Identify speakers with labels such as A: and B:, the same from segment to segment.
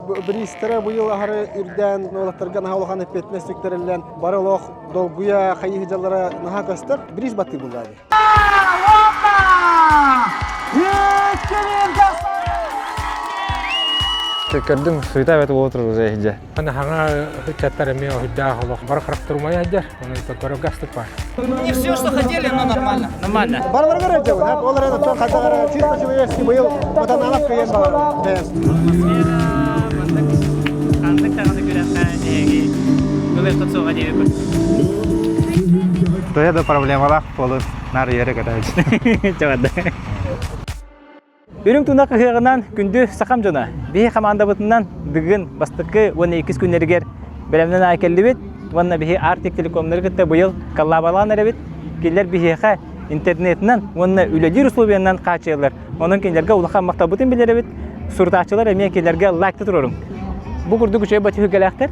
A: Бириистэрэ быйыл аһары үрдээн уолаттарга наһаа улахан эппиэтинэс сүктэриллэн бары олох долгуйа хайыы дьаллара наһаа көстөр. Бириис баттыы булла дии.
B: Көрдүм, суета бэт уотур уже иһдьэ.
C: Хаҥа ыччаттар эмиэ уһуйдаах олох бары харахтарумай сылдьар, онон көрөргө астык баар.
D: Не все, что хотели, но нормально. Нормально.
A: Барыларыгар эдьэбин, ол эрэн оттон хайдах чисто человеческий быйыл Матаналов кыйан балар.
D: Ханнык даҕаны күрэххэ эһиги ылыаххыт суоҕа диэбиппит.
B: Тоя да проблемалаах буолун нар иэрэ көтөбүт.
D: Чабада. Үрүҥ тунах ыһыаҕынан күндү сахам дьоно, биһи хамаандабытынан Дыгын бастакы уонна иккис күннэригэр бэлэмнэн аай кэллибит уонна биһи Арктик телекомнары кытта быйыл коллабалаан эрэбит. Кинилэр биһиэхэ интернетинэн уонна үлэлиир условиянан хааччыйаллар. Онон кинилэргэ улахан махталбытын билэрэбит. Сурутааччылар эмиэ кинилэргэ лайкта туруоруҥ. Бу курдук үчүгэй батүһүлгэлээхтэр.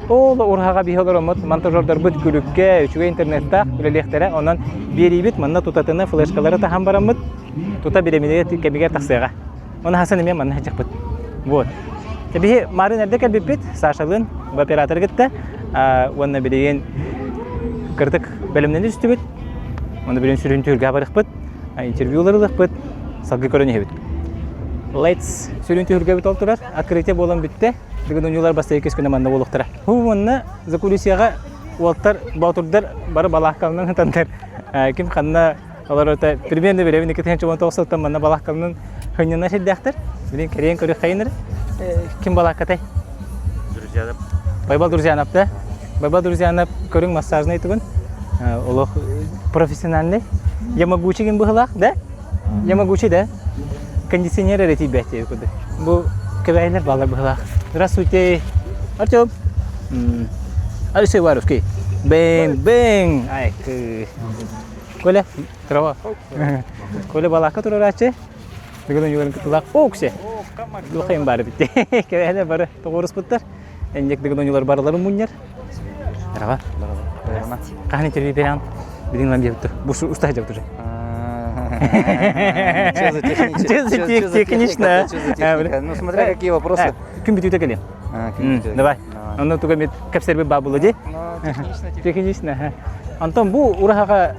D: Ол ураһаҕа биһи олороммут монтажердарбыт күлүккэ үчүгэй интернеттаах үлэлиэхтэрэ. Онон биэриибит манна тутатына флешкалары таһан бараммыт тута бириэминэ кэмигэр тахсыаҕа. Оны хасан эмиэ манна сылдьыахпыт. Вот. Биһи марын эрдэ кэлбиппит Сашалыын бу операторы кытта уонна билигин кырдык бэлэмнэнэ түстүбүт. Оны билигин сүрүн түһүлгэ барыахпыт, интервьюлар ылыахпыт, салгыы көрөн иһэбит. Let's сүрүн түһүлгэбит ол турар. Открытие буолан бүттэ. Бүгүн уньуулар бастакы күнэ манна буолуохтара. Бу уонна закулисьеҕа уолтар, боотурдар бары балааккаланан сытаннар ким ханна Олор это примерно билэбин 2019 сылтан манна балааккаланан хынньанар сирдээхтэр. Билин кэриэн көрүөххэйин ким балааккатай?
E: Друзьянов.
D: Байбал Друзьянов да? Байбал Друзьянов көрүҥ массажный тугун. Олох профессиональный. Ямагучи ким быһылаах, да? Ямагучи, да? Кондиционер эрэ тиийбэт диэби курдук. Бу кэбээһилэр баалар быһылаах. Здравствуйте. Артем. Алексей Варовский. Бэҥ, бэҥ. Ай, Коля, трава. Коля балаакка туруорааччы. Бүгүн ойууларын кытылаах Оуксе. Лухайым бары битти. Кэбэһэлэр бары тоҕуоруспуттар. Энньек бүгүн ойуулар барыларын мунньар. Трава. Хаһан интервью берем? Билин лам диэбит. Бу уста жабыт уже.
E: Что за
D: технично?
E: Ну, смотря какие вопросы.
D: Күн бүтүүтэ кэлиэм. Давай. Онно туга мит кэпсэрби баа буолуо дии. Технично. Антон бу ураһаҕа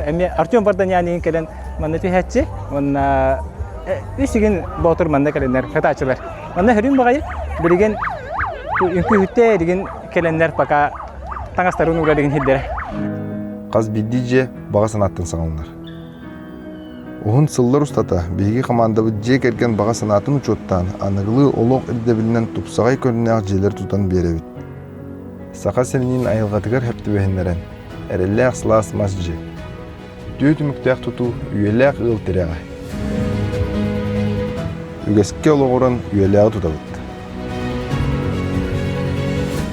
D: эмиэ Артем Варданяниин кэлэн манна түһээччи. Уонна үс игин боотур манна кэлэннэр катааччылар. Манна хөрүн баҕайы билигин үҥкүүһүттэ илигин кэлэннэр пока таҥастарын уурар игин хирдэрэ.
F: Хас биирдии дьиэ баҕа санааттан саҕаланар. Уһун сыллар устата биһиги хамаандабыт дьиэ кэргэн баҕа санаатын учуоттаан, аныгылыы олох ирдэбилинэн тупсаҕай көрүҥнээх дьиэлэри тутан биэрэбит. Саха сиринин айылҕатыгар сөп түбэһиннэрэн, эрэллээх сылаас мас дьиэ. Үтүө түмүктээх тутуу үйэлээх ыал тирэҕэ. Үгэскэ олоҕуран үйэлээҕи тутабыт.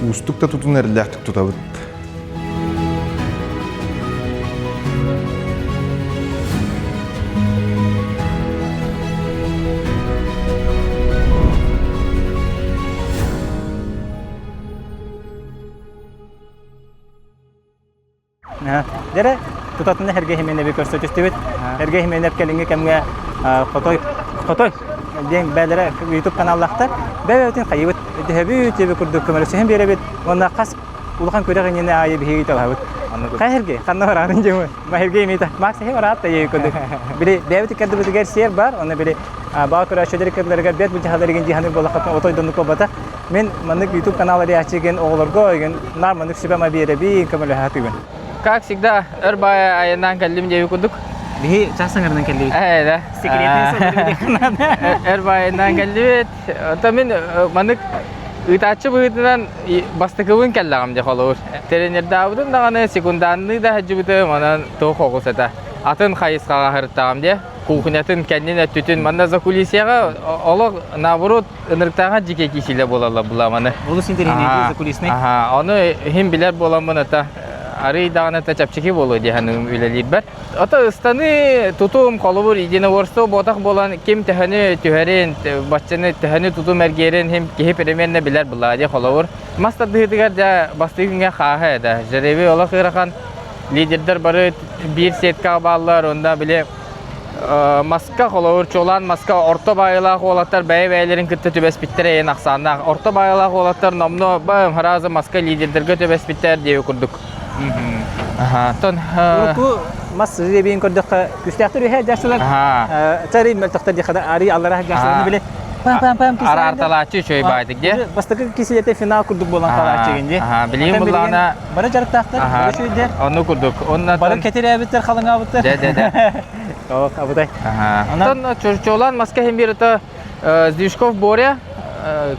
F: Уустук да тутун эрэллээхтик тутабыт.
D: Дьэрэ, тутатына Сергей Хименеви көрсө түстүбүт. Сергей Хименев кэлиҥҥи кэмҥэ Хотой Хотой диэн бээлэрэ YouTube каналлаахтар. Бэйэбитин хайыбыт, төһөбүт, төбө курдук көмөлөсүһэн биэрэбит. Уонна хас улахан күрэх иннинэ аайы биһиги талаһабыт. Хай Сергей, ханна бараарын дьиҥ Сергей имита. Макс эһи бараат да курдук. Били бэйэбит иккэрдибитигэр сиэр бар, онно били баа көрөөччүлэр иккэрдилэригэр бэт былдьаһаларыгын дьиһаныр буоллаххытына отой доннук буолбата. Мин маннык YouTube канал арыйааччыгын оҕолорго игин наар маннык сүбэ-ама биэрэбин, көмөлөһө
B: Как всегда, өр баайа айаннаан кэллим диэби курдук.
D: Биһи час саҥарынан кэллибит.
B: Ээ, да.
D: Секретный
B: Өр баайа айаннаан кэллибит. Оттон мин маннык ыытааччы быһыытынан бастакыбын кэллэҕим дьэ холобур. Тренердаабытым даҕаны секунданныы да сылдьыбытым, онон туох оҕус этэ. Атын хайысхаҕа сырыттаҕым дьэ. Кухнятын кэннин өттүтүн манна закулисьеҕа олох наоборот ынырыктааҕа дьике киисилэ буолаллар буламаны.
D: Олус интэриэһинэй закулисный.
B: Аха, ону иһин билэр буоламмын ата арый даҕаны ата чэпчэки буолуо диэханым үлэлиирбэр. Ото ыстаны тутум холобур единоборство буотах буолан ким төһөнү түһэрин, баччаны төһөнү тутум эргиэрин хим киһи примерно билэр булаа дии холобур. Мас тардыһыытыгар дьэ бастыы күҥҥэ хааһа этэ. Жеребий олох ыарахан лидердэр бары биир сеткаҕа бааллар, онно били. Маска холобур чуолаан маска орто баайылаах уолаттар бэйэ-бэйэлэрин кытта түбэспиттэрэ эйэн ахсааннаах. Орто баайылаах уолаттар номно харазы маска лидердэргэ түбэспиттэр диэби курдук. Аха,
D: Урукку мас ребиин көрдөххө күстээхтэр үһэ дьарсылар. Царь мөлтөхтөр диэхэ ари аллара дьарсыларны биле пам-пам-пам
B: Араарталааччы үчүгэй баайдык дии.
D: Бастакы кисилете финал курдук буолан хаалааччы дии.
B: Билигин буллаҕына
D: бары дьарыктаахтар, бары үчүгэйдэр.
B: Онну курдук. Онна
D: бары кэтирээбиттэр, халыҥаабыттар.
B: Дэ дэ дэ.
D: Ох, абытай.
B: Онтон Чурчолан маска иһин биир ото Сдвижков Боря,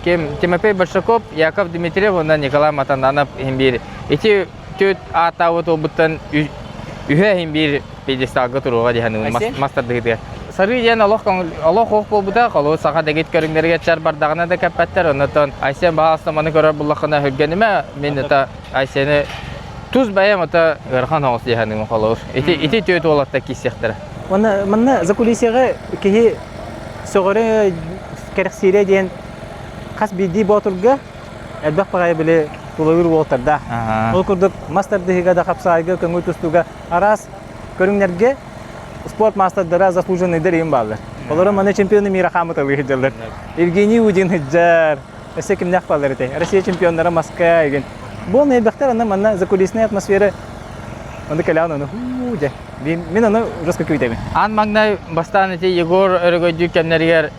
B: ким Тимофей Большаков, Яков Дмитриев уонна Николай Матанданов иһин биир. Ити түөрт ааттаабыт уолбуттан үһэ иһин биир пьедесталга туруоҕа диһэн мас тардыһыытыгар. Сарыы диэн олох олох ох буолбута, холу саха дэгит көрүҥнэригэр чар бардаҕына да кэппэттэр, оннотон Айсен баҕаста маны көрөр буллаххына хүргэнимэ, мин это Айсены тус бэйэм ото ыарахан оҕус диэханыгым холобур. Ити ити түөт уолаттар киирсиэхтэрэ.
D: Уонна манна закулисьеҕа киһи сөҕөрө кэрэхсиирэ диэн хас биирдии боотурга элбэх баҕайы били тулалыыр уолаттардаах. Ол курдук мас тардыһыыга да хапсаайга, көҥүл тустууга араас көрүҥнэргэ спорт маастардара заслуженныйдар иһин бааллар. Олору маны чемпионы мира хаамыталыы сылдьаллар. Евгений Удин сылдьар, өссө кимнээх бааллар этэй? Россия чемпионнара Москва игин. Бу элбэхтэр аны манна закулисная атмосфера Ону кэлэҕин ону хуу дьэ. Мин ону жестко күүтэбин.
B: Аан маҥнай бастаан ити Егор өрөгөйдүүр кэмнэригэр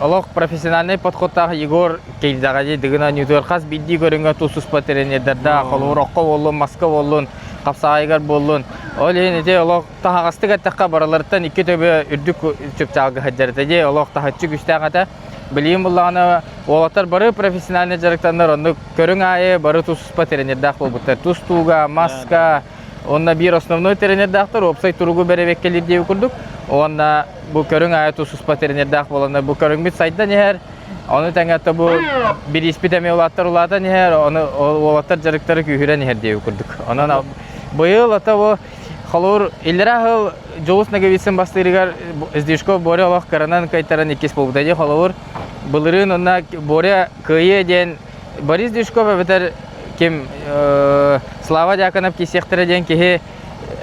B: олох профессиональнай подходтаах Егор киирдэҕэ дии Дыгын оонньуутугар хас биирдии көрүҥҥэ тус-туспа тренердэрдээх, холобур окко буоллун, маска буоллун, хапсаҕайыгар буоллун. Ол иһин ити олох таһаҕастык эттэххэ барыларыттан икки төбө үрдүк чыпчаалга сылдьар этэ дии, олох таһыччы күүстээх этэ. Билигин буллаҕына уолаттар бары профессиональнай дьарыктаннар оннук көрүҥ аайы бары тус-туспа тренердээх буолбуттар. Тустууга, маска, уонна биир основной тренердээхтэр уопсай туругу бэрэбиэккэлиир диэбит курдук. Уонна бу көрүҥ аайы тус-туспа тренердээх буоланнар бу көрүҥмүт сайдан иһэр. Ону тэҥэ бу бирииспит эмиэ улааттар улаатан иһэр, ону уолаттар дьарыктара күүһүрэн иһэр диэбит курдук. Онон быйыл ата бу холуур иллэрээ сыл Дьулус Ноговицын бастыырыгар Сдвижков Боря олох кыранан кыайтаран иккис буолбута дии холобур былырыын онно Боря кыайыа диэн Борис Движков эбэтэр ким Слава Дьяконов киирсиэхтэрэ диэн киһи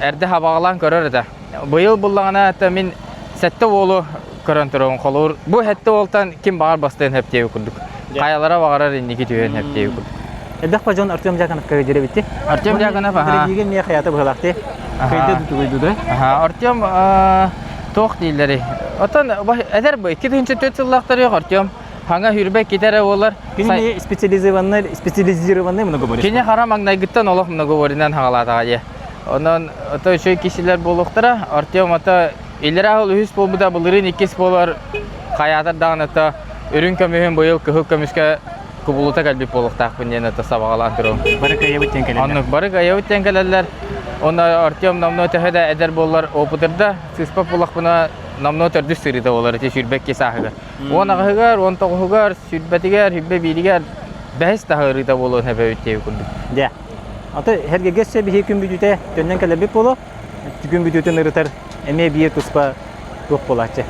B: эрдэ хабаҕалаан көрөр этэ. Быйыл буллаҕына это мин сэттэ уолу көрөн турабын холобур бу сэттэ уолтан ким баҕар бастыан сөп диэбит курдук. Хайалара баҕарар инники түһүөн сөп диэбит курдук.
D: Элбэх па дьон Артем Дьяконовка дьирэбитти.
B: Артем Дьяконов, аха.
D: Бириигэ миэ хаята быһалаахты. Кыйды дутугуйду да.
B: Аха, Артем туох дииллэрий? Оттон эдэр бу 2004 сыллаахтарыах Артем хаҥа хүрбэ китэрэ буолар.
D: Кини специализированный специализированный многоборец.
B: Кини хара маҥнайгыттан олох многоборинан хаҕалаатаҕа дии. Онон ото үчүгэй киһилэр буолуохтара. Артем ото иллэрээ сыл үһүс буолбута, былырыын иккис буолар. Хайаатар даҕаны ото үрүҥ көмүһүн быйыл кыһыл көмүскэ кубулута кэлбит буолуохтаахпын диэн ото сабаҕалаан туруом.
D: Бары кыайабыт диэн кэлэллэр.
B: Оннук бары кыайабыт диэн кэлэллэр. Онно Артем номнуо төһө да эдэр буоллар опытырда, сыыспат буоллахпына номнуо төрдүс сырыыта буолар ити 22 сааһыгар. 18-ыгар, 19-угар, сүүрбэтигэр, 21-игэр бэһис таһаарыыта буолуон сөп эбит диэбит курдук.
D: Дьэ. Аты эргэгэ өссө биһи күн бүтүүтэ төннөн кэлэрбит буолуо. Күн бүтүүтүн ырытар эмиэ биир туспа туох буолааччы.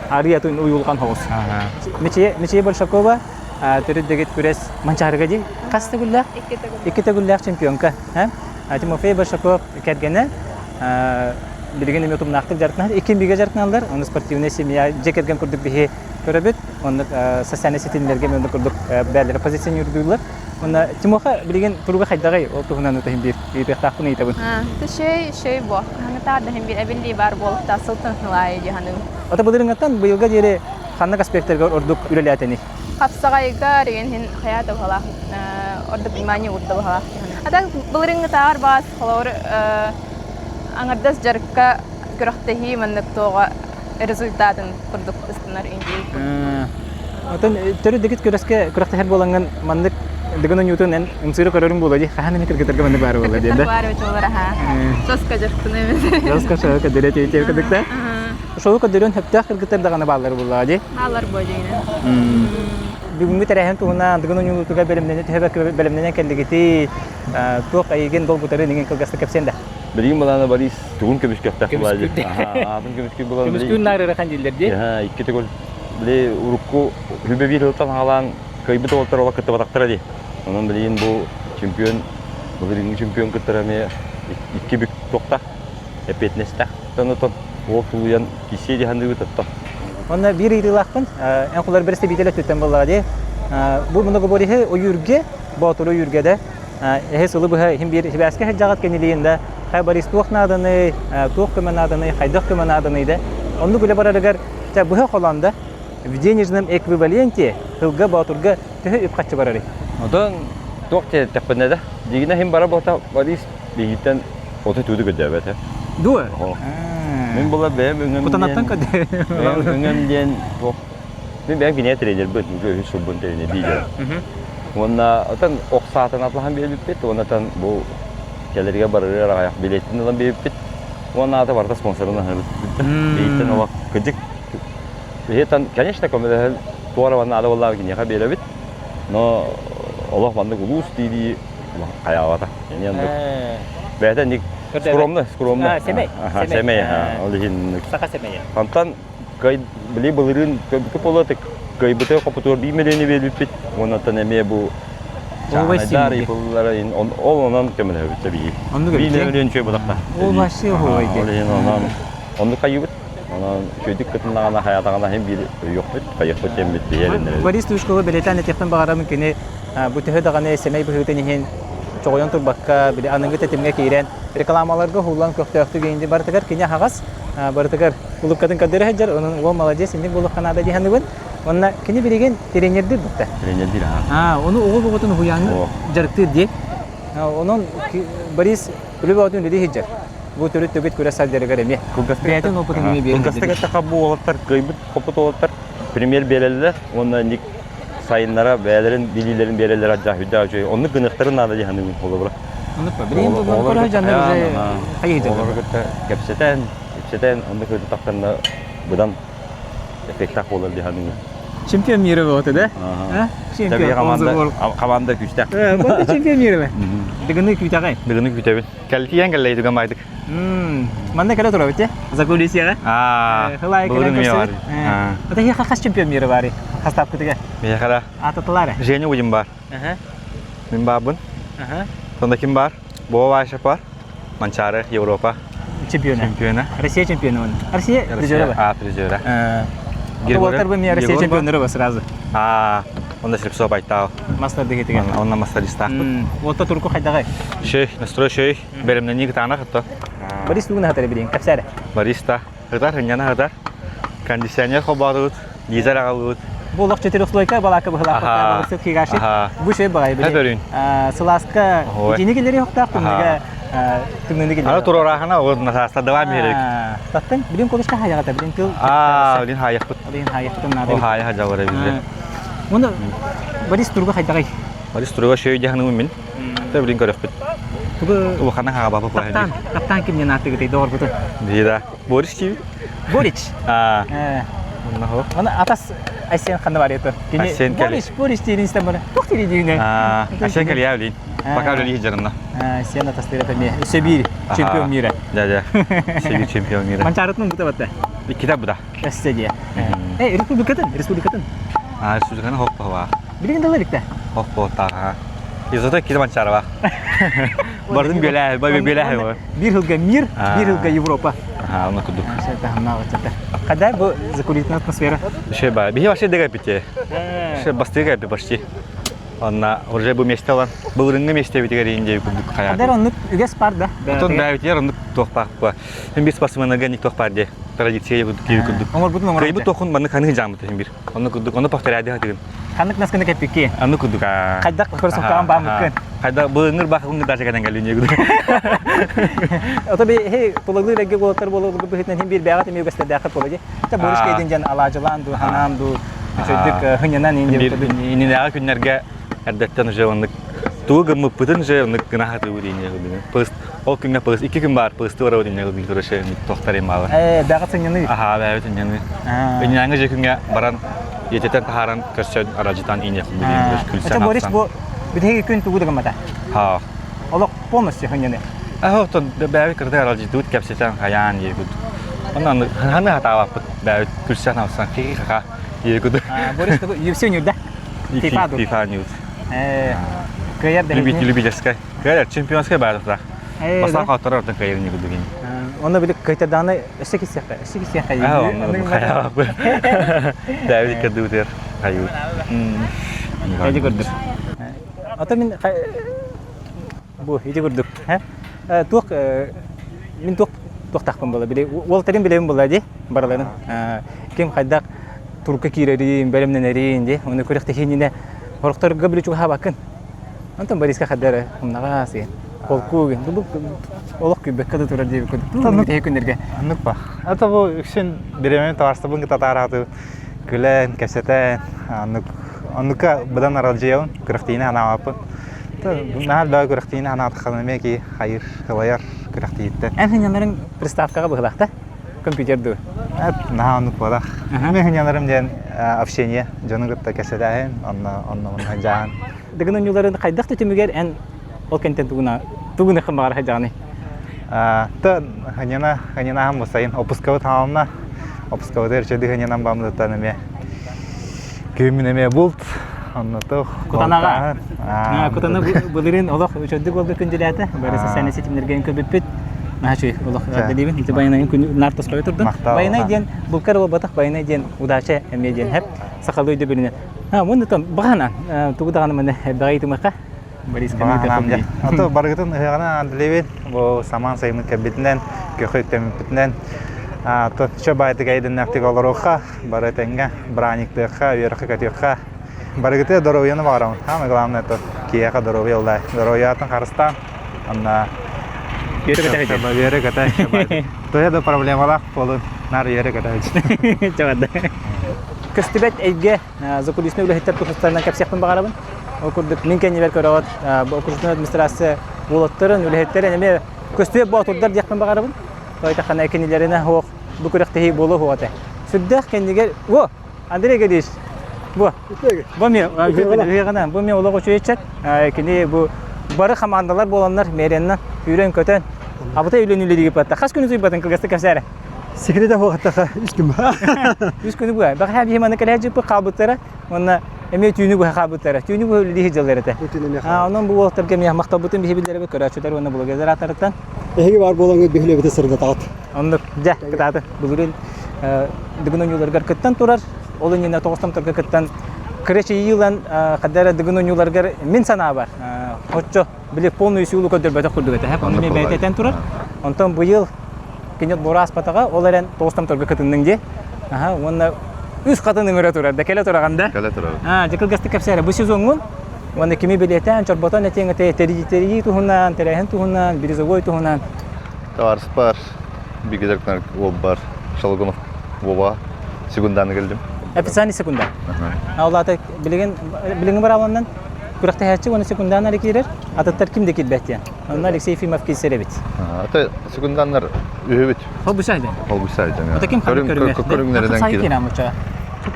D: Арыы атын уйулҕан соҕус. Мичие, Мичие Большакова төрүт дэгит күрэс Манчаарыга дии. Хас төгүллээх? Икки төгүллээх чемпионка. Тимофей Большаков кэргэнэ билигин эмиэ утумнаахтык дьарыктанар. Икки бигэ дьарыктаналлар. Оны спортивная семья дьиэ кэргэн курдук биһи көрөбүт. Оннук социальнай ситимнэргэ эмиэ оннук курдук бээлэрэ позиционируйдууллар. Уонна Тимоха билигин туруга хайдаҕый? Ол туһунан ытаһын биир ыйытыахтаахпын ыйытабын.
G: Шөй, шөй бо. Хаһаҥытаар да иһин биир эбиллии баар буолуохтаах сылтан сылаайы дьаһаным.
D: Ата былырыҥҥаттан быйылга диэри ханнык аспектарга ордук үлэлээтэний?
G: Хапсаҕайга реген иһин хайаа да баһалаах ордук внимание уурда баһалаах дьаһаным. Ата былырыҥҥытааҕар баас холобур аҥардас дьарыкка күрэхтэһии маннык туоҕа результатын курдук ыстанар индии.
D: Отон төрүт дэгит күрэскэ күрэхтэһэр буолаҥҥын маннык Дыгын оонньуутун эн ымсыыра көрөрүҥ буолуо дии. Хаһан эмэ кыргыттарга маннык баар буолла диэн да.
G: Баар эбит буолар аха. Соска дьарыктана эбит.
D: Соска шоу көрдөрө тиэтиэ кырдыкта. Шоу көрдөрүөн сөптөөх кыргыттар даҕаны бааллар буоллаҕа дии.
G: Бааллар буо дьиҥинэн.
D: Бүгүҥҥү тэрээһин туһунан Дыгын оонньуутугар бэлэмнэнэ төһө бэлэмнэнэн кэллигитий? Туох эйигин долгутарын иҥин кылгастык кэпсиэн да.
H: Билигин былаана Борис тугун көмүскүөхтээх буолаа дии. Аатын көмүскүүр буолан
D: Көмүскүүр наар ыарахан дииллэр дии.
H: Икки төгүл били урукку хүбэ биир сылтан хаалаан кыайбыт уолаттар ола кыттыбатахтара дии. Онон билигин бу чемпион былырыыҥҥы чемпион кыттара эмиэ икки бүк туохтаах эппиэтинэстээх. Онтон. Уол тулуйан кисиэ дии саныыбыт оттон.
D: Онно биир ыйытыылаахпын. Эн кулар бэрэстэбиитэл өттүттэн буоллаҕа дии. Бу многоборьеһы ойүүргэ, Боотуру ойүүргэ да эһи сылы быһа иһин биир сибээскэ сылдьаҕыт кэнилиин да хай Борис туох нааданый, туох көмө нааданый, хайдах көмө нааданый да оннук үлэ барарыгар быһа холоон да в денежном эквиваленте тылга Боотурга төһө үп-харчы барарый?
H: Отон туох диэтэхпинэ да, дигинэ иһин бара буолта Борис биһиттэн оту туду көрдөөбөтө.
D: Дуо?
H: Мин була бэйэм өҥөм
D: Кутанаттан көрдөө.
H: Бэйэм өҥөм диэн туох Мин бэйэм кинигэ тренербин, уже үһүс сылбын тренердии диэн. Уонна отон ох саатын атлаһан биэрбиппит, уонна бу кэлэргэ барарыгар аҕайах билеттин ылан биэрбиппит. Уонна аата барыта спонсорун аһарбыт. Биһиттэн олох кыдьык Биһиттэн, конечно, көмөлөһөн туора наада буоллаҕа киниэхэ биэрэбит. Но олох маннык улуус дии-дии хайаабата. Эмиэ оннук. Бэйэтэ ник скромно, скромно.
D: Сэмэй.
H: Сэмэй, ол иһин
D: Саха сэмэйэ.
H: Онтон кый били былырыын көбүкү буолуотук кыайбыты хопутугар биир миллиону биэрбиппит. Уоннаттан эмиэ бу чааһынайдар ыйпыллара ол онон көмөлөһөбүт биһи. Биир миллион үчүгэй буолахта.
D: Ол вообще
H: Ол иһин онон оннук хайыбыт. Онон үчүгэйдик кытыннаҕына хайаатаҕына иһин биир өйүөхпүт, хайыахпыт диэммит биһи эрэннэрэбит.
D: Борис Тушковы бэлиэтээн этиэхпин баҕарабын кини бу төһө даҕаны сэмэй быһыытын иһин чоҕойон турбакка, били аныгы тэтимҥэ киирэн рекламаларга уһуллан көхтөөхтүк иһинди барытыгар кини аһаҕас, барытыгар улыбкатын көрдөрө сылдьар, онон уол молодец, инник буолуохха наада дии саныыбын. Уонна кини билигин тренердиир бутта.
H: Тренердиир, аа.
D: Ону оҕо оҕотун уһуйааҥҥа дьарыктыыр дии. Онон Борис Үлэ бөҕөтүн үлэлии сылдьар. Бу төрүт түгүт күрэс сылдьарыгар эмиэ. Бэйэтин опытын эмиэ биэрэн
H: Кылгастык эттэххэ бу уолаттар кыайбыт хоппут уолаттар премьер биэрэллэр уонна ник сайыннара бэйэлэрин билиилэрин биэрэллэр адьаа үрдээх үчүгэй. Оннук гыныахтарын наада дии саныыбын холобура.
D: Оннук ба. Билигин бу көрө дьоннор уже хайыы
H: Оҕолору кытта кэпсэтэн, кэпсэтэн оннук ыытытахтарына быдан эффектаах буолар дии саныыбын.
D: Чемпион мира болот да?
H: Чемпион команда команда күүстээх.
D: Бу чемпион мира Дыгыны күүтэҕэй?
I: Дыгыны күүтэбин. Кэлтиэн кэллэй түгэн баайдык.
D: Манна кэлэ турабыт те? Закулисьеҕа.
I: Аа.
D: Хылай кэлэн көрсөбүт. Ата хиэхэ хас чемпион мира баарый? Хастаапкытыга?
I: Миэхэ
D: Ататылар.
I: Женя Удин бар. Мин баарбын. Сонда ким бар? Бова Ваша бар. Манчаары, Европа.
D: Чемпиона.
I: Чемпиона.
D: Россия чемпиона. Россия призера.
I: А, призера.
D: Уолтар бы мне Россия чемпионнары ба сразу.
I: А, онда Слепцов айтал.
D: Мастер дегетиге.
I: Онна мастеристаахпыт.
D: Уолта турку хайдагай?
I: Шей, настрой шей. Беремнени кытаанах ытта.
D: Борис тугун хатары билин, капсары.
I: Бариста. Ытар, хынньана ытар. Кондиционер холбоотубут, дизель аҕаллыбыт.
D: Бу олох четырехслойка балаакка быһылаах балыксыт хигаши. Бу шей багай били. Сылааска итини киллери хохтаах тымныга тымныны киллери.
I: Аны туруорааһына ол насааста давай миэрик.
D: Таттын билин колышка хаяҕата билин тыл.
I: Аа, билин хайахпыт.
D: Билин хайахпытын наада.
I: Ол хайа хажалара биле.
D: Уну Борис туруга хайдагай?
I: Борис туруга шөй дьаһаным мин. Тэ билин көрөхпүт.
D: Тугу
I: улахана хаабапа
D: Таптаан, таптаан кимнен ааттыгытай доҕорбутун?
I: Биира. Борис киви?
D: Борич.
I: Аа.
D: Оны атас Айсен ханна бар ето.
I: Айсен кели.
D: Борис, Борис диирин истэн бара. Туох дири диирин?
I: Аа, Айсен кели я билин. Пока үлелии жарынна.
D: Айсен атастыра таме. Өссө биир чемпион мира.
I: Да, да. Өссө биир чемпион мира.
D: Манчаарытын бута батта.
I: Иккитэ буда.
D: Өссө дия. Э, республикатын, республикатын.
I: Аа, республиканы хоппа
D: Билигин да ылар
I: Хоппо тааха. Изото кири манчаарба. Бардым бөләһ, бай бөләһ.
D: Бир хылга мир, бир хылга Европа.
I: Ага, оны кудук.
D: Когда бу закулисная атмосфера?
I: Еще ба, бихи вообще дега пите. Еще бастыга пи почти. Онна уже бу месте алан. Былырыңгы месте битигер инде кудук хая.
D: Адар оннук үгэс бар да.
I: Отон да битигер оннук туох ба. Мен бис спортсменага ник туох бар де. Традиция кудук киви кудук.
D: Оңор бутун оңор.
I: Кайбы тохун манны ханы жамыт бир. Онну кудук, ону повторяды хатыгын.
D: Ханнык наскыны кэппикки?
I: Аны кудук аа.
D: Хайдах көрсөккаан баамыккын?
I: Хайда былыңыр бахылыңыр даже кэнэн кэллин кудук.
D: Ото би хей тулаглы регге болоттар боло быһытынан хин бир бэҕэ теми үгэстердээххэ буола ди. Та Борис Кейдин дьэн алаажылаан ду ханаан ду үчөйдүк хыньанан ин диэн курдук.
I: Ининээҕи күннэргэ эрдэттэн уже оннук тугу гыммыппытын уже оннук гына хатыыбыт инне кудук. Ол күҥҥэ пылыс икки күн баар пылысты барабыт инне кудук тураше тохтар имаалы.
D: Э бэҕэ сынньаныы.
I: Аха бэҕэ сынньаныы. Иннээҥи же күҥҥэ баран ийэтиттэн таһааран көрсөн аражытан ине
D: күлсэн Борис бу бүтэһиги күн тугу да гыммата.
I: Ха.
D: Олох полностью хынньаны.
I: Аа оттон бэҕэ кырдык аражытыбыт кэпсэтэн хайаан диир кудук. Онон ханы хатаабаппыт бэҕэ күлсэн алсан хи хаха диир кудук.
D: Борис тугу UFC нюрда.
I: FIFA FIFA нюрд.
D: Э кыайар да.
I: Любительская. Кыайар чемпионская баардыктаах. Бастаан хааттарар ортон кыайар не кудугин.
D: Онно били кыайтардаҕына өссө киссиэххэ, өссө киссиэххэ
I: дии. Хайаабы. Дэвид кырдыбытыгар хайыы.
D: Ити курдук. Ото мин бу ити курдук. Туох мин туох туохтаахпын була били уолтарын билэбин була ди барыларын ким хайдах турка киирэрин бэлэмнэнэрин ди оны күрэхтэһиининэ хорохторго били чугаһаабаккын Онтон Бориска хаддара умнаҕа сыйын. Холкуу бу олох күйбэккэ да турар диэбит курдук. Оннук күннэргэ.
I: Оннук ба. Ата бу үксүн бириэмэни таарсыбын кытта таарааты күлэн, кэпсэтэн, оннук оннукка быдан аралдьыйабын, күрэхтиини ханаабаппын. Наһаа элбэҕи күрэхтиини ханаатаххына эмиэ киһи хайыр, ылайар күрэхтииттэн.
D: Эн хынньанарыҥ приставкаҕа быһылаах да? Компьютер дуу?
I: Наһаа оннук буолах. Мин хынньанарым диэн общение, дьону кытта кэпсэтээһин, онно онно онно дьаан.
D: Дыгын оонньууларын хайдах да түмүгэр эн ол кэнтэн тугуна тугуна баҕара сылдьаҕыный?
I: Та ханьана ханьанаһым бу сайын опускабыт хаална опускабытыгар чөдү ханьанан бааммытыттан эмиэ күһүммүн эмиэ булт онно туох
D: Кутанаҕа Кутана былырыын олох үчүгдүк уолга күндүлээтэ. Бары социальнай ситимнэргэ көрбүппүт. Наһаа үчүгэй олох эҕэрдэлиибин. Ити байанайын күн наар тосхойо турдун. Байанай диэн булкар буолбатах, байанай диэн удача эмиэ диэн хэп сахалыы өйдөбүлүнэн Уонна там баҕана тугу даҕаны маны элбэҕи ыытымыахха.
I: Баҕанаам дьэ. Ото барыгытын ыһыаҕынан аадылыбын. Бу самаан сайыммыт кэлбитинэн, көхө үктэммиппитинэн чө баайтык эйдэннэхтик олоруохха, бары тэҥҥэ бырааникдыахха, үөрэххэ көтүөххэ. Барыгытыгар доруобуйаны баҕарабын. Самое главное то киһиэхэ доруобуйа ыллай. Доруобуйатын харыстаан, онно
D: Үөрэ
I: көтө Төһө да проблемалаах буолун, наар үөрэ көтө
D: Чаҕарда. Көстүбэт эйгэ закулисный үлэһиттэр тустарынан кэпсиэхпин баҕарабын. Ол курдук мин кэннибэр көрөҕүт окружной администрация уолаттарын, үлэһиттэрин эмиэ көстүбэт боотурдар диэхпин баҕарабын. Тойтахана кинилэринэ суох бу күрэхтэһии буолуо суох этэ. Сүрдээх кэннигэр о Андрей Григорьевич бу бу мен бу мен олох үчүгэйчэт кини бу бары хамаандалар буоланнар мэреннан сүүрэн-көтөн абытай үлэни үлэлиги патта хас күнү суйбатын кылгастык кэпсээрэ
A: Секрете буолаттаха үс күн
D: Үс күнү быһа. Бэҕэһээ биһи маны кэлэ дьыппыт хаалбыттара уонна эмиэ түүнү быһа хаалбыттара. Түүнү быһа үлэлии сылдьаллар этэ. Онон бу уолаттарга эмиэ махталбытын биһи биллэрэбит көрөөччүлэр уонна блогердар ааттарыттан.
A: Эһиги баар буолаҥҥыт биһилэбити сырдатаҕыт.
D: Оннук дьэ кытааты былырыын Дыгын оонньууларыгар кыттан турар. Ол иннинэ тоҕус кыттан кыра чэйии ылан хадда эрэ Дыгын оонньууларыгар мин санаабар оччо били полную силу көрдөрбөтөх курдук этэ. Ону эмиэ бэйэтэ этэн турар. Онтон быйыл кини отбор ааспатаҕа, ол эрэн тоҕустан торга кытынныҥ дии. Аха, уонна үс хатын ыҥыра турар да, кэлэ тураҕын да.
F: Кэлэ турар.
D: Аа, дьэ кылгастык кэпсээрэ. Бу сезоҥҥун уонна кими билиэтээн, чорботон этиэҥ этэ, тэрийии туһунан, тэрээһин туһунан, призовой туһунан.
F: Товарыспар, бигэ дьарыктанар уолбар Шалгунов Вова секунданы кэллим.
D: Официальный секунда. Ол аата билигин билиҥҥи быраабыланан күрэхтэһээччи уонна секундаан эрэ киирэр, атыттар ким да киирбэт диэн. Онно Алексей Ефимов киирсэр эбит.
F: Ата секунданнар үһүбүт.
D: Холбусайдын.
F: Холбусайдын.
D: Ата ким ханнык көрүҥэ?
F: Көрүҥнэринэн
D: киирэр.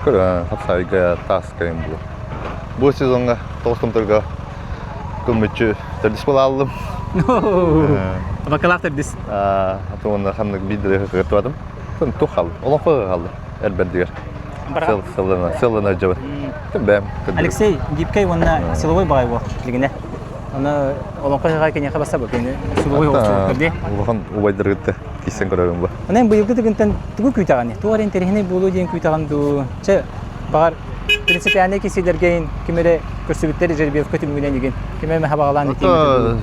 F: Көрү хапсайга таас кайым бу. Бу сезонга тоҕус көмөччү төрдүс буолааллым.
D: Бакалаах төрдүс.
F: Ата уонна ханнык биирдэ кыттыбатым. Тух халды. Олоҥхо халды. Эрбэрдигэр. Сыллана, сыллана дьабын. Бэм.
D: Алексей гибкэй уонна силовой баҕай буол билигинэ. Аны олоҥхо ыһыаҕа киниэхэ басса бу кини силовой оҕустубуттар дии.
F: Улахан убайдаргытта киирсэн көрөрүм бу.
D: Онон быйылгы тыгынтан тугу күүтэҕиний? Туох эрэ интэриэһинэй буолуо диэн күүтэҕин дуу? Чэ, баҕар принципиальнай кисиилэргэ ким эрэ көрсүбүттэр жеребьевка түмүгүнэн игин. Ким эмэ хабаҕалаан
F: этиим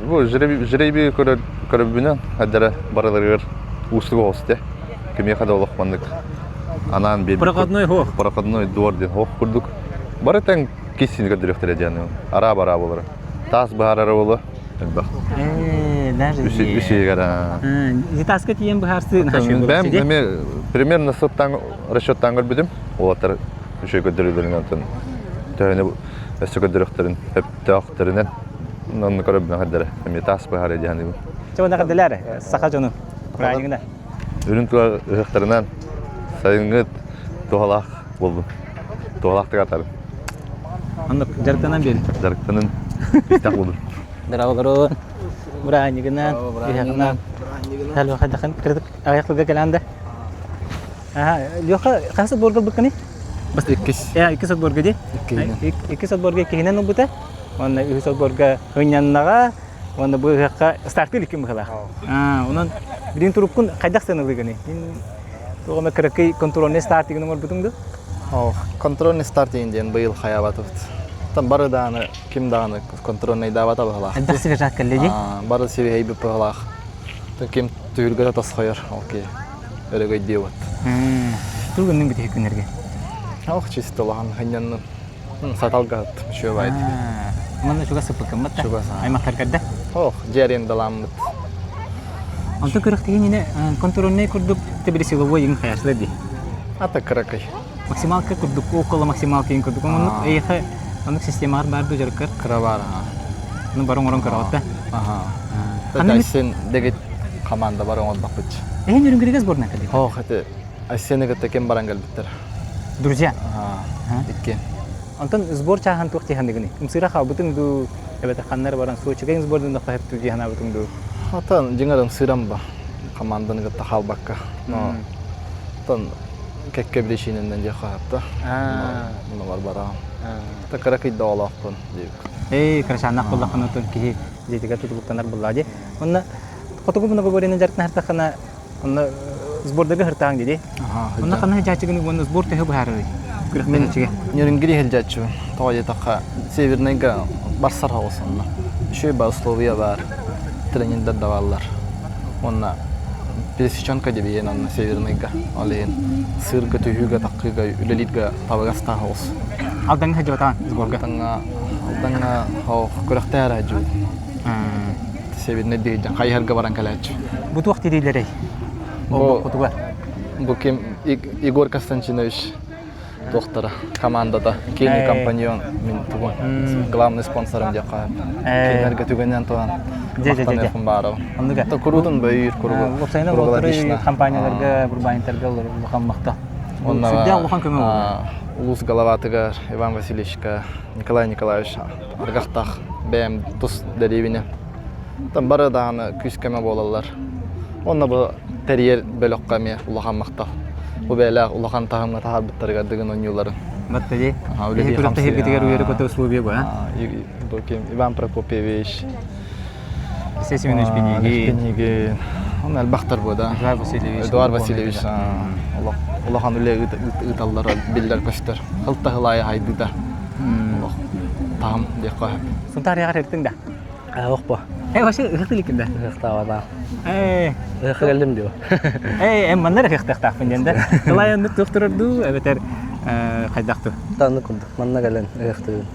F: Бу жребий көрөр көрөрбүнэн хаддара барыларыгар уустук оҕус те. Кимиэхэ да олох маннык анаан биэрбит
D: Проходной хоох.
F: Проходной двор диэн хоох курдук. Бары тэҥ киссини көрдөрүөхтэрэ диэн араа-бараа буолара. Таас быһаарара буолуо элбэх.
D: Э, даже
F: Үс иһигэр
D: Таска тиийэн быһаарсыы
F: Бэм эмиэ примерно сыттан расчеттаан көрбүтүм. Уолаттар үчүгэй көрдөрүүлэрин онтон төһөнү өссө көрдөрүөхтэрин сөптөөхтөрүнэн онно көрөбүнэ хайдара эмиэ таас быһаарыы диэн
D: Чэ, уонна эҕэрдэлээр саха дьонун празднигына.
F: Үрүҥ тула ыһыахтарынан сайыҥҥыт туһалаах буоллун. Туһалаахтык атарын.
D: Оннук дьарыктанан биэрин.
F: Дьарыктанын истэх буолун.
D: Здраволорун. Бырааһынньыгынан, ыһыаҕынан. Хэл хайдахын кырдык аҕыйах тылга кэлэн да. Аха, Леха хас отборга ылбыккыный?
A: Бас иккис.
D: Э, иккис отборга дии. Иккис отборга иккиһинэн ылбыта. Уонна үһүс отборга ынньаннаҕа. Уонна бу ыһыахха стартыыр иккин быһыылаах. Онон билигин туруккун хайдах сыаналыыгыный? Мин туох эмэ кыракый контрольный старт деген оҥорбутуҥ дуу?
J: Контрольный старт диэн быйыл хайаабатыбыт. Там бары даҕаны ким даҕаны контрольнайдаабата быһыылаах.
D: Элбэх свежак кэллэ дии.
J: Бары сибиһэйбит быһыылаах. Ким түһүлгэтэ тосхойор, ол киһи өрөгөйдүү вот.
D: Тугу гынныҥ бүтэһик күннэргэ?
J: Ох, чисто улахан хынньанным. Саталга үчүгэй
D: Манна чугас сыппыккын да?
J: Чугас.
D: Аймахтар кэрдэ?
J: Ох, дьиэ арендаламмыт.
D: Онтон күрэхтэһиининэ контрольнай курдук тебили силовой иҥ хайаачылар дии.
J: Ата кыракый.
D: Максималка курдук, около максималка иҥ курдук. Оннук эйиэхэ оннук системаҕар баар дуу дьарыккар?
J: Кыра баар, аха.
D: Ну бары оҥорон көрөҕүт да?
J: Аха. Айсен дэгит команда бар оҥорбоппут.
D: Эһин үрүҥгүрүгэ сборная кэлбит.
J: Ох, это Айсены кытта ким баран кэлбиттэр?
D: Друзья.
J: Икки.
D: Онтон сбор чааһын туох дии саныгыный? Ымсыыра хаалбытыҥ дуу, эбэтэр ханна баран Сочига сбордан нохтоһуптуу дии санаабытыҥ дуу?
J: Отон дьиҥэр ымсыырам ба команданы кытта хаалбакка. Но отон кэккэ причинэннэн диэх хаһапта. Но бар бараҕым. Та кыра кыйда олоохпун диэбит.
D: Эй, кырачааннаах буоллаххына отон киһи дьиэтигэр тутулуктанар буоллаа дии. Онно хотугу многоборьены дьарыктанартаххына Онно сбордарга сыртааҥ дии. Онно ханна сылдьааччыгын уонна сбор төһө быһаарарый? Күрэхтэһээччигэ.
J: Нерюнгри сылдьааччыбын. Тоҕо диэтэххэ, Севернайга барсар оҕус онно. Үчүгэй ба условия баар. Тренердэр да бааллар. Уонна пересеченка диэбийэн онно Севернайга. Ол иһин сыырга, түһүүгэ, таххыыга үлэлииргэ табыгастаах оҕус.
D: Алдаҥҥа сылдьыбатаҕын сборга?
J: Алдаҥҥа, Алдаҥҥа күрэхтэһэр сылдьыбыт. Северный диэки хайыһарга баран кэлээччи.
D: Бу туох тириилэрэй? Олбоххутугар.
J: Бу ким Егор Константинович туохтара командата Кени компаньон мин тугун главный спонсорым диэххэ кинилэргэ түгэнинэн туһан махтаныахпын баарабын.
D: Оннуга.
J: Курутун бөйүүр куругу.
D: Уопсайынан лотерей компанияларга, урбаанньыттарга улахан махтал. Сүрдээх улахан көмө буолар.
J: Улуус головатыгар Иван Васильевичка, Николай Николаевич аргахтаах бэйэм тус дэриэбинэ. Там бары даҕаны күүс-көмө буолаллар. Уонна бу тэрийэр бөлөххө эмиэ улахан махтал. Бу бэйэлээх улахан таһымҥа таһаарбыттарыгар дыгын оонньууларын.
D: Баттади. Эһи күрэхтэһииргитигэр үөрэ-көтө условия бу, а?
J: Бу ким Иван Прокопьевич.
D: Алексей Семенович Пинигин.
J: Пинигин. Онно элбэхтэр бу да.
D: Эдуард Васильевич.
J: Эдуард Васильевич улахан үлэ ыыталлара биллэр-көстөр. Хыл-таһылаайы хайдыыта. Олох таһым диэххэ сөп.
D: Сунтаарыйаҕар эртиҥ да?
K: Ох бо.
D: Э, вообще ыһык иликкин да?
K: Ыһыктаабатаах.
D: Э.
K: Ыһыкка кэллим дио.
D: Э, эн манна эрэ ыһыктаахтаахпын диэн да. Тылай оннук туох турар дуу, эбэтэр хайдах дуу?
K: Танны курдук манна кэлэн ыһыктыыбын.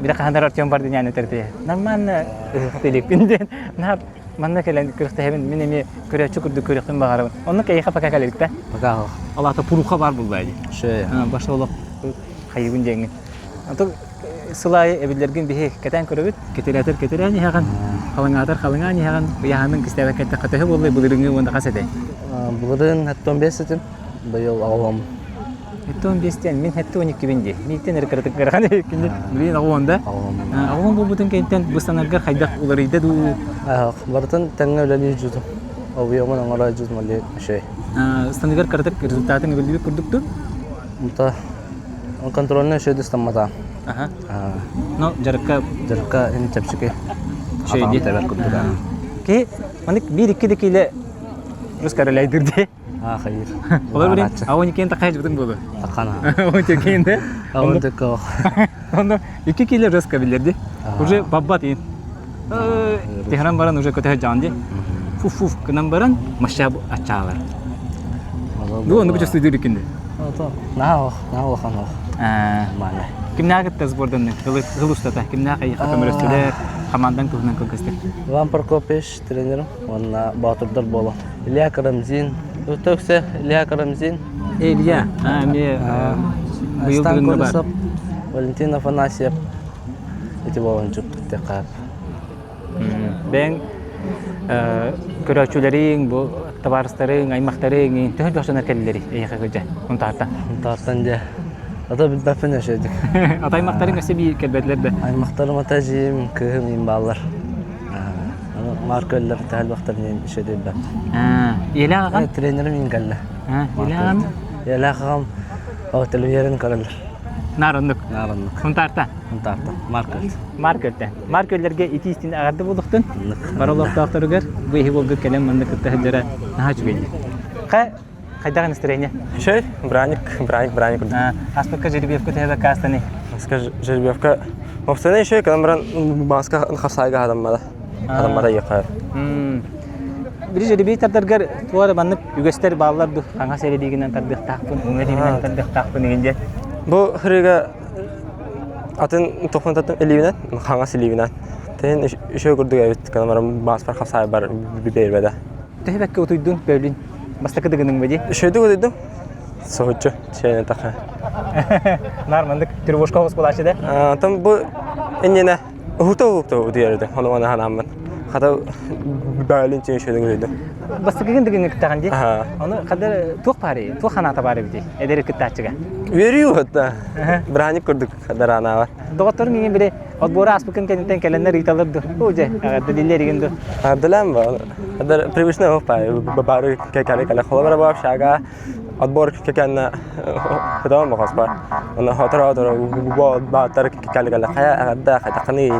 D: Бile хаһан Артем бар диэн этэрдэ. Нормально ыһыкты иликпин диэн. Наар манна кэлэн күрэхтэһэбин мин эмиэ көрөөччү курдук көрүөхпүн баҕарабын. Оннук эйиэхэ пока кэллик да?
K: Пока
D: Ол аата пуруха бар булла дии.
K: Шея.
D: Баша олох хайыбын диэҥҥин. Антон сыл аайы эбиллэргин биһи кэтээн көрөбүт. Кэтирээтэр кэтирээн иһэҕин, халыҥаатар халыҥаан иһэҕин, ыйааһынын кистээбэккэ эттэххэ төһө буоллай былырыыҥҥы уонна хас этэй?
K: Былырыын 75 этим, быйыл аҕалам.
D: 75 диэн мин 72-бин дии. Мииттэн эрэ кыратык ыарахан эбиккин Билигин аҕуон да? Аҕуон буолбутун кэнниттэн быстанаргар хайдах уларыйда дуу?
K: Барытын тэҥҥэ үлэлии дьутум. Объемун оҥоро дьутум оле үчүгэй.
D: Ыстаныгар кыратык результатын эбиллибит курдук дуу?
K: Мта контрольный үчүгэй ыстаммата.
D: Аха. Но дьарыкка
K: дьарыкка ин чэпчэки.
D: Үчүгэй дии.
K: Тэбэр курдук.
D: Ки манык биир-икки да киилэ русскаралайдыр дии.
K: Аа хайыр.
D: Олор билин ауын иккен тахай жыбытың болу.
K: Тахана.
D: Ауын текейін де.
K: Ауын текке
D: Онно икки киле рыска билерди. Уже баббат ин. Техран баран уже көтө жан ди. Фуф-фуф гынан баран маша ачаалар. Бу ону чувствуйдур икинди.
K: Наһаа ох, наһаа улахан ох. Нормально.
D: Кимнээх кытта сборданны? Хыл устата кимнээх эйиэхэ көмөлөстүлэр, хамаандаҥ туһунан кылгастык.
K: Иван Прокопьевич тренерим уонна боотурдар буолан. Илья Карамзин. Өтөксө Илья Карамзин.
D: Илья, а, эмиэ быйыл
K: Стан
D: бүгүҥҥэ баар.
K: Колесов, Валентин Афанасьев ити буолан чуптуктеххаап.
D: Бэйэҥ көрөөччүлэриҥ, бу табаарыстарыҥ, аймахтарыҥ төһө дьохсонор кэллэри эйиэхэ кыдьа Унтаартан?
K: Унтаартан дьэ. Ата билбэппин өшөдүк.
D: Ата аймахтарыҥ өссө биир кэлбэтилэр да?
K: Аймахтарым ата эдьиийим, кыыһым иин бааллар. Маар көллөр тэһэлбэхтэр диэн үчүгэй
D: Ийэлээх аҕам?
K: Тренерим иин кэллэ.
D: Ийэлээх аҕам?
K: Ийэлээх аҕам о телевизорын көрөллөр.
D: Наар оннук.
K: Наар оннук.
D: Хунтаарта.
K: Хунтаарта. Маркөлт.
D: Маркөлтөн. Маркөллөргө ити истин аҕарды булуктун. Бары олохтоохторугар бу иһи болгут кэлэн манна кытта сылдьара наһаа үчүгэй. Ха хайдах настроение?
L: Шей, браник, браник, браник.
D: Аспакка жеребьевка төһө кастаны?
L: Маска жеребьевка. Мопсана еще калам баран маска хасайга адаммада. Адаммада якар.
D: Бiri жеребей тардаргар туара маннык үгэстер бааллар ду хаҥас эрэлиигинэн тардыахтаахпын, уҥа илиибинэн тардыахтаахпын деген дьэ.
L: Бу хырыга атын тохун татын илиибинэн, хаҥас илиибинэн. Тен үшө курдук эбит, каламарам бааспар хасай бар бибербеде.
D: Төһө бэккэ утуйдун, бөөлүн? Бастакы дыгыныҥ ба дии?
L: Үшөйдүк утуйдум. Соһуччу, чэйнэ таха.
D: Нар мандык тревожка оҕус булаачы да?
L: Там бу иннинэ уһута уһукта утуйар этим. Ону аны ханааммын. Хата бөөлүн чэйн үшөйдүк утуйдум.
D: Бастакыгын дыгыҥҥа кыттаҕын дии? Ону хадыр туох баарый? Туох ханаата баар эбитий? Эдэр кыттааччыга.
L: Үөрүү уһутта. Браник курдук хадаранаабар.
D: Доҕотторуҥ иҥин били отбуора ааспыккын кэнниттэн кэлэннэр ыыталлар ду? Оо дьэ, эҕэрдэлииллэр игин ду?
L: Эҕэрдэлээн ба. Хадыр привычный оппай. Бары кэле кэле холобура бу общага отбор кэннэ хытаан бохоспар. Онно хоторо хоторо бааттар кэле кэле хайа эҕэрдэ хайдаххыный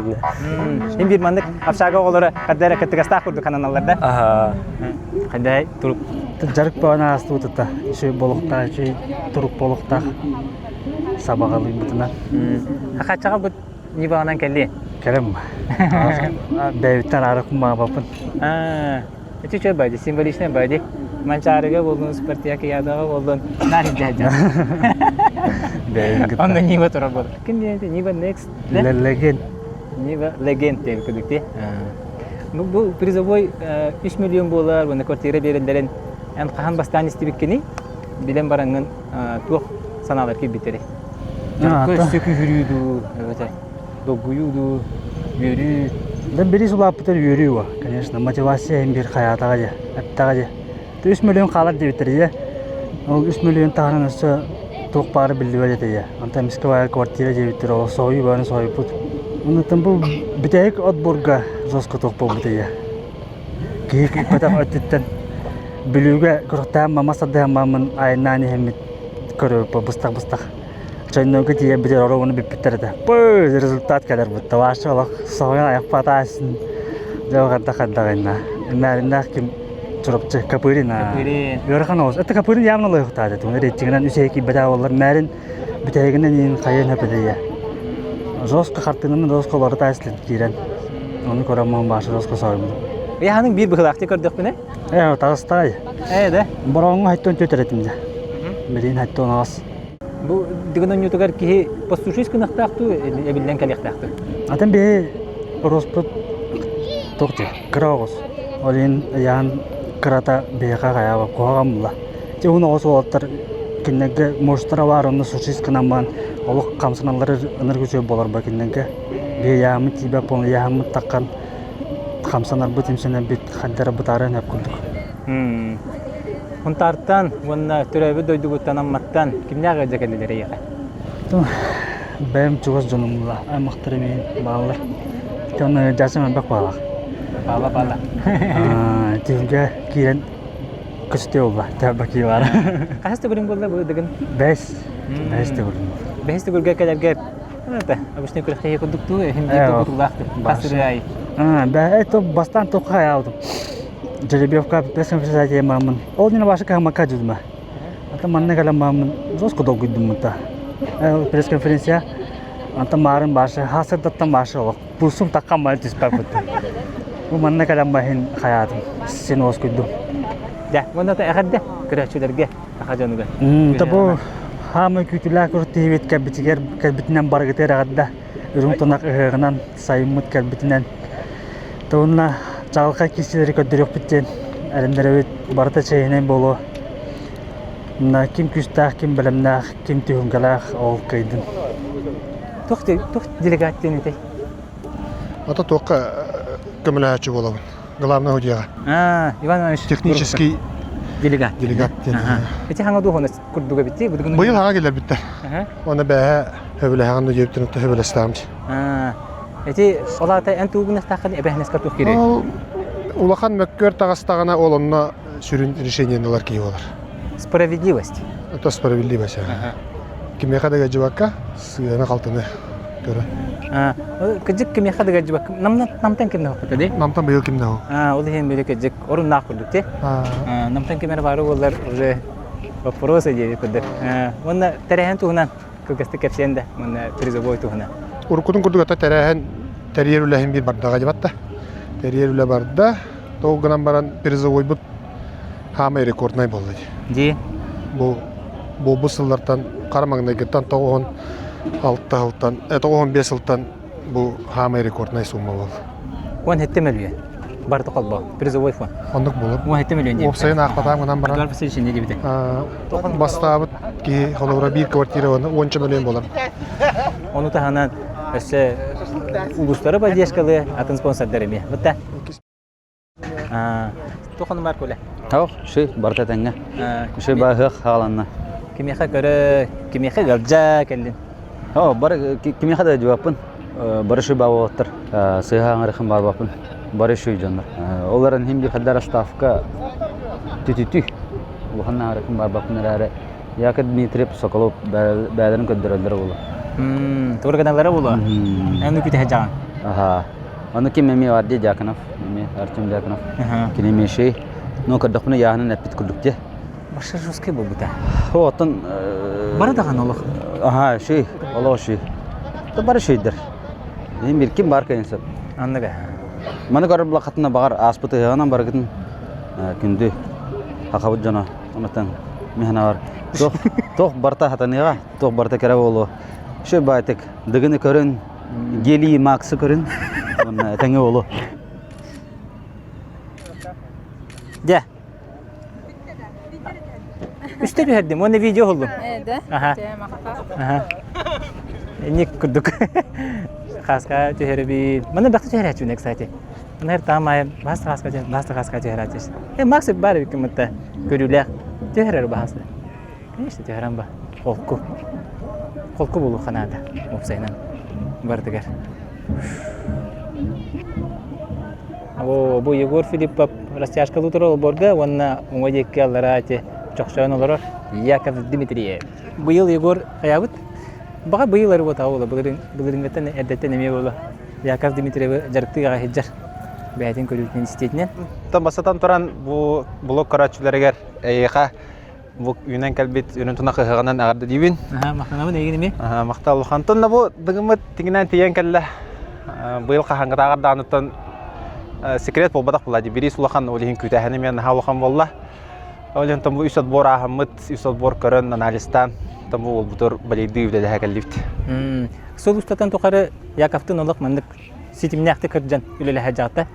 D: Мин биир маннык общага оҕолоро хардара кыттыгастаах курдук хананаллар да?
L: Аха.
D: Хайдай турук.
M: Дьарык баҕана аастыбытыта. Үчүгэй болохтаах, үчүгэй турук болохтаах. Сабаҕалыйбытынан.
D: Хаччаҕа бу ньыбаҕынан кэлли.
M: Кэлем. Бэйбиттэн аара кумаабаппын.
D: Ити үчүгэй бади, символичный бади. Манчаарыга болдун, спартакиадаҕа болдун, наар илдьэ
M: Бэйэм кытта.
D: Онно Нива турар буолар. Ким диэн Нива Next?
M: Леген.
D: Нива Легенд диэн кудукти. Бу призовой 3 миллион буолар, уонна квартира биэрэллэрин эн хаһан бастаан истибиккиний? Билэн бараҥҥын туох санаалар киирбиттэрий? Өссө күүһүрүү дуу, эбэтэр долгуйуу дуу, үөрүү?
M: Да бирис улааппытар үөрүү ба, конечно, мотивация иһин биир хайаатаҕа дьэ, эттэҕэ дьэ. Үс миллион хаалар диэбиттэр дьэ. Ол үс миллион таһынан өссө туох баара биллибэт этэ дьэ. Онтон эмискэ баайар квартира диэбиттэр, ол соһуйуу баарын соһуйбут. Онтон бу бүтэһик отборга жестко туох буолбут дьэ. Киһи күүппэтэх өттүттэн Бүлүүгэ күрэхтэһэн мама сардыһан мааммын айаннаан иһэммит көрөбүт быстах-быстах. Чойнойго тиийэн бүтэр оруобуна бүппүттэр этэ. Пыы результат кэлэр бутта. Вообще олох соһуйан айахпата аасын. Дьэ хайдах хайдаҕынна. Мээриннээх ким Чурапчы Капырин.
D: Капырин.
M: Ыарахан оҕус. Это Капырин явно лойуохтаат этэ. Рейтингинэн үсэһи киирбэтэх буоллар мээрин бүтэһигинэн иин хайыан хөпөдөйө. Жестко хартыынаны жестко олору таайслын киирэн. Ону көрөн мон башы жестко соһуйбутум.
D: Ыйаһаның биир быһылаахтыы көрдөхпүнэ.
M: Ээ, таҕыстаай.
D: Ээ, да.
M: Бороҥҥо хайтон түөтэр этим дьэ. Билигин хайтон аҕас.
D: Бу дыгын онньутугар киһи послушай гыныахтаах дуу, эбиллэн кэлиэхтээх дуу?
M: Атын биһи ороспут туох дии, кыра оҕус. Ол иһин ыйаан кырата биһиэхэ хайаба куһаҕан була. Ити уһун оҕус уолаттар кинилэргэ муштара баар онно сушис гынан баран олох хамсаналлары ынырык үчүгэй буолар ба кинилэргэ. Биһи ыйааммыт тиийбэт буолан ыйааммыт таххан хамсанарбыт имсэнэрбит хайдара бытаарыан сөп курдук.
D: Хунтаартан уонна төрөөбүт дойдугуттан Амматтан кимнээх ыалдьа кэллилэр эйиэхэ?
M: Бэйэм чугас дьонум була, аймахтарым иһин бааллар. Онно ыалдьааччым элбэх баалаах.
D: Баала баала.
M: Түһүлгэ киирэн көстүө буолла, тэбэки баара.
D: Хаһыс төгүлүҥ буолла бу дыгын?
M: Бэс. Бэс төгүлүм буолла.
D: Бэһис төгүлгэ кэлэргэ Это, обычный күрэхтэһии курдук дуу, иһин биир долгутуулаах хас ырыа ай.
M: Бээ, то бастаан туохха хаябытым. Жеребьевка пресс-конференция мааммын. Ол дьине башы каһамакка дьудума. Ата манна кэлэн мааммын жестко долгуйдум та. Пресс-конференция Антон маарын башы хасырдаттан башы олох. Пулсум таккан мал түспэппит. Бу манна кэлэн баһын хаятым. Син оскуйдум.
D: Дьэ, уонна эҕэрдэ көрөөччүлэргэ саха дьонугар.
M: Та бу хаамай күүтүлээх куртиһибит кэлбитигэр кэлбитинэн барыгытыгар эҕэрдэ үрүҥ тунах ыһыаҕынан сайыммыт кэлбитинэн туунна чаҕылхай киисилэри көрдөрүөхпүт диэн эрэннэрэбит барыта чэйинэн буолуо мына ким күүстээх ким бэлэмнээх ким түһүлгэлээх ол кыайдын
D: туох туох делегат диэн этэй
N: Ата туохха көмөлөһөөччү буолабын главный судьяҕа.
D: А, Иван Иванович.
N: Технический
D: делегат.
N: Делегат диэн.
D: Ити хаҥа дуоһунас курдуга битти.
N: Быйыл хаҥа кэлэрбиттэр. Уонна бээһэ хөбүлэһэҕин да диэбиттэрин хөбүлэстэҕим.
D: Ити ол аата эн тугунахтааххын эбэһинэскэ туох киирэй?
N: Ол улахан мөккүөр таҕыстаҕына ол онно сүрүн решениени ылар киһи буолар.
D: Справедливость.
N: Это справедливость. Кимиэхэ да ыалдьыбакка, сыаны-халтыны көрөн.
D: Кыдьык кимиэхэ да ыалдьыбакка. Намтан кимнэ хоппута дии?
N: Намтан быйыл кимнэ хо.
D: Ол иһин били кыдьык оруннаах курдук ти. Намтан ким эрэ баары буоллар уже вопрос диэби курдук. Уонна тэрээһин туһунан кылгастык кэпсиэн да, уонна призовой туһунан.
N: Уруккутун курдук ата тэрээһин тэрийэр үлэһин биир бардаҕа дьабатта. Тэрийэр үлэ барда. Ол гынан баран призовойбут хаамай рекорднай буолла дии.
D: Дии.
N: Бу буолбут сыллартан хара маҥнайгыттан 96 сылтан, 95 сылтан бу хаамай рекорднай сумма буолла.
D: 17 мөлүйүөн. Барыта холбоо. Призовой фонд.
N: Оннук буолар.
D: 17 мөлүйүөн диэбитэ.
N: Уопсайын аахпатаам гынан баран.
D: Эдуард Васильевич инньэ диэбитэ.
N: Бастаабыт киһи холобура биир квартира уонча мөлүйүөн буолар.
D: Ону таһынан өссө улуустары поддержкалыы атын спонсордар эмиэ. Бытта. Туох бар Коля?
O: Ох, ши, барыта тэҥҥэ. Ши баһыах хааланна.
D: Кимиэхэ көрө, кимиэхэ ыалдьа кэллин?
O: О, бары кимиэхэ да дьыбаппын. Бары ши баабаттар. Сыһа аңарыхын баабаппын. Бары ши дьоннор. Оларын хим бихаддар ставка түтүтү. Улахан аарыхын баабаппын эрээри Яков Дмитриев Соколов бээлэрин көрдөрөллөр буолуо.
D: Тугу гыналлара буолуо? Эн күтэ сылдьаҕын.
O: Аха. Ону ким эмиэ бар дии Дьяконов, эмиэ Артем Дьяконов. Кини эмиэ шей. Ну, көрдөхпүнэ яһынан эппит курдук дии.
D: Баша жесткий буолбута.
O: О, оттон
D: Бары даҕаны олох.
O: Аха, шей, олох шей. То бары шейдер. Эм бир ким бар кайын сөп.
D: Анныга.
O: Маны көрөр булахатына бағар ааспыт ыһыаҕынан барыгытын күндү хахабыт дьоно Онтон миһанавар туох туох барта хатаныаҕа, туох барта кэрэ буолуо. Шө баайтык дыгыны көрүн, гелий максы көрүн, уонна этэҥҥэ буолуо.
D: Дьэ. Үстэ түһэрдим, уонна видео уһуллум. Аха. Аха. Ник курдук. Хаска түһэрбин. Маны бахта түһэрээччүнэ, кстати. Нэр таамай бас хаска бас хаска түһэрээччи. Э Макс бар эбиккин көрүүлээх түһэрэр баһасы. Конечно түһэрэн ба. Холку. Холку буолуохха наада уопсайынан барытыгар. О, бу Егор Филиппов растяжкалыы турар олбуорга уонна уҥа диэки аллараа ити чохчоон олорор Яков Дмитриев. Быйыл Егор хайаабыт? Баҕа быйыл эрэ буотаҕа буола, былырыыҥҥыттан эрдэттэн эмиэ буола. Яков Дмитриевы дьарыктыы сылдьар бэйэтин көрүүтүнэн истиэтинэн.
I: Оттон бастатан туран бу блог көрөөччүлэригэр эйиэхэ бу үүнэн кэлбит үрүн тунах ыһыаҕынан эҕэрдэ диибин.
D: Аха, махтанабын эйигин эмиэ.
I: Аха, махтал улахан. да бу дыгыммыт тиҥинэн тиийэн кэллэ. Быйыл хаһааҥҥытааҕар даҕаныттан секрет буолбатах буолла дии. Бириис улахан, ол иһин күүтээһин эмиэ наһаа улахан буолла. Ол иһин бу үс отбор ааһаммыт, үс отбор көрөн, анализтаан, бу уолбутугар балейдыы үлэлэһэ кэллибит.
D: Сыл устатын тухары Яковтын олох маннык ситимнээхтик кырдьан үлэлэһэ дьаҕата.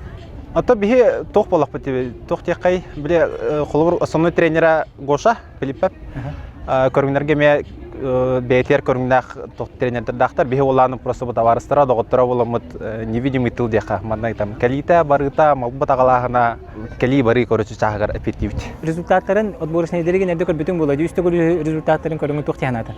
I: Ото биһи туох буоллахпыт туох диэххэй били холобур основной тренера Гоша Филиппов көрүҥнэргэ эмиэ бэйэтигэр көрүҥнээх тренердэрдаахтар биһи уоллааны просто бу табаарыстара доҕотторо буоламмыт невидимый тыл диэххэ манна там кэлиитэ барыыта малбыт аҕалааһына кэлии барыы короче чааһыгар эппиэттиибит
D: Результаттарын отборочнайдарыгын эрдэ көрбүтүҥ буолла үс төгүл результаттарын көрөҥүн туох диһанаатын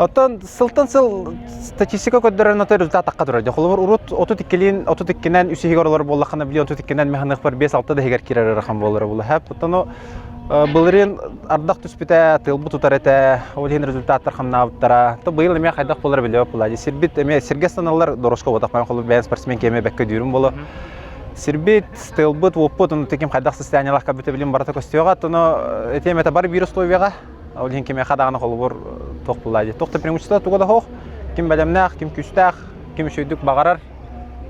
I: Оттон сылтан сыл статистика көрдөрөр ото результат тахха турар. Холобур урут 32-лин 32-нэн үс иһигэр олорор буоллаххына били 32-нэн механыхпар 5-6 да иһигэр киирэр ыарахан буолара буолла. Хэп оттон былырыын ардах түспүтэ, тыалбыт тутар этэ, ол иһин результаттар хамнаабыттара. То быйыл эмиэ хайдах буолара билбэт буолла. Сирбит эмиэ сиргэ станаллар дорожка буотах мен холобур бэйэн спортсмен киэмэ бэккэ дүүрүм боло. Сирбит, тыалбыт, уоппут, ону таким хайдах состояниелаах кабыта билим барыта көстүөҕэ. Тоно этиэм это бар биир условияҕа Ол иһин кимиэхэ даҕаны холобур туох буллаа дии. Туох да преимущество туга да суох. Ким бэлэмнээх, ким күүстээх, ким үчүгэйдик баҕарар,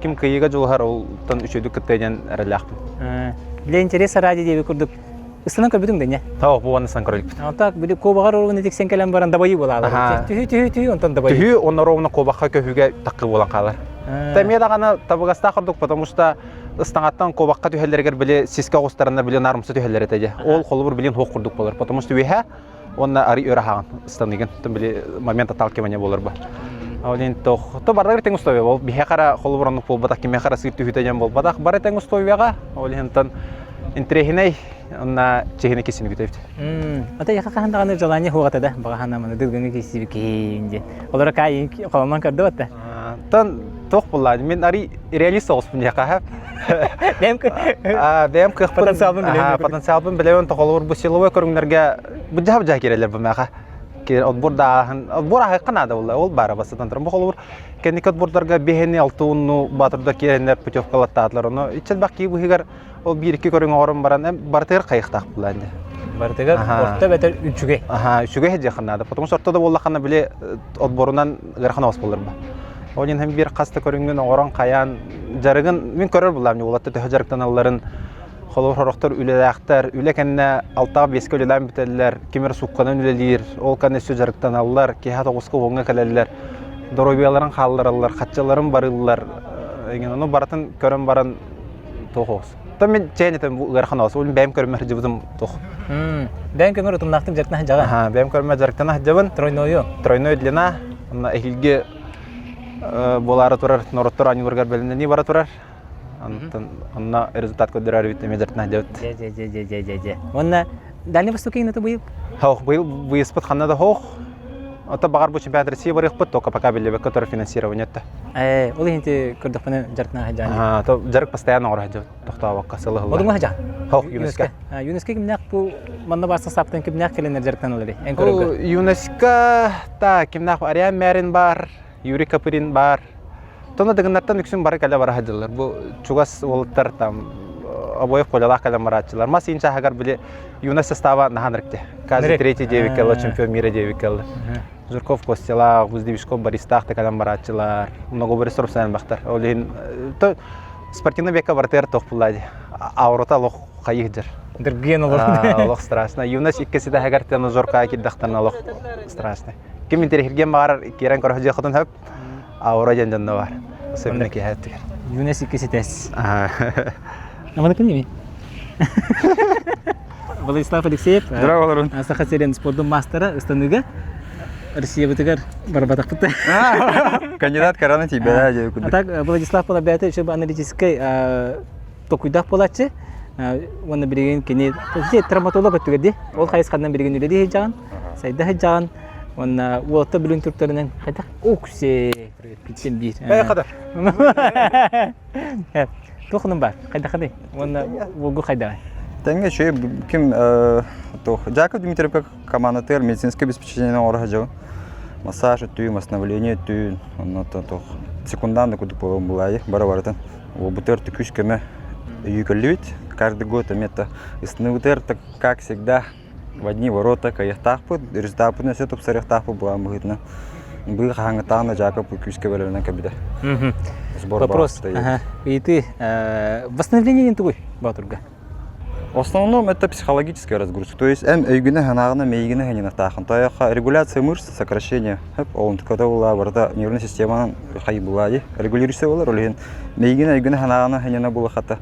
I: ким кыайыыга дьулуһар, олтон үчүгэйдик кыттыа диэн эрэллээхпин.
D: Для интереса ради диэби курдук ыстанан көрбүтүҥ да не?
I: Тоох, бу уонна ыстанан көрөлүкпүт.
D: Онтон били куобаҕар уругун итиксэн кэлэн баран дабайыы буолаалар. Түһүү, түһүү, түһүү, онтон дабайыы.
I: Түһүү, онно ровно куобахха көһүүгэ таккы буолан хаалар. Эмиэ даҕаны табыгастаах курдук, потому что ыстаҥаттан куобахха түһэллэригэр били сискэ оҕустараннар били наарымса түһэллэр этэ дьэ. Ол холобур билин хуох курдук болар. Потому что үөһэ уонна арый өр аһаҕын ыстаныгын. Били момент отталкивания болар ба. Ол иһин тох то бардар тең условия бол биһэ хара холобур оннук буолбатах кимиэхэ хара сыыр түһүтэ диэн буолбатах бары тең условияҕа ол иһин интириэһинэй онна чиһини кисини күтэбит.
D: Ата яха хаһан даҕаны желание хуоҕата да баҕаһана маны дылгыҥы киссибикиин диэн. Олоро кай холонон көрдө батта.
I: Тан туох буллаа мин ари реалист соҕуспун диэхэ
D: Бэйэм
I: бэйэм кыахпын
D: потенциалбын билэбин.
I: Потенциалбын билэбин тоҕолуур бу силовой көрүҥнэргэ быдьаһа быдьаһа киирэллэр бу мээхэ. Отбор да отбор аһыахха наада буолла. Ол баара бастатан туран. Бу холобур кэнники отбордарга биһини алты уонну баатырдар киирэннэр путевкалаттаатылар. Ону иччэлбэх кии быһыгар ол биир-икки көрүҥ оҥорон баран барытыгар хайыхтаах буолла инде.
D: Барытыгар орто эбэтэр үчүгэй.
I: Аха, үчүгэй диэххэ наада. Потому что орто да буоллаххына били отборунан ыарахан оҕус буолар ба. Ол иһин биир хас да көрүҥҥүн оҥорон хайаан дьарыгын мин көрөр буллаам уолаттар төһө дьарыктаналларын холобур сорохтор үлэлээхтэр үлэ кэннэ алтаҕа биэскэ үлэлээн бүтэллэр ким эрэ суукканан үлэлиир ол кэннэ өссө дьарыктаналлар киэһэ тоҕуска уоҥҥа кэлэллэр доруобуйаларын хааллараллар хаччаларын барыыллар эҥин ону барытын көрөн баран туох оҕус то мин чээн этим бу ыарахан оҕус ол бэйэм көрүмэр сылдьыбытым туох
D: бэйэм көмөр утумнаахтык дьарыктана сылдьаҕын
I: бэйэм көрүмэр дьарыктана сылдьабын
D: тройною
I: тройной длина онно эһиилги буолаары турар норуоттар оонньууларыгар бэлэмнэнии бара турар Онтон онно результат көрдөрөр эбит эмиэ дьэ
D: Дьэ дьэ дьэ дьэ дьэ дьэ дьэ. Уонна Дальний Восток иҥнэтэ быйыл?
I: Хоох, быйыл выездпыт ханна да хоох. Ото баҕар бу чемпионат России барыахпыт, только пока биллибэккэ турар финансирование это.
D: Ээ, ол иһин ти көрдөхпүнэ дьарыктана сылдьаан.
I: Аа, то дьарык постоянно оҥоро сылдьабыт, тохтообокко сылы сылла.
D: Одуҥа сылдьаан?
I: Хоох, ЮНЕСКО.
D: ЮНЕСКО кимнээх бу манна барса саптан кимнээх кэлэннэр дьарыктаналлар эн көрөргө?
I: ЮНЕСКО та кимнээх Ариан Мэрин бар, Юрий Копырин баар. Тоно дыгыннартан үксүн бары кэлэ бара сылдьаллар. Бу чугас уолаттар там обоев Колялаах кэлэн барааччылар. Мас иин чааһыгар били юность состава наһан ырыкте. Каждый третий диэбиккэ чемпион мира диэбиккэ Жирков Костялаах, Гуздевичков Бористаах да кэлэн барааччылар. Многоборец торупсанан бахтар. Ол иһин спортивный векка барытыгар туох булла дии. Аурота олох хайых дьэр.
D: Дыргыйан олох.
I: Олох страшно. Юность иккиси таһыгар тенажерка кирдахтан олох страшно. Ким интэриэһиргиэн баҕарар киирэн көрө сылдьыаххытын сөп. Аура диэн дьонно бар. Сөбүнэ киэһэ өттүгэр.
D: Юнес икки ситэс. Аманыкын нemi? Владислав Алексеев.
E: Здравствуй.
D: Саха сирин спордун мастера ыстаныыга Россиябытыгар барбатахпыт.
E: Кандидат корона тебя, да,
D: А так Владислав Полобята еще аналитическай токуйдаах буолааччы. Уонна билигин кини травматолог өттүгэр дии. Ол хайысханан билигин үлэлии сылдьаҕын, сайда сылдьаҕын. Уонна уолаттар билин туртарынан хайдах уксе питсен биир.
I: Э хадар.
D: Туох бар? Хайдаханый? Уонна уолгу хайдаҕай?
E: Тэҥҥэ үчүгэй ким туох Жаков Дмитриевка командатыгар медицинское обеспечение оҥоро сылдьабын. Массаж өттүн, восстановление өттүн, онно туох секунданды курдук буолан булаайы бара барытын. Уолбутугар түкүс көмө өйүү кэллибит. Каждый год эмиэ ыстыныбытыгар как всегда в одни ворота кыайыахтаахпыт, результаппытын өссө тупсарыахтаахпыт буолан быһыытынан быыл хаһааҥҥытааҕына Жаков күүскэ бэлэмнэн кэлбитэ.
D: Вопрос. Ыйытыы. Восстановление диэн тугуй Боотурга?
E: В основном это психологическая разгрузка. То есть эм өйгүнэ санааҕына мэйигинэ ханьынахтаахын. Тояха регуляция мышц, сокращение. Ол онтуката була барыта нервная системанан хай булаайы. Регулируйся болар, ол иһин мэйигинэ өйгүнэ санааҕына ханьына булахата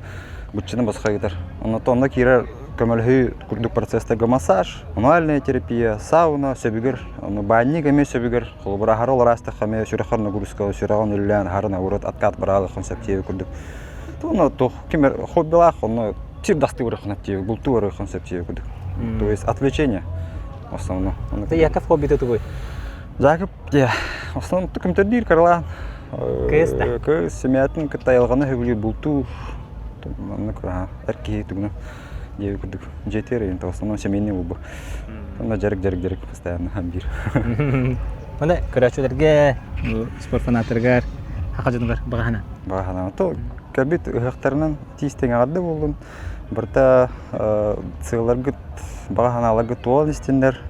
E: буччаны босхо ыытар. Онно онно киирэр көмөлөһүү курдук процесстарга массаж, мануальная терапия, сауна сөбүгэр, ону баанньык эмиэ сөбүгэр, холобура аһары олораастахха эмиэ сүрэххэр нагрузка, сүрэҕин үллээн аһары наоборот откат бараалыххын сөп диэби курдук. Туону туох ким хоббилаах онно сир дастыы барыаххын сөп диэби, бултуу барыаххын сөп диэби курдук. То есть отвлечение в основном.
D: Ты Яков хоббита тугуй?
E: Жаков, я в основном көмтөрдүүр кыралаан.
D: Кыыс да?
E: Кыыс семьятын кытта айылҕаны сөбүлүүр бултуур. Оннук эр киһи тугуна диэби курдук дьиэтигэр в основном семейный буолбу. Онно дьарык дьарык дьарык постоянно биир.
D: Маны көрөөччүлэргэ спорт фанаттарыгар хаха дьонугар баҕаһына.
E: Баҕаһына. То кэлбит ыһыахтарынан тиис тэҥэҕэрдэ буоллун. Барыта сыалларгыт баҕа санааларгыт туолан истиннэр.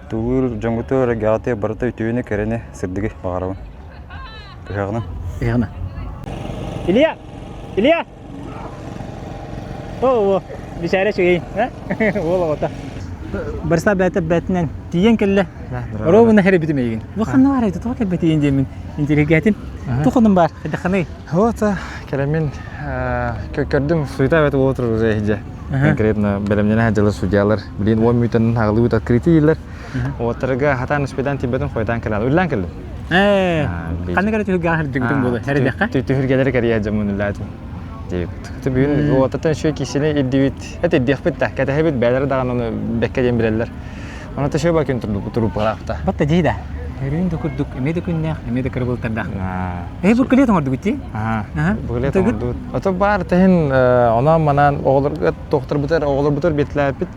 E: Тулуур дьоҥҥутугар эгэҕитигэр барыта үтүөнү кэрэни сырдыгы баҕарабын. Ыһыаҕынан.
D: Ыһыаҕынан. Илья! Илья! Оо, бишээрэ үчүгэй, уол оҕото. Барыста бээтэ бээтинэн тиийэн кэллэ. Ровно хэрибитим эйигин. Бу ханна бар эбит, тоҕо кэлбэтигин диэммин интиригээтим. Туох онун бар, хайдаханый?
P: Вот, кэлэммин көрдүм, суета эбэт уол турар уже иһдьэ. Конкретно бэлэмнэнэ сылдьалар судьялар. Билин 10 мүнүүтэн хаҕылыбыт открытие дииллэр. Уоттарга хатаан успедан тиийбэтин хойутаан кэлэн үллээн кэллим.
D: Ээ, ханнык эрэ түһүлгэҕэ сылдьыбытым буолуо, эрэдэххэ?
P: Түһүлгэлэри кэрийэ дьоммун үллээтим. Диэбит. Бүгүн уотаттан үчүгэй киисини ирдибит. Эт ирдиэхпит да, кэтэһэбит, бэйэлэрэ даҕаны ону бэккэ диэн билэллэр. Ону төшө ба күн туруппалаахта.
D: Батта дии да. Өрүүн да курдук, эмиэ да күннээх, эмиэ да кырабылтардаах. Э, буклет оҥордугут дии?
P: Буклет оҥордубут. Ото баар тэһин онон манан оҕолорго тохторбутар, оҕолорбутугар биэтлээппит.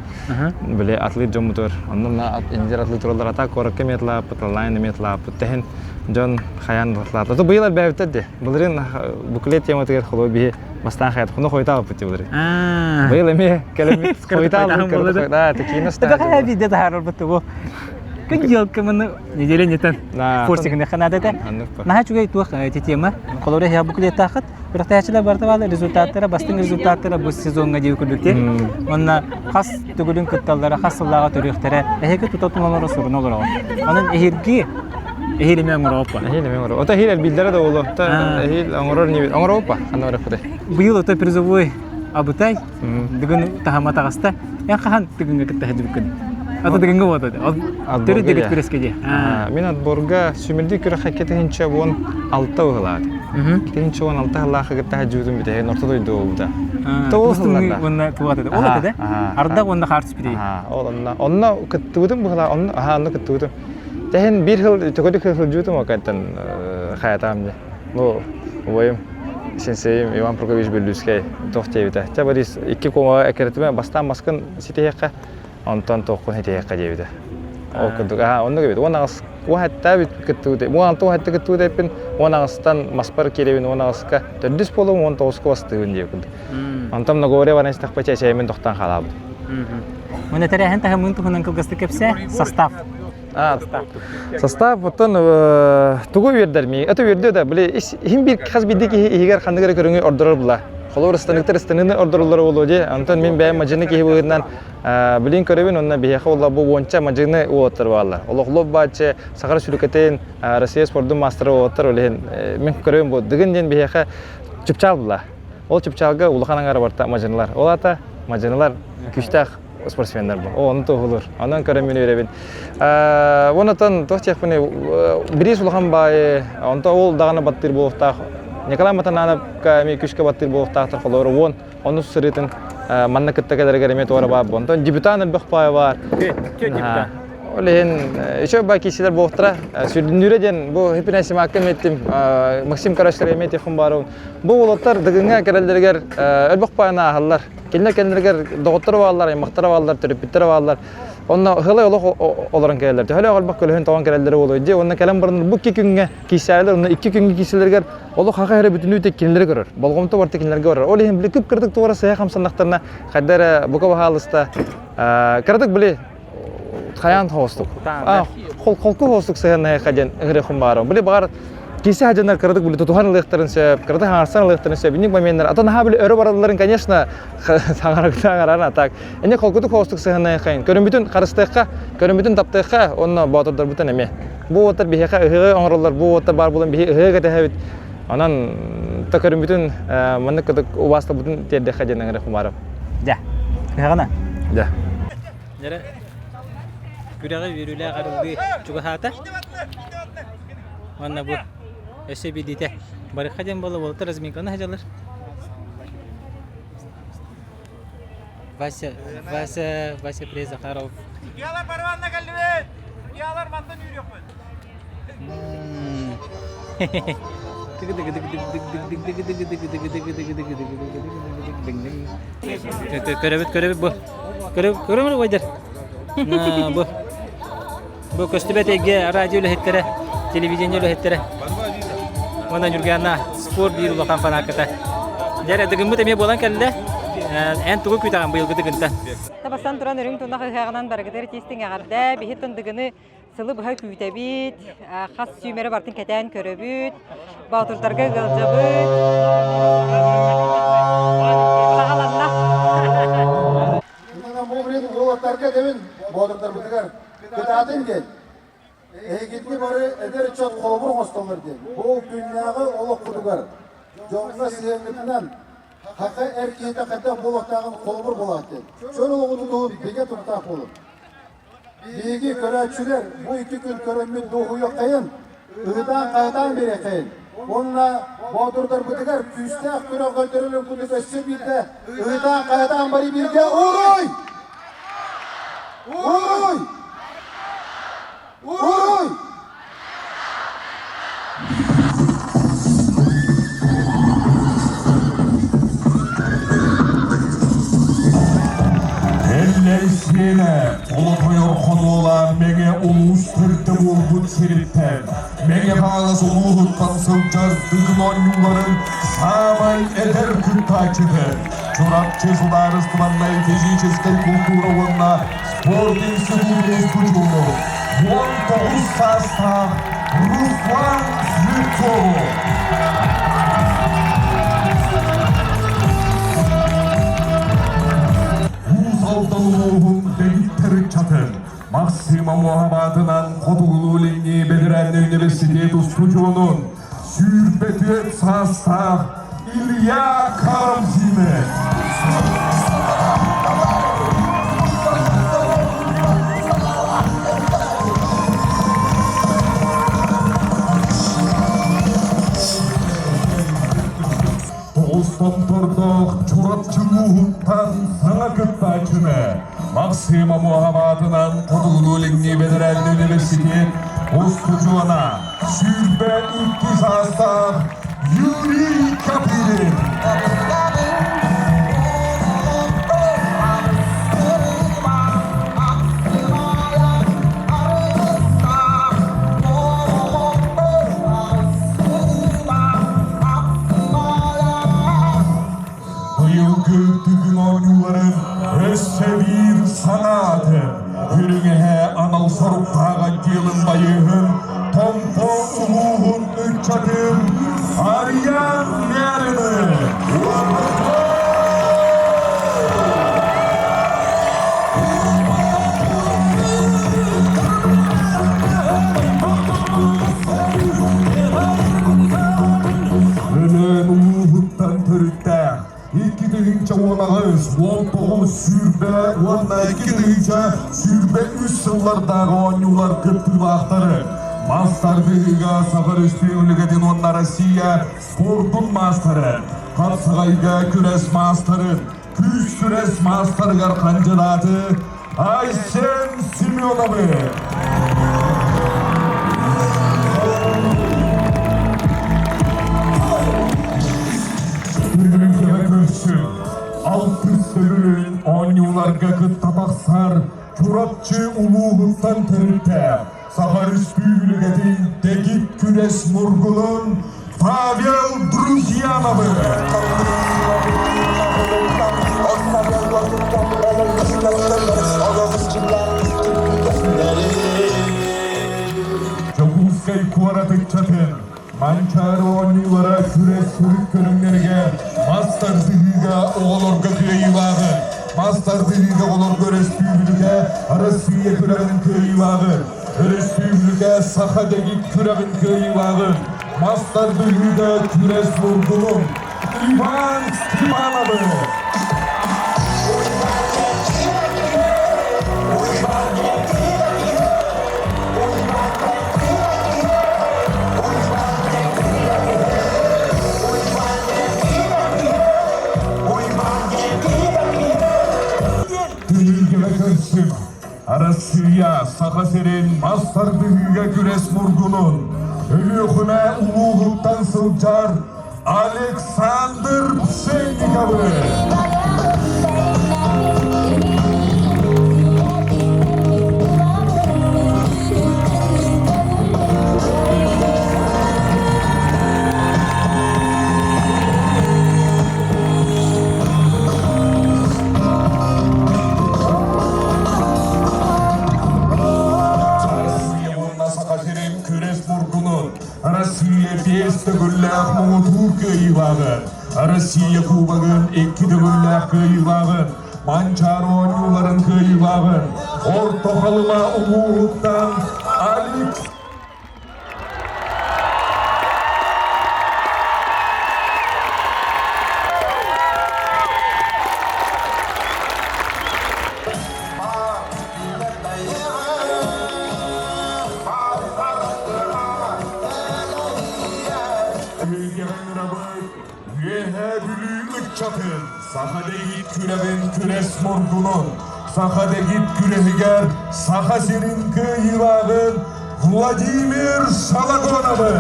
P: Били атлыыр дьоммутугар. Онно мына индир атлыы тураллар ата куоракка эмиэ атлааппыт, онлайн эмиэ атлааппыт. Тэһин дьон хайаан атлаата. Ото быйыл элбээбиттэр дии. Былырыын буклет тематыгар холобур биһи бастаан хайат хуна хойутаабыппыт дии былырыын. Быйыл эмиэ кэлэммит хойутаабыт. Да, такие
D: Такая виде таһаарарбыт бу. Күн дьылкымыны неделя нетен форсигын ханада этэ. Наһаа үчүгэй туох эти тема. Холобура эһэ буклеттаахыт. Күрэхтэһээччилэр барыта баалар результаттара, бастыҥ результаттара бу сезоҥҥа диэби күлүктэ. Онна хас төгүлүн кытталлара, хас сыллааҕа төрүөхтэрэ. Эһиги тута тумалара суруна олороҕун. Онон эһирги эһиил эмиэ оҥороппа.
P: Эһиил эмиэ оҥоро. Ото эһиил элбииллэрэ да буолуо. Эһиил оҥорор ньибит. Оҥороппа. Ханна барыахпытай?
D: Быйыл ото призовой абытай. Бүгүн таһама таҕыста. Эн хаһан тыгыҥҥа кытта сылдьыбыккын? Ата тыгыҥҥа буолта. Төрүт дэгит күрэскэ дии.
P: Мин отборга сүмүрдүү күрэххэ 2016 ыһылаат. 2016 сыллаахы кытта сылдьыбытым бүтэһигин орто дойду буолбута.
D: Тоҕус сылларда. Уонна туох этэ? Ол этэ да? Ардах уонна хаар түспүтэ.
P: Ол онно. Онно кыттыбытым быһылаа. Онно аха онно кыттыбытым. Тэһин биир сыл төкөдүк сылдьыбытым окаттан хаятаам дии. Бу убайым сенсейим Иван Прокопьевич Бүллүүскэй туох диэбитэ. Чэ, Борис, икки куоҥаҕа эккирэтимэ, бастаан маскын ситиһиэххэ, онтон туоххун ситиһиэххэ диэбитэ. Ол курдук, аха, оннук эбит. 18 уон сэттэ кыттыбыт, 16 17 кыттыбыт эппин, 18-тан маспар киирэбин, 18-ка төрдүс буолуом, 19-ка бастыыбын диэбит курдук. Онтон Многоворье баран истэхпэ чэчэйимин тохтоон хаалаабыт.
D: Мына тэрээһин таһымын туһунан кылгастык кэпсээ. Состав.
P: Состав оттон тугу үөрдэр мии? Это үөрдүө да, били иһин биир хас биирдии киһи иһигэр ханнык эрэ көрүҥү ордорор була. Холобур ыстаныктар ыстаныыны ордороллоро буолуо дии. Онтон мин бэйэм мадьыны киһи быһыытынан билин көрөбүн, онно биһиэхэ буолла бу уонча мадьыны уолаттар бааллар. Олохлоп бааччы, Сахара сүлүкэтин, Россия спордун маастара уолаттар ол иһин мин көрөбүн бу Дыгын диэн биһиэхэ чыпчаал була. Ол чыпчаалга улахан аҥара барта мадьынылар. Ол аата мадьынылар күүстээх спортсменнар бу. О, ону туоһулуур. Онон көрөн мин үөрэбин. Онотон туох диэхпиний, бириис улахан баайы, онто ол даҕаны баттыыр буолуохтаах. Николай Матанановка эмиэ күүскэ баттыыр буолуохтаахтар холобура уон онус сырыытын манна кытта кэлэригэр эмиэ туора баар бу. Онтон дебютант элбэх баайы баар. Ол иһин еще баа киисилэр буолуохтара. Сүрдүнүүрэ диэн бу хипинэсимакка эмиэттим Максим Караштар эмиэ тихон баарын. Бу уолаттар Дыгыҥҥа кэлэллэригэр элбэх баайын ааһаллар. Кинилэр кэннилэригэр доҕотторо бааллар, аймахтара бааллар, төрөппүттэрэ бааллар. Онно ыһылай олох олорон кэлэллэр. Төһөлөөх элбэх көлөһүн тоҕон кэлэллэрэ буолуой дии. Онно кэлэн баран бу икки күҥҥэ киирсээлэр, онно икки күҥҥэ киирсэллэригэр олох хаха эрэ бүтүннүү кинилэри көрөр. Болҕомто барыта кинилэргэ барар. Ол иһин били кып-кыратык туора сыһа хамсаннахтарына хайда эрэ бука баһаалыста кыратык били хайаан хоостук. Холку хоостук сыһыаннаһыахха диэн ыҥырыахпын баҕарабын. Били баҕар кисе хадьанар кыратык били тутуһан ылыахтарын сөп, кыратык хаҥарсан ылыахтарын сөп. Инник моменнар. А то наһаа били өрө баралларын, конечно, саҥарар а так. Эне холкутук хоостук сыһыаннаһыаххайын. Көрүммүтүн харыстыахха, көрүммүтүн таптыахха, онно боотурдарбытын эмиэ. Бу уоттар биһиэхэ ыһыаҕы оҥороллор, бу уоттар баар буолан биһи ыһыаҕы кэтэһэбит. Онон та көрүммүтүн маннык кытык убаастабытын тиэрдиэххэ диэн ыҥырыахпын баарым.
D: Дьэ, ыһаҕына?
P: Дьэ.
D: Дьэрэ, күрэҕи үөрүүлээх арыллыы чугаһаата. Уонна бу өссө биирдиитэ барыхха диэн буолла уолаттар разминканы сылдьаллар. Вася, Вася, Вася През Захаров.
Q: Судьялар барыбанна кэллибит! Судьялар мантан үүрүөхпүт.
D: Көрөбүт, көрөбүт бу. Көрөбүт убайдар. Бу. Бу көстүбэт эйгэ радио үлэһиттэрэ, телевидение үлэһиттэрэ. Уонна Ньургуйаана спорт биир улахан фанаката. Дьэ, дыгыммыт эмиэ буолан кэллэ. Эн тугу күүтэҕин быйылгы дыгынтан?
R: Табастан туран үрүҥ тунах ыһыаҕынан барыгытыр тиистиҥ эҕэрдэ. Биһи тындыгыны сылы быһа күүтэбит, хас сүүмэри бартын кэтээн көрөбүт, боотурдарга ыалдьабыт. Саҕаланна.
S: Уолаттарга этэбин, боотурдарбытыгар кытаатын диэн. Эһигитини бары эдэр ыччат холобур оҥостоллор диэн. Бу күннээҕи олохпутугар дьоҥҥо сыһыаҥҥытынан Хаха эр киһитэ хайдах буолуохтааҕын холобур буолаат диэн. Чөл олоҕу тутуһун бигэ туруктаах буолун. Биһиги көрөөччүлэр бу икки күн көрөммүт дуоһуйуоххайын, ыһытаан-хаһытаан биэриэххэйин. Уонна боотурдарбытыгар күүстээх күрэх көрдөрөрүн курдук өссө биирдэ ыһытаан-хаһытаан бары бииргэ Уруй! Уруй! Уруй!
T: Итиэнэ олохойор хонуолаан Мэҥэ улуус төрдө буолбут сириттэн Мэҥэ Хаҥалас улууһуттан сылдьар Дыгын оонньууларын саамай эдэр кыттааччыты Чурапчы судаарыстыбаннай физическэй култуура уонна спорт институтун устудьуону 19 саастаах Руслан Слепцову. Уус Алдан улууһун дэгиттэр ыччатын Максим Амуоһабаатынан Хотугулуу-Илиҥҥи бэдэрээлинэй университет устудьуонун 24 саастаах Илья Карамзины. Тоҕус томтордоох Чурапчы улууһуттан саҥа кыттааччыны Максим Амуоһабаатынан Хотугулуу-Илиҥҥи бэдэрээлинэй университет устудьуона 22 саастаах Юрий Капилин. Быйылгы Тыгын оонньууларын өссө биир санааты Үрүҥэһэ анал соруктаах отделын байыһын Томпо улууһун ыччатын Арыйаан Мярины Өлөөн улууһуттан төрүттээх 2018, 19, 20 уонна 2023 сыллардааҕы оонньуулар кыттыылаахтары мас тардыһыыга Саха Өрөспүүбүлүкэтин уонна Россия спордун маастара, хапсаҕайга күрэс маастарын, күүс күрэс маастарыгар хандьыдааты Айсен Семеновы! Үрүҥ көрсүн, алтыс төгүлүн оонньууларга кытта тахсар Чурапчы улууһуттан төрүттээх Саха Өрөспүүбүлүкэтин дэгит күрэс мургунун Павел Друзьяновы! Дьокуускай куорат ыччатын Манчаары оонньуулара күрэс сүрүн көрүҥнэригэр мас тардыһыыга оҕолорго кыайыылааҕы, мас тардыһыыга оҕолорго өрөспүүбүлүкэ Россия күрэҕин кыайыылааҕы, өрөспүүбүлүкэ саха дэгит күрэҕин кыайыылааҕын, мас тардыһыыга күрэс мургунун Иван Степановы! Түһүлгэҕэ көрсүм Арассыыйа Саха сирин мас тардыһыыга күрэс мургунун Өлүөхүмэ улууһуттан сылдьар Александр Пшенниковы! Уонна Саха сирин күрэс мургунун Россия биэс төгүллээх муҥутуур кыайыылааҕын, Россия Кубогын икки төгүллээх кыайыылааҕын, Манчаары оонньууларын кыайыылааҕын, Орто Халыма улууһуттан Алекс Үөһээ Бүлүү ыччатын Саха дэгит күрэҕин күрэс мургунун, Саха дэгит күрэһигэр Саха сирин кыайыылааҕын Владимир Шалагоновы!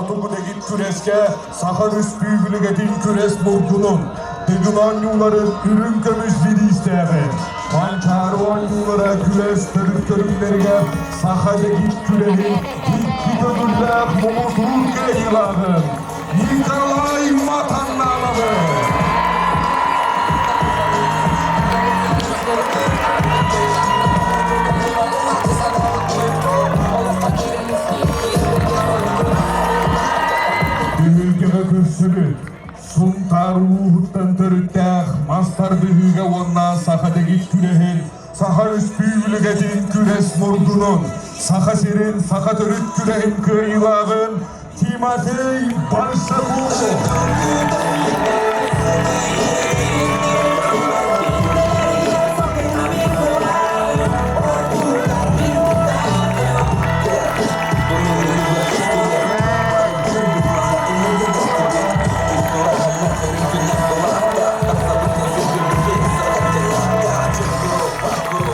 T: Хотугу дэгит күрэскэ Саха Өрөспүүбүлүкэтин күрэс мургунун, Тыгын оонньууларын үрүҥ көмүс бириистээҕин, Манчаары оонньуулара күрэс төрүт көрүҥнэригэр Саха дэгит күрэһин икки төгүллээх муҥутуур кыайыылааҕын Николай Матаннановы! Түһүлгэҕэ көрсүбүт Сунтаар улууһуттан төрүттээх мас тардыһыыга уонна саха дэгит күрэһин Саха Өрөспүүбүлүкэтин күрэс мурдунун, Саха сирин саха төрүт күрэһин кыайыылааҕын Тимофей Большаков!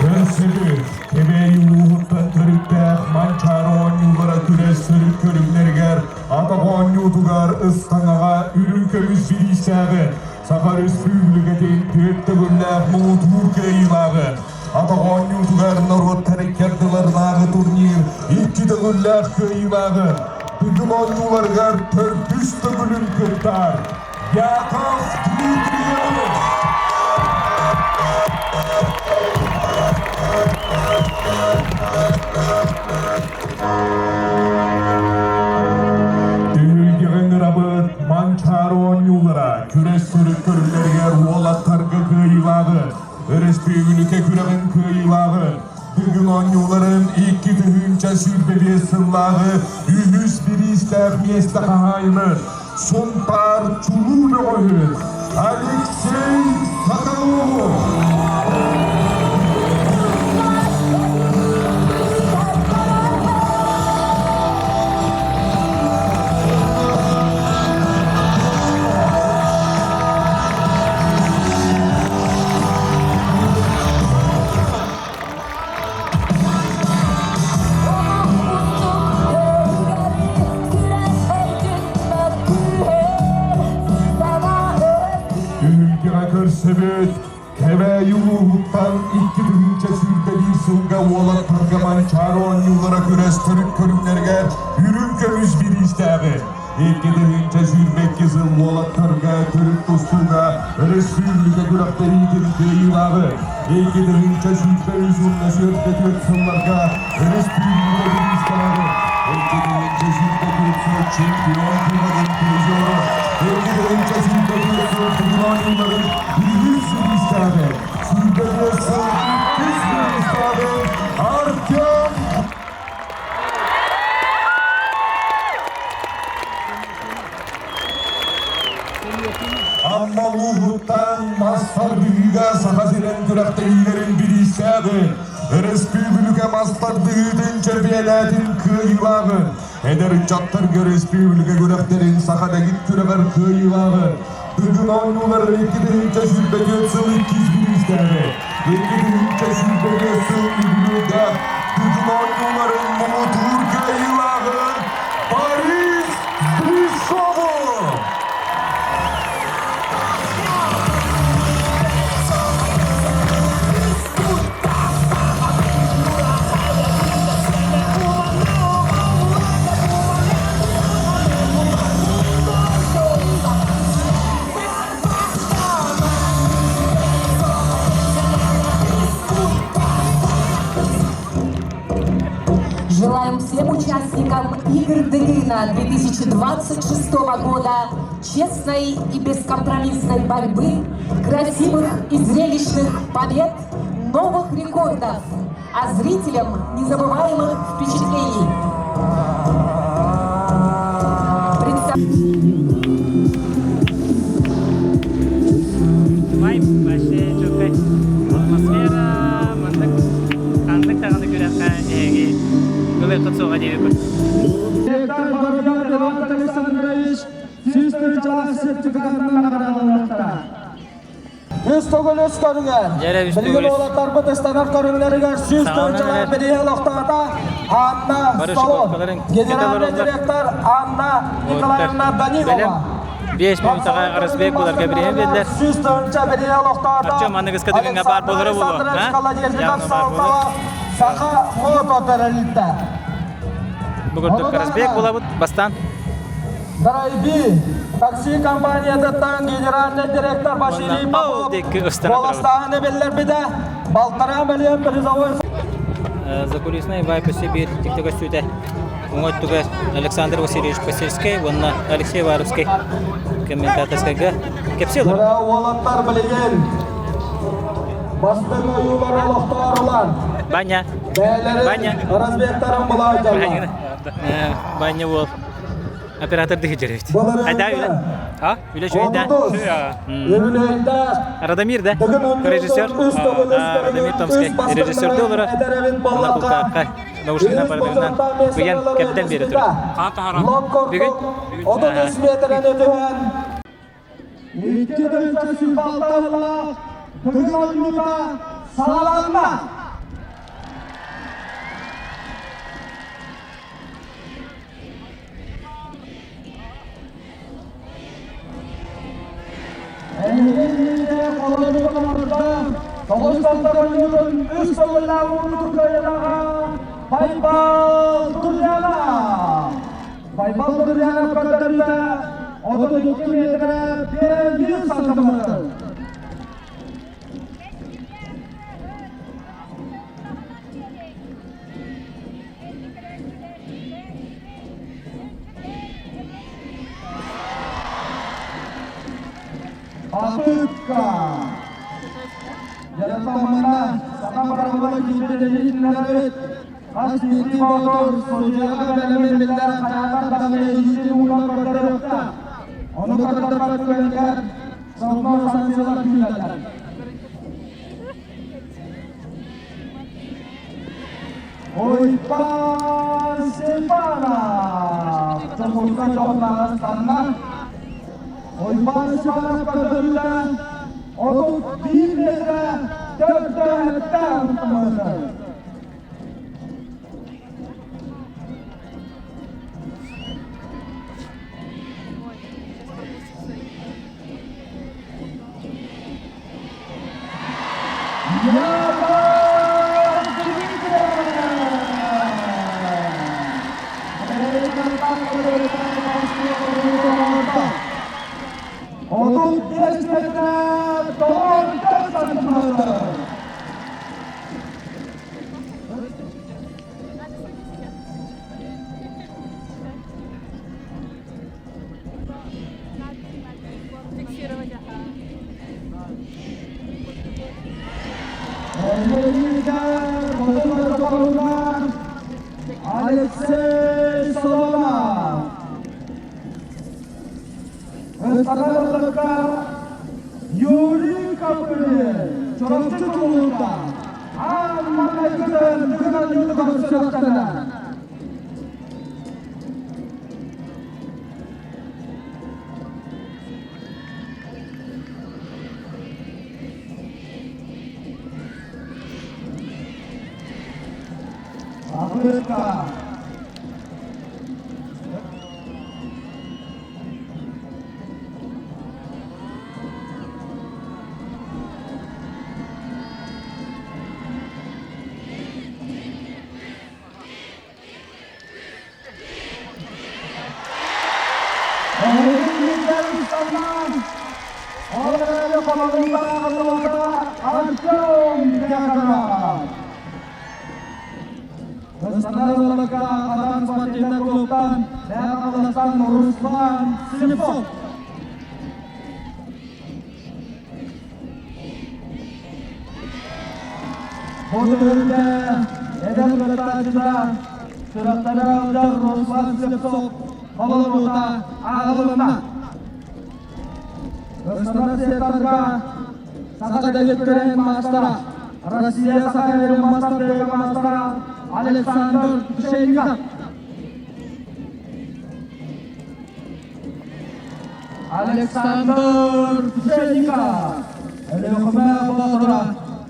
T: Көрсүбүт, Кэбээйи улууһуттан төрүттээх Манчаары оонньуулара күрэс төрүт көрүҥнэригэр атах оонньуутугар ыстаҥаҕа үрүҥ көмүс бириистээҕи Саха Өрөспүүбүлүкэтин түөрт төгүллээх муҥутуур кыайыылааҕы атах оонньуутугар норуоттар икки ардыларынааҕы турнир икки төгүллээх кыайыылааҕы Тыгын оонньууларыгар төрдүс төгүлүн кыттар Яков Дмитриевич! Түһүлгэҕэ ыҥырабыт Манчаары оонньуулара күрэс төрүт көрүҥнэригэр уолаттарга кыайыылааҕы, өрөспүүбүлүкэ күрэҕин кыайыылааҕы, Бүгүн оонньууларын 2025 сыллааҕы үһүс бириистээх миэстэ хаһаайынын Сунтаар чулуу бөҕөһүн Алексей Соколову! Түһүлгэҕэ көрсөбүт Кэбээйи улууһуттан 2021 сылга уолаттарга Манчаары оонньуулара күрэс төрүт көрүҥнэригэр үрүҥ көмүс бириистээҕи 2022 сыл уолаттарга төрүт тустууга өрөспүүбүлүкэ күрэхтэһиитин кыайыылааҕы 2023 уонна 24 сылларга өрөспүүбүлүкэ бириистээҕи 2024 сыл чемпион кубогын призера 2024 сыл Тыгын оонньууларын үһүс бириистээҕи 25 сыл иккис бириистээҕи Артем Амма улууһуттан мас тардыһыыга Саха сирин күрэхтэһиилэрин бириистээҕин, өрөспүүбүлүкэ мас тардыһыытын чөмпүйэнээтин кыайыылааҕын, эдэр ыччаттарга өрөспүүбүлүкэ күрэхтэрин саха дэгит күрэҕэр кыайыылааҕын, Дыгын оонньууларын 2024 сыл иккис бириистээҕи, 2025 сыл үбүлүөйдээх Дыгын оонньууларын муҥутуур кыайыылааҕын Борис Стрижкову!
U: Желаем всем участникам игр Дыгына 2026 года честной и бескомпромиссной борьбы, красивых и зрелищных побед, новых рекордов, а зрителям незабываемых впечатлений.
D: Вайб вообще чөкөй атмосфера маннык ханнык даҕаны күрэххэ эһиги ылыаххыт суоҕа диэбиппит.
V: Директор Воробьев Иван Александрович 100 тыһыынчалаах сертификатынан наҕараадаланыахтаах.
S: Үс төгүл үс көрүҥэр.
D: Дьэрэ үс
S: Билигин
D: төгүл үс.
S: уолаттарбыт ыстанар көрүҥнэригэр 100
D: Саҕаланан
S: тыһыынчалаах
D: эрэр.
S: бирииһэ олохтоото.
V: Анна
D: Бары
V: Солон,
D: шиповкаларын
V: генеральный директор Анна Николаевна Данилова.
D: 5 минутаҕа Арасбек буларга бириһин биэрдилэр. Артем аныгыска дыгыҥҥа баар буолара буолуо. Явно баар буолуо.
V: Саха мото тэрилтэ.
D: Бу курдук Арасбек булабыт бастаан.
V: Драйби такси компаниятыттан генеральный директор Василий Попов куоластааһыны биллэрбитэ. Балтараа миллион призовой
D: Закулисный вайп өссө биир дьикти көстүүтэ. Уҥа өттүгэр Александр Васильевич Посельскай уонна Алексей Варовский комментаторскайга кэпсиэ олорор.
V: Уолаттар билигин бастыҥ ойуулар олохтоорулар.
D: Баня.
V: Бэйэлэрин разбектарын булаачаллар.
D: Баня уол. Оператор дыһы дьэребит. Хайда үлэ? А? Үлэ үчүгэй Радомир да? Режиссер? Радомир Томский. Режиссерді олора. Онна кулкаакка наушнигынан аппаратынан ыйан кэптен биэрэ турар. Бүгүн?
V: 33 метрен өтүһэн 2 тыһыынча сыллаах Тыгын оонньуута саҕаланна! Эһиги холонугунардан тоҕус талтарынньытын үс сыллаах ууту кыайдаҕа Байбал Турьяна! Байбал Турьяна көрдөрүүтэ 32 метрэ 1 сантиметр. Попытка! Дьарыктаммына саха барабыла киирбит хас биирдии боотур судьуйаҕа бэлэмин биллэрэн хаатар даҕаны илиитин уунан көрдөрүөхтээх. Ону көрдөрбөт түгэнигэр штрафной санкциялар күүтэллэр. Ойбан Степанов! Чохулга дьоҕурдаҕыстанна. Ойбан Степанов көрдөрүүтэ 31 метрэ төрдөөһүттэн тымырды. 35 metre 94 santimetre. Алексей Соломов. Ыстанар Юрий Копылин, Чурапчы чулуута, аан маҥнайгытын Тыгын көрсүөхтэрэ. Попытка. Руслан Слепцов. Бу түһүлгэ эдэр кыттааччыта сүрэхтэрэ ыалдьар Руслан Слепцов холонуута ааҕылынна. Ыстанар секторга Саха дэгиттэрин маастара, Россия Саха мастер маастара Александр Тушенников. Александр Тушенников. Өлүөхүмэ Боотура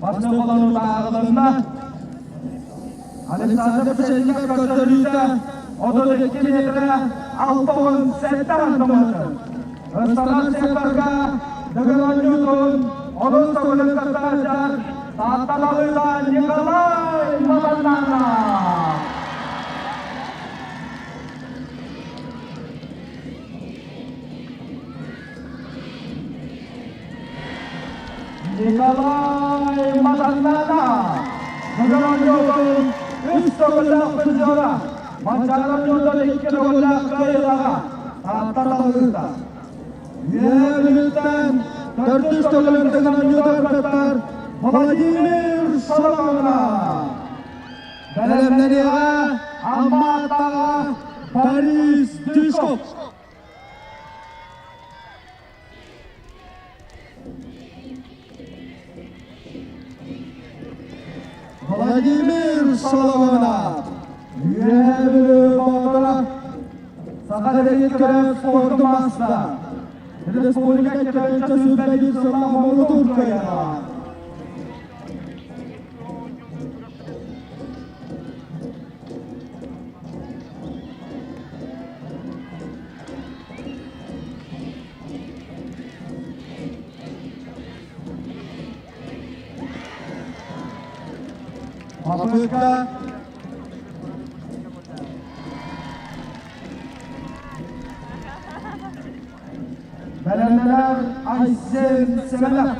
V: бастакы холонуута ааҕылынна. Александр Печенников көрдөрүүтэ 32 метрэ 67 сантиметр. Ыстанар секторга Дыгын Ньютон онус төгүлүн кыттааччар Таатталыыла Николай Матаннанов. Николай Матаннана Дыгын Ньютон үс төгүллээх призера, Манчаары Ньютон икки төгүллээх кыайыылааҕа Таатталыыта. Үөһээ Бүлүүттэн төрдүс төгүлүн Дыгын Ньютон кыттар Владимир Соломонов. Бэлэмнэниэҕэ Амма-Аттаҕа Борис Дюшков. Владимир Соломонов Үөһээ Бүлүү Боотура Саха сирин көрөр спорду маста Республика кэпэнчэ сүүрбэбир сыллаах муҥутуур кыайыылааҕа. Попытка Бэлэмнэнэр Айсен Семенов.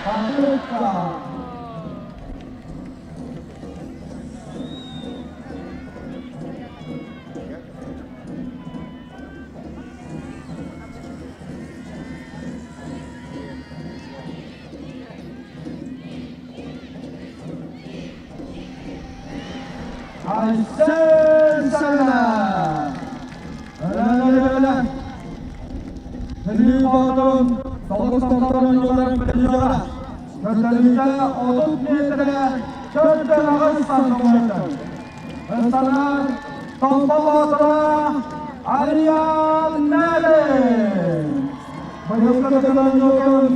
V: Попытка Айсен Семенов! Өлө-өлө! Бүлүү Боотурун тоҕус томторун юларын призера Көрдөрүүтэ 30 миэтэрэ 4,8 сантиметр. Ыстанар Томпо Боотура Ариан Мэлин. Быйылгы Дыгын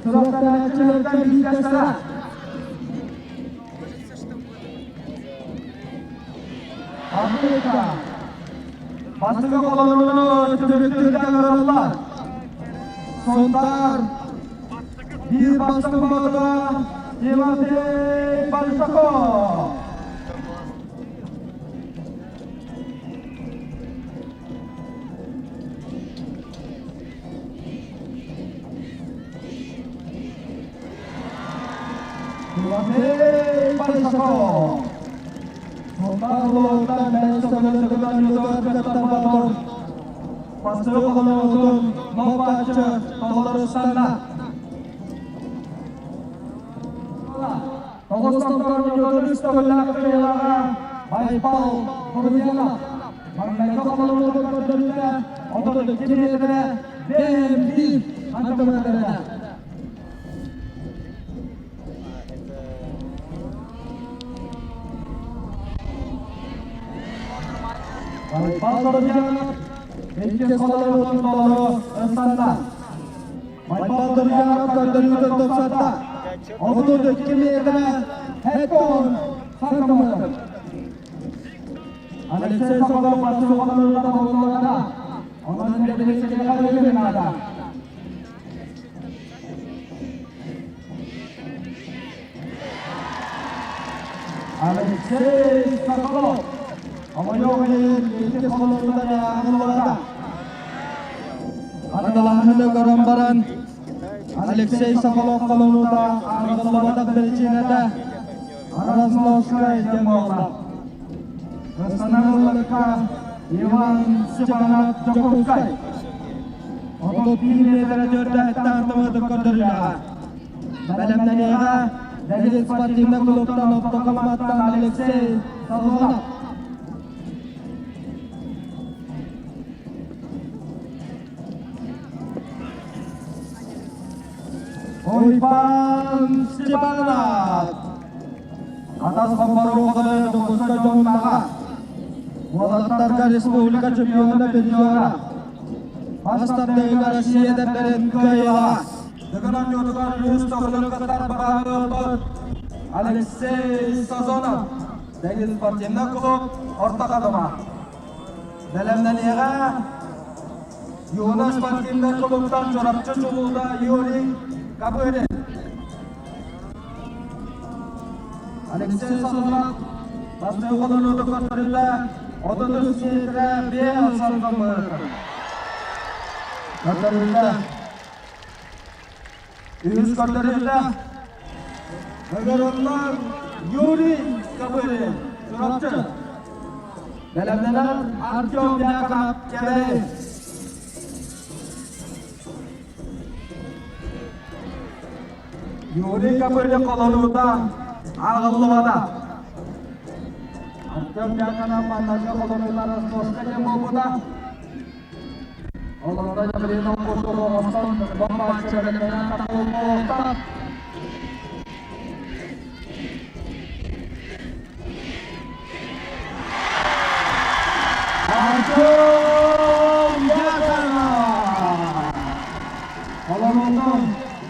V: сүрэхтэнээччилэртэн биирдэстэрэ. Африка бастакы холонууну түмүктүүргэ ыҥыраллар. Сунтаар биир бастыҥ боотура Тимофей Большаков. Тимофей Большаков. Сунтаар улууһуттан бэһис төгүлүн төгүлүн кыттар боотур. Бастакы холонуутун лоп-бааччы толору ыстанна. Тоҕус томтор үс төгүллээх кыайыылааҕа Байбал Грудинов. Маҥнайгы холонуутун көрдөрүүтэ 32 миэтэрэ бэйэм биир сантиметрэ. Байбал Грудинов иккис холонуутун толору ыстанна. Байбал Дурьянов көрдөрүүтүн тупсарда. 32 миэтэрэ 70 сантиметр. Алексей Соколов бастакы холонуута тобуллубата. Онон дэбилисчигэ өлүү наада. Алексей Соколов хомойуох иһин иккис холонуута ааҕыллыбата. Хатылаһыны көрөн баран Алексей Соколов холонуута ааҕыллыбатах биричиинэтэ Разложскай диэн буолла. Ыстанар Иван Степанов Дьокуускай. 31 миэтэрэ төрдөөттөн тымыытык көрдөрүүлэҕэ. Бэлэмнэниэҕэ Дэгит спортивнай клубтан оптокоматтан Алексей Соломонов. Уйбаан Степанов Атас хомморуоҕаны Дьокуускай дьоһуннаҕа. Уолаттарга республика чемпиона призера. Мас тардыыга Россия эдэрдэрин кыайыылаах. Дыгын оонньуутугар үһүс төгүлүн кыттар быраабылбыт Алексей Сазонов, Дэгил спортивнай клуб Орто Халыма. Бэлэмнэниэҕэ Юна спортивнай клубтан Чурапчы чулуута Юрий Копырин. Алексей Сазонов бастакы холонуута көрдөрүллэ 33 метрэ 5 сантиметр. Көрдөрүллэ. Үһүс көрдөрүллэ. Ыҥырыллар Юрий Копырин, Чурапчы. Бэлэмнэнэр Артем Дьяконов, Кэбээйи. Юрий Копырин холонуута ааҕыллыбата. Артем Дьяконов маннарга холонуута Ростовска диэн буолбута. Олордо Гаврилов курдук оҥостон бомбааччы бэлэмнээн тахсыбыт Артем Дьяконов! Холонуутун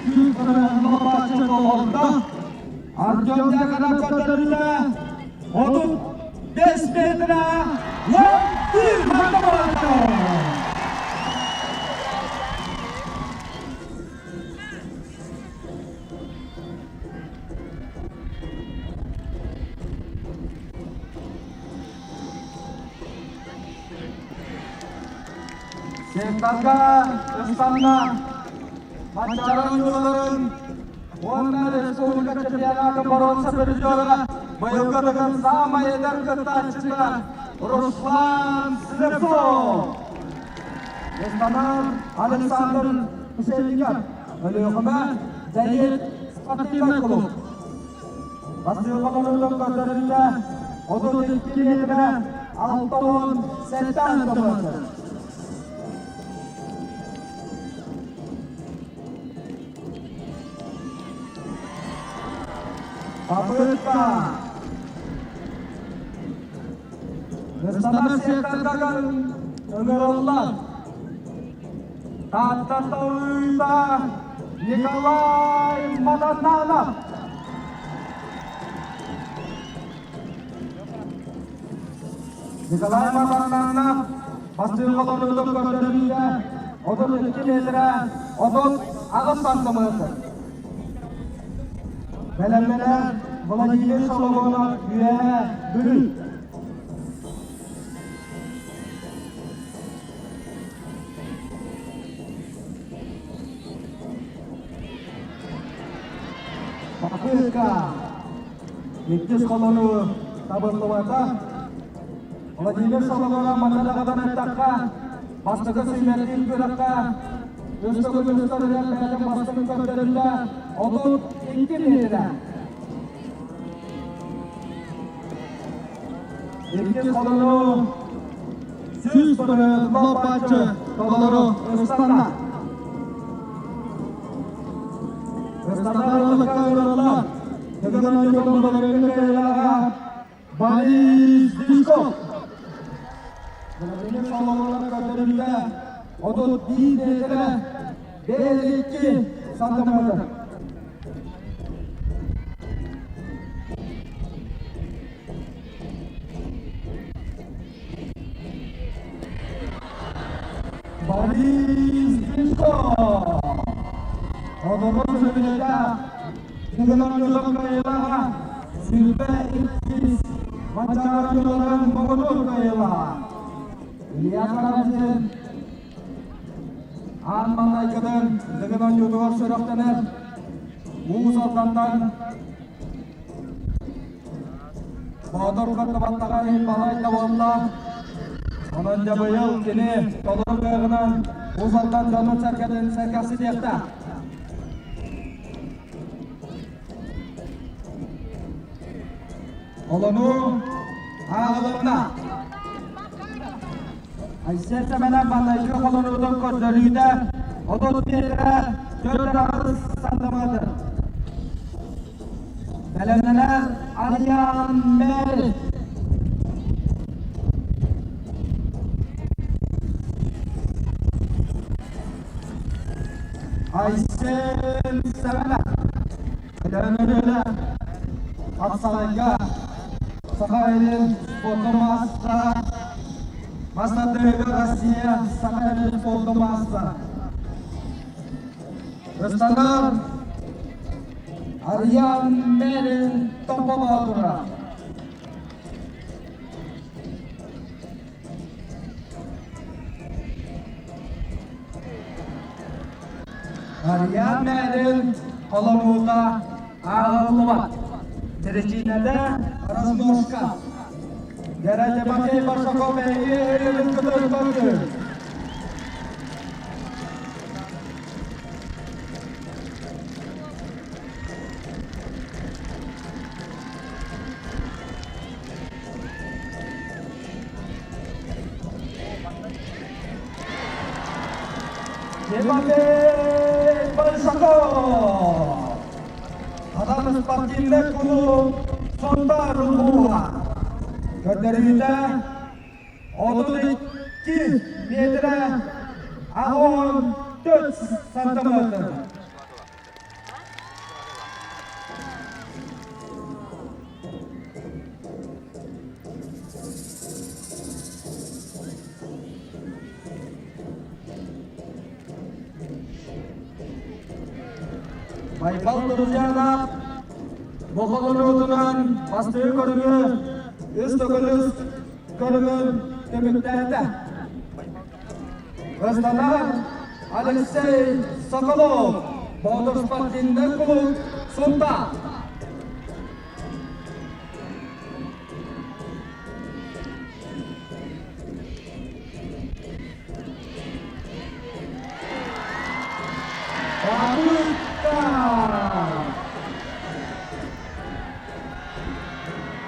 V: күүс-көмө бомбааччы толордо. Артем Дьяконов көрдөрүүтэ 35 метрэ 11 сантиметр! Секторга ыстанна Манчаары оонньууларын уонна республика чемпионатын боруонса призера быйылгы Дыгын саамай эдэр кыттааччыта Руслан Слепцов. Ыстанар Александр Кусельников, Өлүөхүмэ Зенит спортивнай клуб. Бастыҥ хотонуттан көрдөрүүтэ 32 метрэ 67 сантиметр. Попытка. Ыстанар секторга ыҥырыллар. Тааттатталыыта Николай Матананов. Николай Матананов бастыҥ хотонуутун көрдөрүүтэ 32 метрэ 38 сантиметр. Бэлэмнэнэр Владимир Соломонов Үөһээ Бүлүү. Попытка иккис холонуу табыллыбата. Владимир Соломонов манна даҕатан эттэххэ, бастакы сүүмэрдиир күрэххэ үс төгүл үстэринэн бэйэтин бастакы көрдөрүүтэ 32 миэтэрэ. Иккис холонуу 100 лоппааччы толору ыстанна. Ыстанар ыллыкка ылыллар. Тыгын оонньуутун былырыыҥҥы кыайыылааҕа Борис Дичков. Владимир Соломонов көрдөрүүтэ 31 миэтэрэ 52 сантиметр. Борис Дичков. Одоро сөбүлэтэ Тыгын оонньуутун кыайыылааҕа 22 Манчаары оонньууларын муҥутуур кыайыылааҕа Илья Карамзин аан маҥнайгытын Дыгын оонньуутугар сүрэхтэнэр Уус Алдантан Боотур кыттыбаттаҕа иһин балай да буолла. Онон дьэ быйыл кини толору кыаҕынан Уус Алдан дьонун-сэргэтин сэргэхситиэхтээх. Олону ааҕылынна. Айсен Сэмэнов маҥнайгы холонуутун көрдөрүүтэ 30 миэтэрэ 4 сантиметр. Бэлэмнэнэр Ариан Мерит. Айсен Сэмэнэ Өлөөнөлө Хапсаҕайга Саха илин спорка маастара Мастардыга Россия Саха илин спорка маастара Ыстанар Арыйаан Мэрин Томпо Боотура Арыйаан Мээрин холонуута ааҕыллыбат. Биричиинэтэ разножка. Гера Тимофей Большаков эһиги өрүбүт кытырыттан Тимофей Большаков! Адам спортивнай кулууп Сунтаар улууһа. Көрдөрүүтэ 32 метрэ 84 сантиметр. Байбал Друзьянов бохолонуутунан бастыҥ көрүҥү үс төгүл үс көрүҥүн түмүктээтэ. Ыстанар Алексей Соколов, Боотур спортивнай кулууп Сунтаар. Попытка!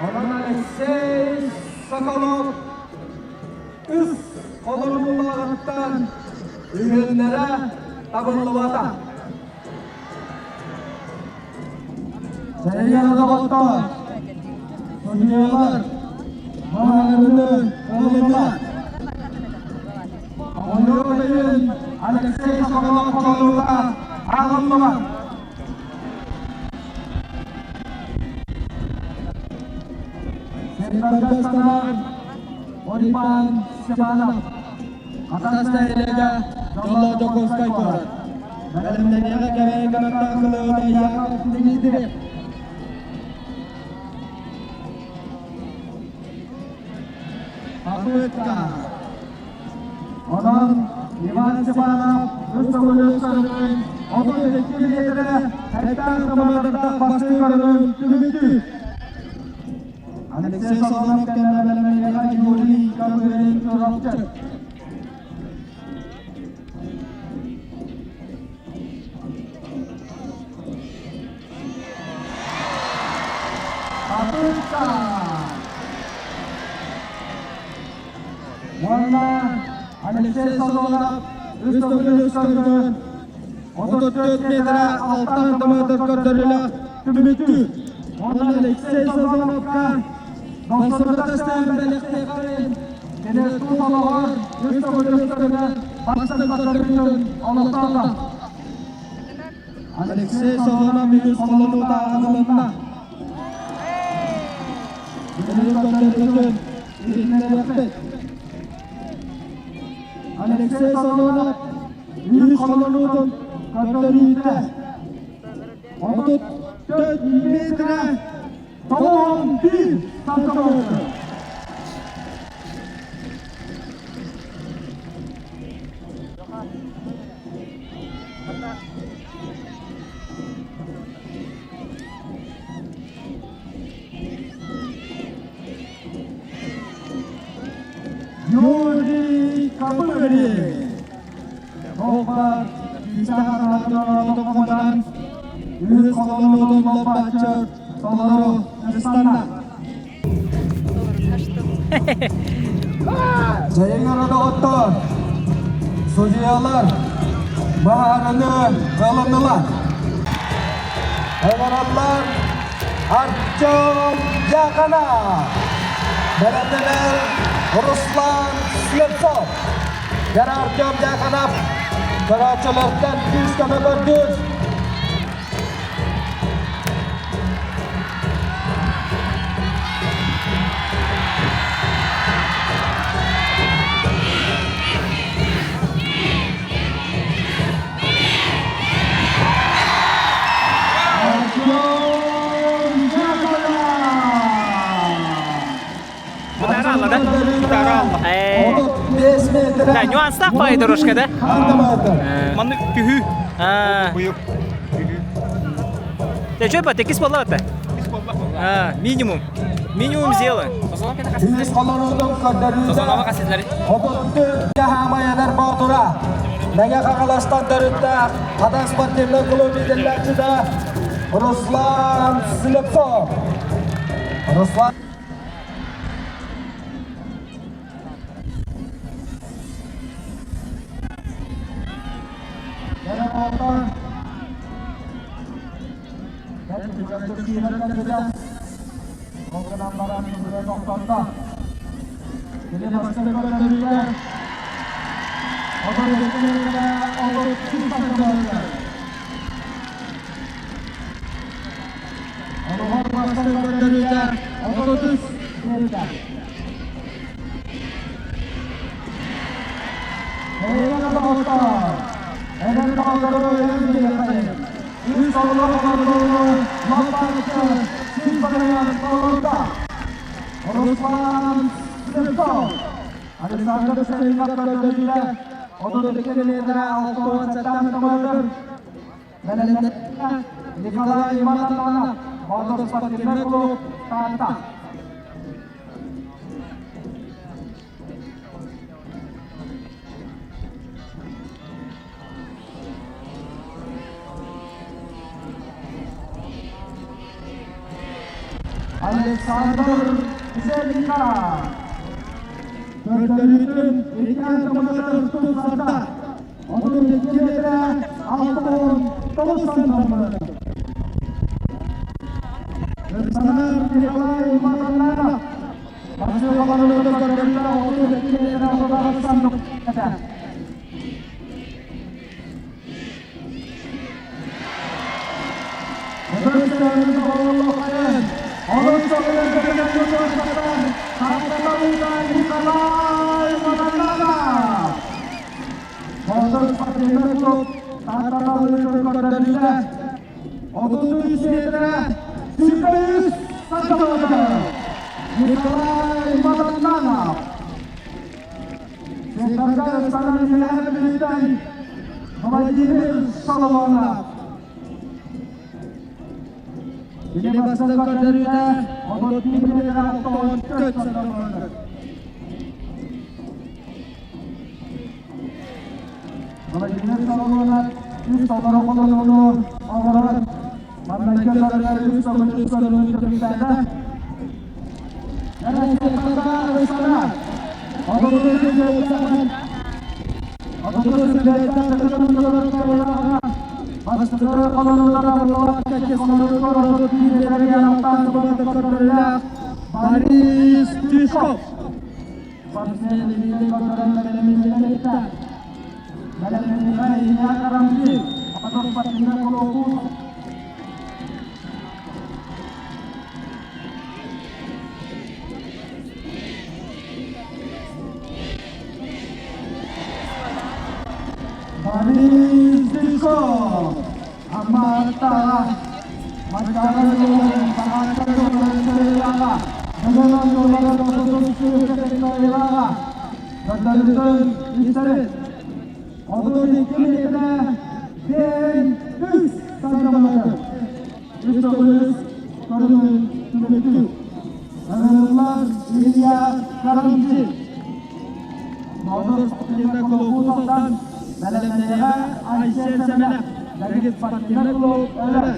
V: Онон Алексей Соколов үс холоруулааҕыттан үһүннэрэ табыллыбата. Сэриэн доҕоттор, судьуйалар баһаарыны ылыннылар. Хомойуох иһин Алексей Соколов холонуута ааҕыллыбат. Сирдэргэ Иван Степанов Хатас нэһилиэгэ Дьоллоох Дьокуускай куорат. Бэлэмнэниэҕэ кэбэйэ кынаттаах кылыыта Яков Дмитриев. Попытка. Онон Иван Степанов үс төгүл үс көрүҥүн 32 миэтэрэ хектар командата бастыыр көрүҥүн түмүктүүр. Алексей Сазонов кэннэ бэлэмнэниэҕэ Юрий Копырин Чурапчы. Попытка! Уонна Алексей Сазонов үс төгүл үс көрүҥүн 34 метрэ 6 сантиметр көрдөрүүлээх түмүктүүр. Уонна Алексей Сазоновка Дохсоҕотостан бэлэхтиэххин Кенеску олоҕор үс төгүл үс көрүҥүн бастыҥ көрдөрүүтүн олохтоото. Алексей Сазонов үһүс холонуута аҕалынна. Билигин көрдөрүүтүн иһитиннэриэхпит. Алексей Сазонов үһүс холонуутун көрдөрүүтэ 34 метрэ 91 сантиметр. Юрий Копырин. Оҕар күүстээх үһүс холонуутун лоппаччы толору ыстанна. Дьайыҥ доҕоттор, судьуйалар баһаарыны ылыннылар. Олороллор Артем Дьяконов, бэлэмнэнэр Руслан Слепцов. Гера Артем Дьяконов. Көрөөччүлэртэн күүс-көмө көрдүүр.
D: Бытара алла да? Бытара алла. Да, нюанстаах баҕайы дорожка да?
Q: Маннык түһүү. Быйыл.
D: Ты что, текис болла это? Минимум. Минимум сделай.
V: Үс холонуутун көрдөрүүтэ Хотутту Хаамайанар Боотура Мэҥэ Хаҥаластан төрүттээх Хадан спортивнай клуб иитиллээччитэ Руслан Слепцов. Руслан Николай Матанов, Боотур спортивный клуб Таатта. Александр Зелика. Көрдөрүүтүн икки тупсарда. 32 метр 69 сантиметр. Александр Николай Матанов. Басты балаларды көрдөрүүтүн 32 метр 69 сантиметр. Николай Матананов. Владимир Соломонов. Кини бастакы көрдөрүүтэ 31 64 сантиметр. Владимир Соломонов үс толору холонууну оҥорон маҥнайгы көрүҥэр үс төгүл үс көрүҥүн түмүктээтэ. Борис Тишков. Борис Тишков. Амматтаҕа Манчаары жолларын Саҥааччы жолларын кыайыылааҕа, Дыгын жолларын 33 кыайыылааҕа, көрдөрүүтүн истэбит. 32 метрэ 5 сантиметр. Үс төгүл үс көрүҥүн түмүктүүр. Ыҥырыллар Илья Карамзин. Боотур спортивнай клуб бэлэмнэниэҕэ Айсен Сэмэнов, Дэгит спортивнай клуб Өлөөн.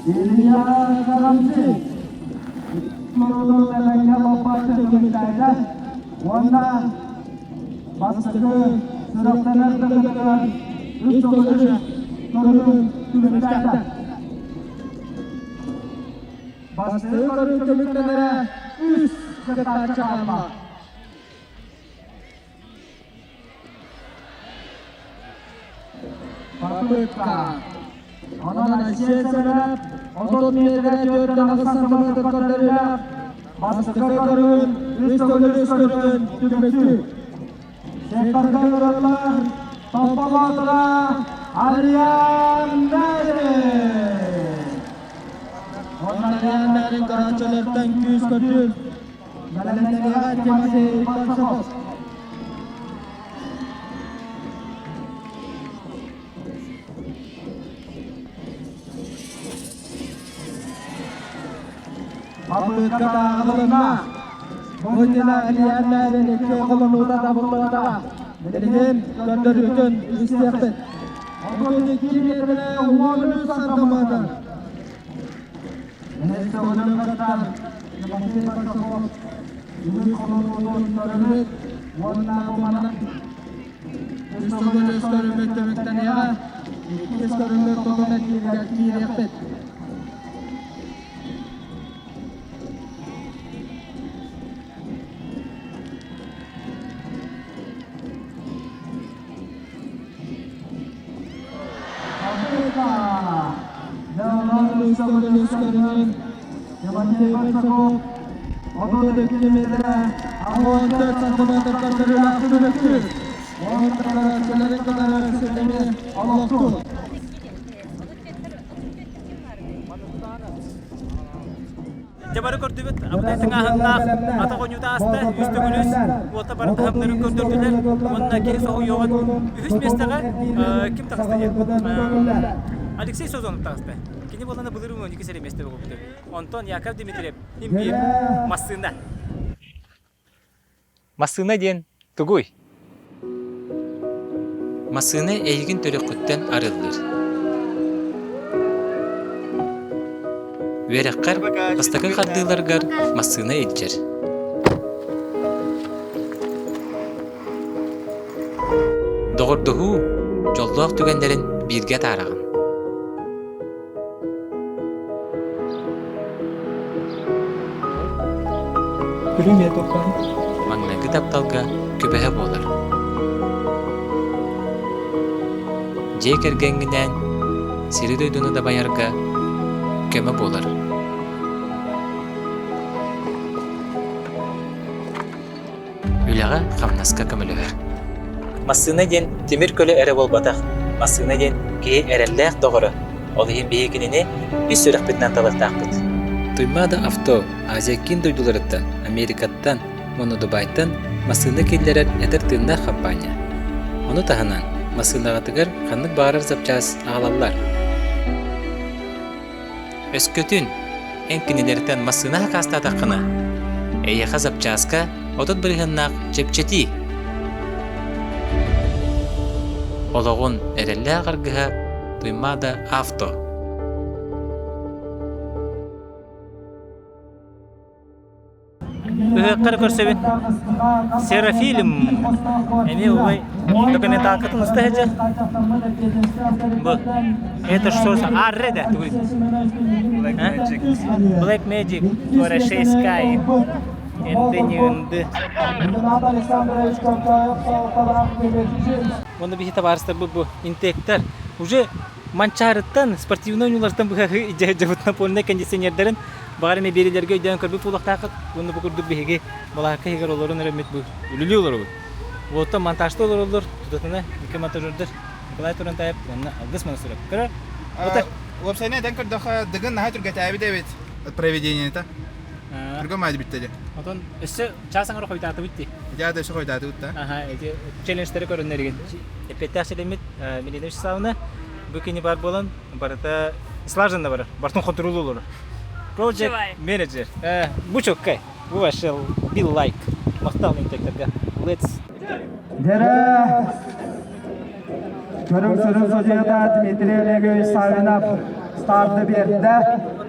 V: Илья Карамзин Мордун лоппаччы түмүктээтэ уонна бастакы сүрэхтэнэр тыгытыгар үс төгүл үс көрүҥүн түмүктээтэ. Бастакы көрүҥ түмүктэнэрэ үс. кыттааччы хаалла. Попытка. Онон Айсен Сэмэнэп 30 метрэ 4 сантиметр көрдөрүүлээх бастакы көрүҥүн үс төгүл үс көрүҥүн түмүктүүр. Секторга ырыллар Томполоотура Ариан Мэрин. Онон Ариан Мэрин көрөөччүлэртэн күүс көрдүүр. Бэлэмнэниэҕэ Тимофей Большаков. Попытка тааҕылынна. Бу иннинэ Илья Мэрин икки холонуута табыллыбатаҕа. Билигин көрдөрүүтүн истиэхпит. 32 метрэ 13 сантиметр. Өссө кыттар Тимофей Большаков үгүс холонуутун көрөбүт уонна бу Үс төгүл үс көрүммүт түмүктэниэҕэ. Иккис көрүммүт тутум эргииригэр киириэхпит. Леонард үс төгүл үс көрүҥүн Тимофей Большаков 32 метрэ 64 сантиметр көрдөрүүлээх түмүктүүр. Уонна көрөөччүлэри кытары ситими олохтуур.
D: Дьэ бары көрдүбүт, абытай тыҥааһыннаах атах оонньуута ааста, үс төгүл үс уота бары таһымнарын көрдөрдүлэр уонна киһи соһуйуоҕун үһүс миэстэҕэ ким таҕыста диэн Алексей Созонов таҕыста. Кини буоллана былырыын 12 сэрэ миэстэ буолбут. Онтон Яков Дмитриев имбиир массыына. Массыына диэн тугуй? Массыына эйигин төрүөххүттэн арыллыр. Үөрэххэр бастакы хардыыларгар массыына илдьэр. Доҕордоһуу дьоллоох түгэннэрин бииргэ атаараҕын. Маҥнайгы тапталга күбэһэ буолар. Дьиэ кэргэҥҥинээн сири-дойдуну дабайарга көмө буолар. Үлэҕэ-хамнаска көмөлөһөр. Массыына диэн тимир көлө эрэ буолбатах. Массыына диэн киһи эрэллээх доҕоро. Ол иһин биһиги кинини ис сүрэхпитинэн талыахтаахпыт. Туймаада Авто Азия киин дойдуларыттан, Америкаттан уонна Дубайтан массыына киллэрэр эдэр тыыннаах хампаанньа. Ону таһынан, массыынаҕытыгар ханнык баҕарар запчаас аҕалаллар. Өскөтүн, эн кинилэртэн массыына сакаастаатаххына, эйиэхэ запчааска 30 бырыһыаннаах чэпчэтии. Олоҕун эрэллээх аргыһа Туймаада Авто. Ыһыаххар көрсөбүн. Серафильм эмиэ убай документалкатын уста сылдьар. Бу это что за арре да тугуй?
I: Black Magic.
D: Black Magic Туарашей Sky. Энды не ынды. Онно биһи табаарыстарбыт бу интектер уже Манчаарыттан спортивнай оонньуулартан быһаһы дьабыт напольнай кондиционердарын Баҕар эмиэ биэриилэргэ өйдөөн көрбүт буолуохтааххыт. Уонна бу курдук биһиги балаакка иһигэр олорон эрэммит бу үлүлүү олоробут. Уоттан монтажта олороллор, тутатына икки монтажердар Николай Турантаев уонна Алгыс Монастырев. Көрөр? Отар.
I: Уопсайынан этэн көрдөххө, Дыгын наһаа түргэтээбит эбит проведениета. Түргэн маайды бүттэ дии.
D: Отон өссө чаас аҥара хойутаатыбыт дии.
I: Дьэ, да өссө хойутаатыбыт да.
D: Аха, эти челленджтери көрөннөрүгүн. Эппиэттээх силиммит Милена Вячеславовна бу кини бар буолан барыта слаженно барар, бартын хонтуруулуу олорор. Project manager. Бу чоккай. Бу вообще be like. Махтал интекторга. Let's.
V: Дьэрэ Көрүҥ сүрүн судьуйата Дмитрий Олегович Савинов старты биэрдэ.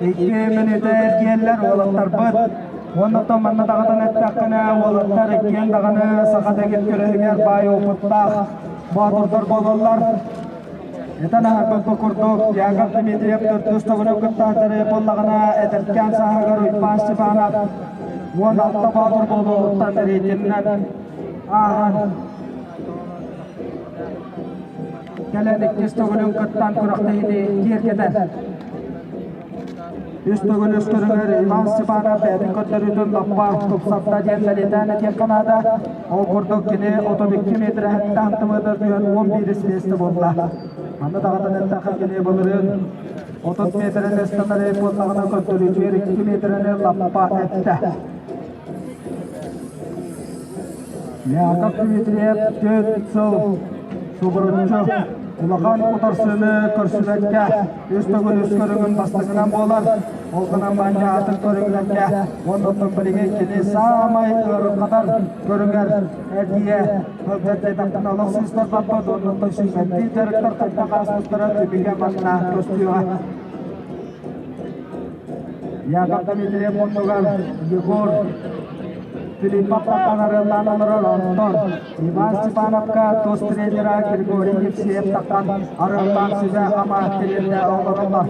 V: Икки мүнүүтэ эргиэллэр уолаттарбыт. Уонна манна даҕатан эттэххинэ, уолаттар иккиэн даҕаны саха дэгит күрэһигэр баай опыттаах боотурдар буолаллар. Этэн аһарбыт курдук, Яков Дмитриев төрдүс төгүрүк кыттааччы буоллаҕына, эдэркээн сааһыгар Уйбаан Степанов. 16 боотур буолуоҕуттан рейтиннэн ааһан кэлэн иккис төгүлүн кыттан күрэхтэһиини киэргэтэр. Үс төгүл үс көрүҥэр Иван Степанов бэйэтин көрдөрүүтүн лаппа тупсарда диэн бэлиэтээн этиэххэ наада. Ол курдук кини 32 метр сантиметр түһэн 11 миэстэ буолла. Манна даҕатан эттэххэ кини былырыын 30 метрин ыстанар буоллаҕына көрдөрүүтүгэр 2 метрини лаппа эттэ. Яков Дмитриев төрт сыл субуруччу улахан утарсыыны көрсүбэккэ үс төгүл үс көрүҥүн бастакынан буолар. Ол гынан манньа атын көрүҥнэргэ уонна билигин кини саамай ыарырҕатар көрүҥэр эргийэ сылдьар олох сыыстарбаппыт уонна сүүмэрдии дьарыктар хайдах ааспыттара түмүгэ манна көстүөҕэ. Яков Дмитриев оннугар Егор Филиппов таххан арыаллаан олорор, онтон Иван Степановка тус тренера Григорий Евсеев таххан арыаллаан сүбэ-ама тириэрдэ олороллор.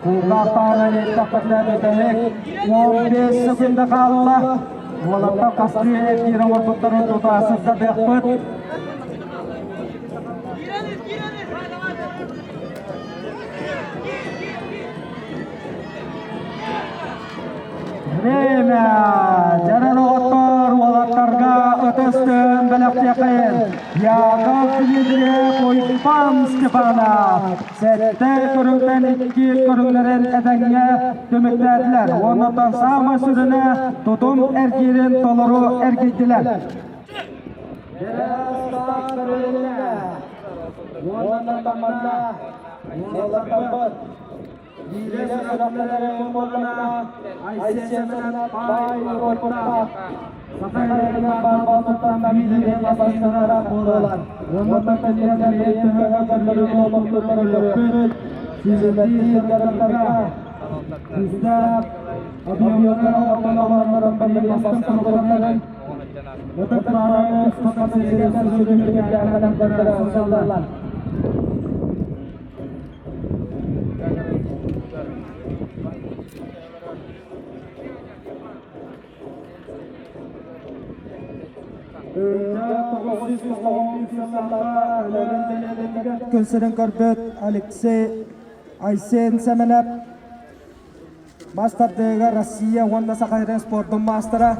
V: Кулгаахтаҕынан ииттэхпитинэ бүтэһик 15 секунда хаалла. Уолаттар хастыы эргиир оҥорбуттарын тута сырдатыахпыт. Время! Дьэрэл оҕоттор уолаттарга ытыс тыын бэлэхтиэххэйин. Яков Дмитриев, Уйбан Степанов сэттэ көрүҥтэн икки көрүҥнэрин этэҥҥэ түмүктээтилэр. Уоннаттан саамай сүрүнэ тутум эргиирин толору эргийдилэр. Күн сирин көрбүт Алексей Айсен Сэмэнэп мастардыыга Россия уонна Саха сирин спордун маастара,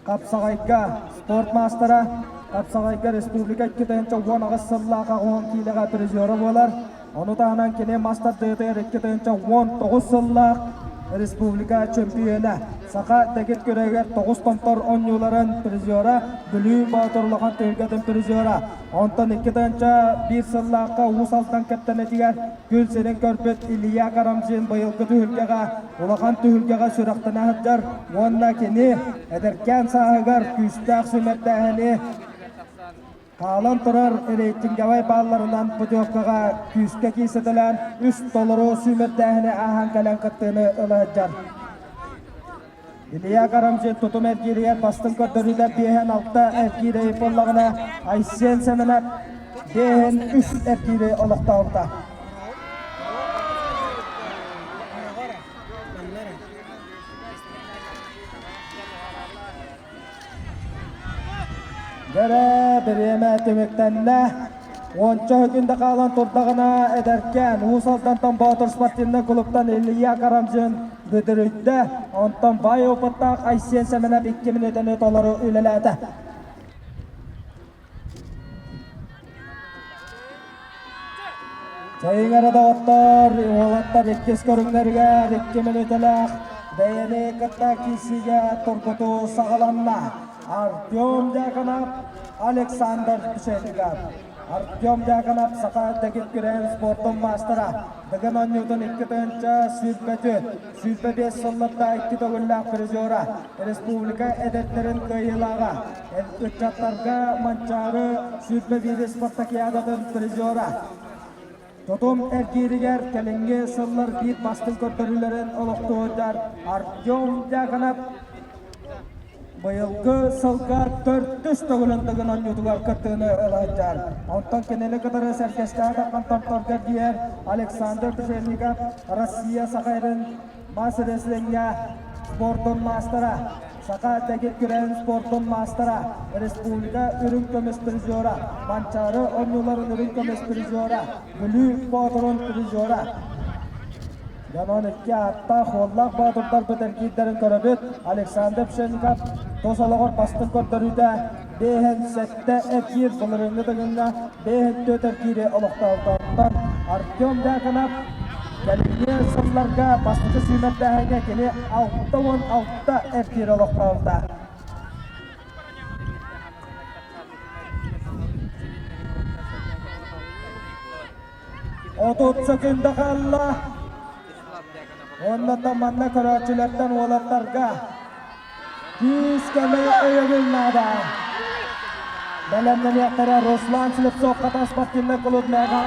V: хапсаҕайга спорт маастара, хапсаҕайга республика 2018 сыллаах аҕыс киилэҕэ призера буолар. Ону таһынан кини мас тардыытыгар 2019 сыллаах республика чөмпүйүөнэ, саха дэгит күрэһигэр тоҕус томтор оонньууларын призера, Бүлүү Боотур улахан түһүлгэтин призера. Онтон 2001 сыллаахха Уус Алдан кэптэнэтигэр күн сирин көрбүт Илья Карамзин быйылгы түһүлгэҕэ улахан түһүлгэҕэ сүрэхтэнэ сылдьар уонна кини эдэркээн сааһыгар күүстээх сүүмэрдээһини Хаалан турар рейтинговай баалларынан путевкаҕа күүскэ киирсэтэлээн үс толору сүүмэрдээһини ааһан кэлэн кыттыыны ыла сылдьар. Илья Карамзин тутум эргииригэр бастыҥ көрдөрүүтэ биэһэн алта эргиири буоллаҕына, Айсен Сэмэнэп биэһэн үс эргиири олохтообута. Дьэрэ, бириэмэ түмүктэннэ. Уонча күндэ хаалан турдаҕына, эдэркээн Уус Алдантан Боотур спортивнай клубтан Илья Карамзин бүдүрүйдэ. Онтон баай опыттаах Айсен Сэмэнэп икки мүнүүтэни толору үлэлээтэ. Чэйиҥ эрэ доҕоттор, уолаттар иккис көрүҥнэригэр икки мүнүүтэлээх бэйэни кытта киирсиигэ тургутуу саҕаланна. Артем Дьяконов, Александр Пшенников. Артем Дьяконов саха дэгит күрэһин спордун маастара. Дыгын оонньуутун 2024, 25 сылларда икки төгүллээх призера, республика эдэрдэрин кыайыылааҕа. Ыччаттарга Манчаары 21 спартакиадатын призера. Тутум эргииригэр кэлиҥҥи сыллар биир бастыҥ көрдөрүүлэрин олохтуудар Артем Дьяконов. Быйылгы сылга төрдүс төгүлүн Дыгын оонньуутугар кыттыыны ыла сылдьар. Онтон кинини кытары сэргэстээх тохтонторго диэн Александр Пшенников Россия Саха сирин мас рестлиҥҥэ спордун маастара, Саха дэгит күрэһин спордун маастара, республика үрүҥ көмүс призера, Манчаары оонньууларын үрүҥ көмүс призера, Бүлүү Боотурун призера. Дьонон икки ааттаах уоллаах боотурдарбыт эргиирдэрин көрөбүт. Александр Пшенников тус олоҕор бастыҥ көрдөрүүтэ биэһин сэттэ эргиир былырыыҥҥы Дыгыҥҥа биэһин түөрт эргиири олохтообуттан Артем Дьяконов кэлиҥҥи сылларга бастакы сүүмэрдээһиҥҥэ кини 66 эргиир олохтообута. 30 секунда хаалла. Уонна манна көрөөччүлэртэн уолаттарга күүс-көмө өйөбүл наада. Бэлэмнэниэхтэрэ Руслан Слепцов Хатас спортивнай клуб Мэҕэ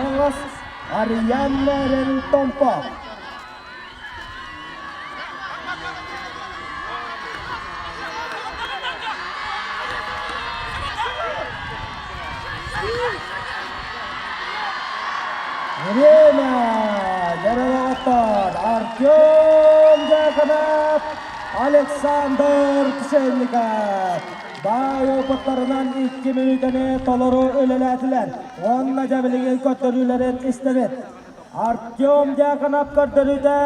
V: Арыйаан Мээрин Томпо. Время! Дьаралаҕыттан Артем Дьяконов, Александр Пшенников баай опыттарынан икки мүнүүтэни толору үлэлээтилэр уонна дьэ билигин көрдөрүүлэрин истэбит. Артем Дьяконов көрдөрүүтэ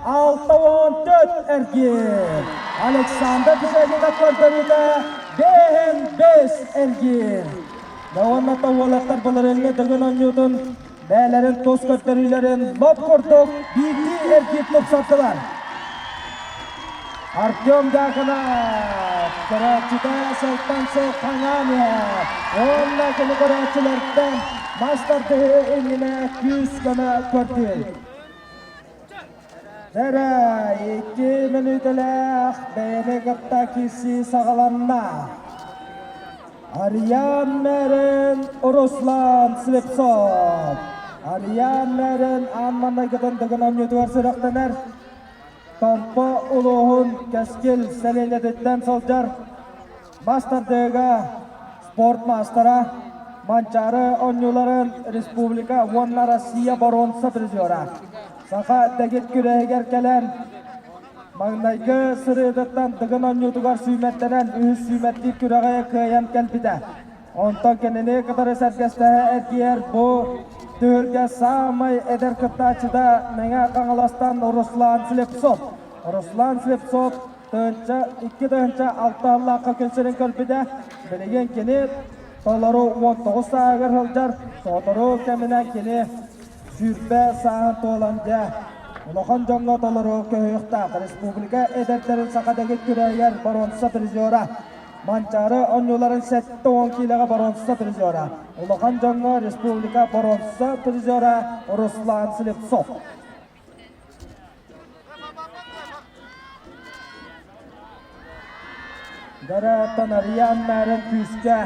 V: 64 эргиир. Александр Пшенников көрдөрүүтэ 5 эргиир. Уонна уолаттар былырыыҥҥы Дыгын оонньуутун бэйэлэрин тус көрдөрүүлэрин лоп курдук биирдии эргиир тупсардылар. Артем Дьяконов көрөөччүтэ сылтан сыл хаҥаан иһэр. Уонна кини көрөөччүлэртэн мас тардыһыы иннинэ күүс-көмө көрдүүр. Дэрэ, икки мүнүүтэлээх бэйэни кытта киирсии саҕаланна. Арыйаан Мэрин, Руслан Слепцов. Арыйаан Мэрин аан маҥнайгытын Дыгын оонньуутугар сүрэхтэнэр. Томпо улууһун Кэскил сэлиэнньэтиттэн сылдьар мас тардыыга спорт маастара, Манчаары оонньууларын республика уонна Россия боруонса призера. Саха дэгит күрэһигэр кэлэн маҥнайгы сырыытыттан Дыгын оонньуутугар сүүмэрдэнэн үһүс сүүмэрдиир күрэҕи кыайан кэлбитэ. Онтон кинини кытары сэргэстэһэ эргийэр бу түһүлгэ саамай эдэр кыттааччыта Мэҥэ Хаҥаластан Руслан Слепцов. Руслан Слепцов тыһыынча икки тыһыынча алта сыллаахха күн сирин көрбүтэ. Билигин кини толору 19 сааһыгар сылдьар. Сотору кэминэн кини 20 сааһын туолан дьэ улахан дьоҥҥо толору көһүөхтээх. Республика эдэрдэрин саха дэгит күрэһигэр боруонса призера Манчаары оонньууларын 70 киилэҕэ боруонса призера, улахан дьоҥҥо республика боруонса призера Руслан Слепцов. Дөрөттөн Ариан Мэрин күүскэ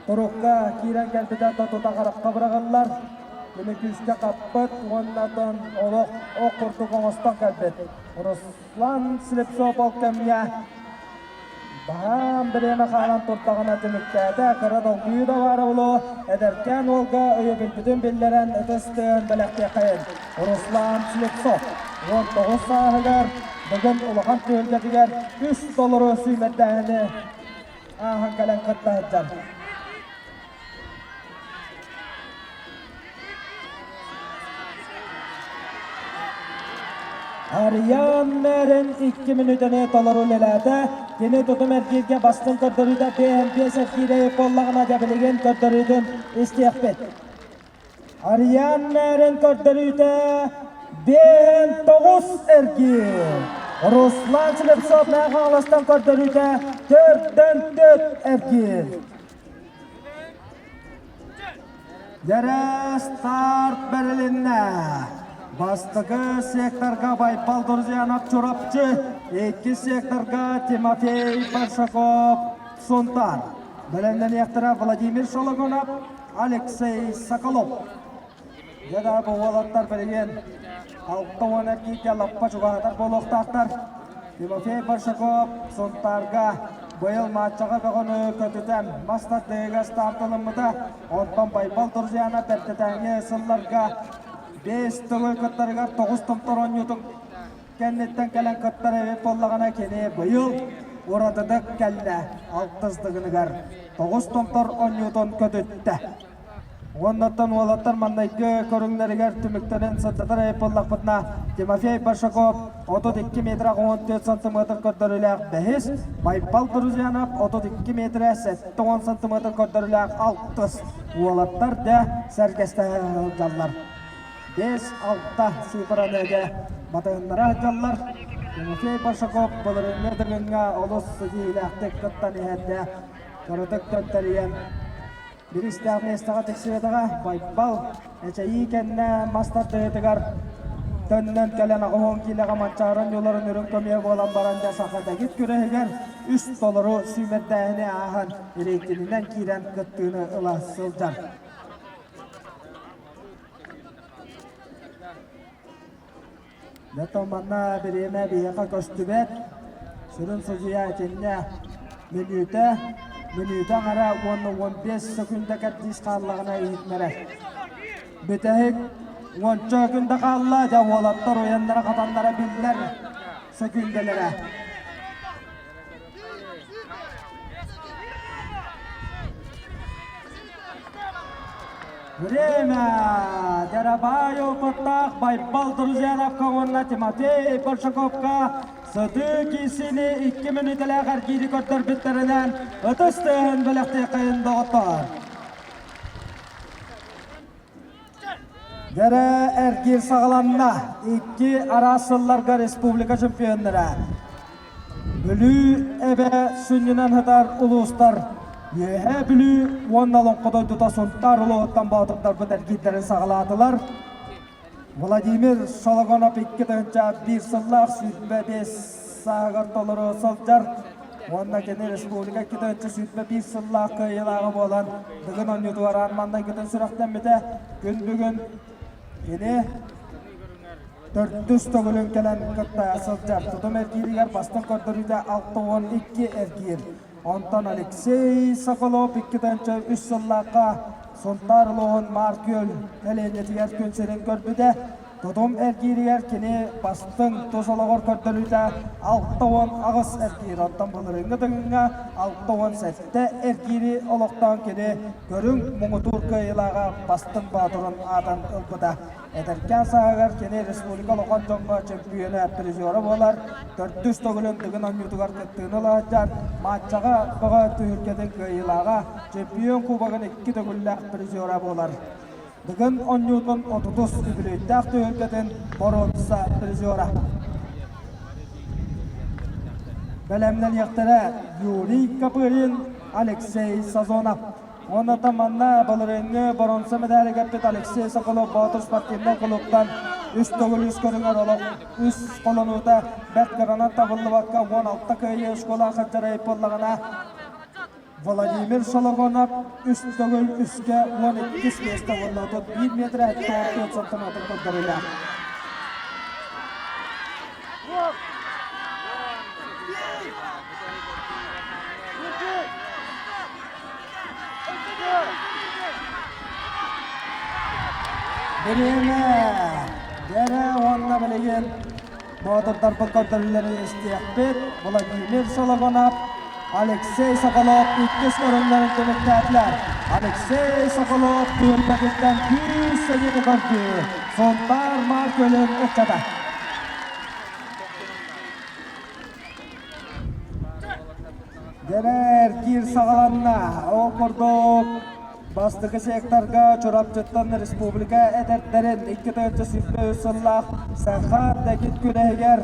V: турукка киирэн кэлбитэ тута харахха быраҕыллар. Кини күүскэ хаппыт уонна олох ох курдук оҥостон кэлбит. Руслан Слепцов ол кэмҥэ Баһаам бириэмэ хаалан турдаҕына түмүктээтэ, кыра долгуйуу да баара буолуо, эдэркээн уолга өйөбүлбүтүн биллэрэн ытыс тыаһын бэлэхтиэххэйин. Руслан Слепцов 19 сааһыгар бүгүн улахан түһүлгэтигэр үс толору сүүмэрдээһини ааһан кэлэн кытта сылдьар. Арыйаан мэрин икки мүнүүтэни толору үлэлээтэ. Кини тутум эргииргэ бастыҥ көрдөрүүтэ биэһэн эргиирэ буоллаҕына дьэ билигин көрдөрүүтүн истиэхпит. Арыйаан мэрин көрдөрүүтэ биэһэн тоҕус эргиир. Руслан Слепцов Мэҥэ Хаҥаластан көрдөрүүтэ төртөн төрт эргиир. Дьэрэ старт бэрилиннэ. Бастакы секторга Байбал Друзьянов Чурапчы, иккис секторга Тимофей Большаков Сунтар. Бэлэмнэниэхтэрэ Владимир Шологонов, Алексей Соколов. Дьэ да бу уолаттар билигин 60 эргииргэ лаппа чугаһатар буолуохтаахтар. Тимофей Большаков Сунтаарга быйыл матчаҕа бөҕөнү көтүтэн мас тардыһыыга стартылыммыта. Онтон Байбал Друзьяна бэртэтээҥҥи сылларга биэс төгүл кыттарыгар тоҕус томтор оонньуутун кэнниттэн кэлэн кыттар эбит буоллаҕына кини быйыл уратытык кэллэ алтыс дыгыныгар тоҕус томтор оонньуутун көтүттэ. Уоннаттан уолаттар маннайгы көрүҥнэригэр түмүктэрин сырдатар эбит буоллахпытына, Тимофей Большаков 32 метр 14 сантиметр көрдөрүүлээх бэһис, Байбал Друзьянов 32 метр 70 сантиметр көрдөрүүлээх алтыс. Уолаттар дэ сэргэстэһэ сылдьаллар. 5-6 сыыппараныга батыһыннара сылдьаллар. Тимофей Большаков былырыыҥҥы Дыгыҥҥа олус ситиһиилээхтик кыттан иһэрдэ. Кыратык төнтөрүйэн Бириистээх миэстэҕэ тиксибэтэҕэ Байбал эчэйии кэннэ мас тардыһыытыгар төннөн кэлэн 80 киилэҕэ Манчаары оонньууларын үрүҥ көмүө буолан баран дьэ саха дэгит күрэһигэр үс толору сүүмэрдээһини ааһан рейтининэн киирэн кыттыыны ыла сылдьар. Дьэ манна бириэмэ биһиэхэ көстүбэт. Сүрүн судьуйа итиннэ мүнүүтэ, мүнүүтэ аҥара уонна 15 сөкүүндэ кэрдиис хааллаҕына иһитинэрэ. Бүтэһик уонча күндэ хаалла, дьэ уолаттар уйаннара-хатаннара биллэр сөкүүндэлэрэ. Время! Дьарабай опыттаах Байбал Друзьяновка уонна Тимофей Большаковка сытыы киирсиини икки мүнүүтэлээх эргиири көрдөрбүттэринэн ытыс тыаһын бэлэхтиэххэйин доҕоттоор. Дьэрэ эргиир саҕаланна. Икки араас сылларга республика чемпионнара. Бүлүү эбэ сүнньүнэн сытар улуустар Үөһээ Бүлүү уонна Олоҥхо дойдута Сунтаар улууһуттан боотурдарбыт эргиирдэрин саҕалаатылар. Владимир Шологонов 2001 сыллаах 25 сааһыгар толору сылдьар уонна кини республика 2021 сыллаах кыайыылааҕа буолан Дыгын оонньуутугар аан маҥнайгытын сүрэхтэммитэ. Күн бүгүн кини төрдүс төгүлүн кэлэн кытта сылдьар. Тутум эргииригэр бастыҥ көрдөрүүтэ 62 эргиир. Онтон Алексей Соколов 2003 сыллаахха Сунтаар улууһун Маар Күөл сэлиэнньэтигэр күн сирин көрбүтэ. Тутум эргииригэр кини бастыҥ тус олоҕор көрдөрүүтэ 68 эргиир, оттон былырыыҥҥы Дыгыҥҥа 67 эргиири олохтоон кини көрүҥ муҥутуур кыайыылааҕа бастыҥ боотурун аатын ылбыта. Эдэркээн сааһыгар кини республика улахан дьоҥҥо чөмпүйүөнэ, призера буолар, төрдүс төгүлүн Дыгын оонньуутугар кыттыыны ыла сылдьар, матчаҕа бөҕө түһүлгэтин кыайыылааҕа, чемпион кубогын икки төгүллээх призера буолар. Дыгын оонньуутун отутус үбүлүөйдээх түһүлгэтин боруонса призера. Бэлэмнэниэхтэрэ Юрий Копырин, Алексей Сазонов. Уонна манна былырыыҥҥы боруонса мэдээли кэппит Алексей Соколов Боотур спортивнай кулууптан үс төгүл үс көрүҥэр олох үс холонуута бэрт кыранан табыллыбакка 16 кыайыы школа сылдьар буоллаҕына Владимир Шологонов үс төгүл үскэ 12 миэстэ уонна 31 метр 74 сантиметр көрдөрүүлээх. Бириэмэ, дэрэ уонна билигин боотурдарбыт көрдөрүүлэрин истиэхпит. Владимир Сологонов, Алексей Соколов иккис көрүҥнэрин түмүктээтилэр. Алексей Соколов түөлбэтиттэн күүс сэниэни көрдүү Сунтаар Маар Күөлүн ыччата. Дьэрээр киир саҕаланна. Ол курдук бастакы секторга Чурапчыттан республика эдэрдэрин 2023 сыллаах Саха дэгит күрэһигэр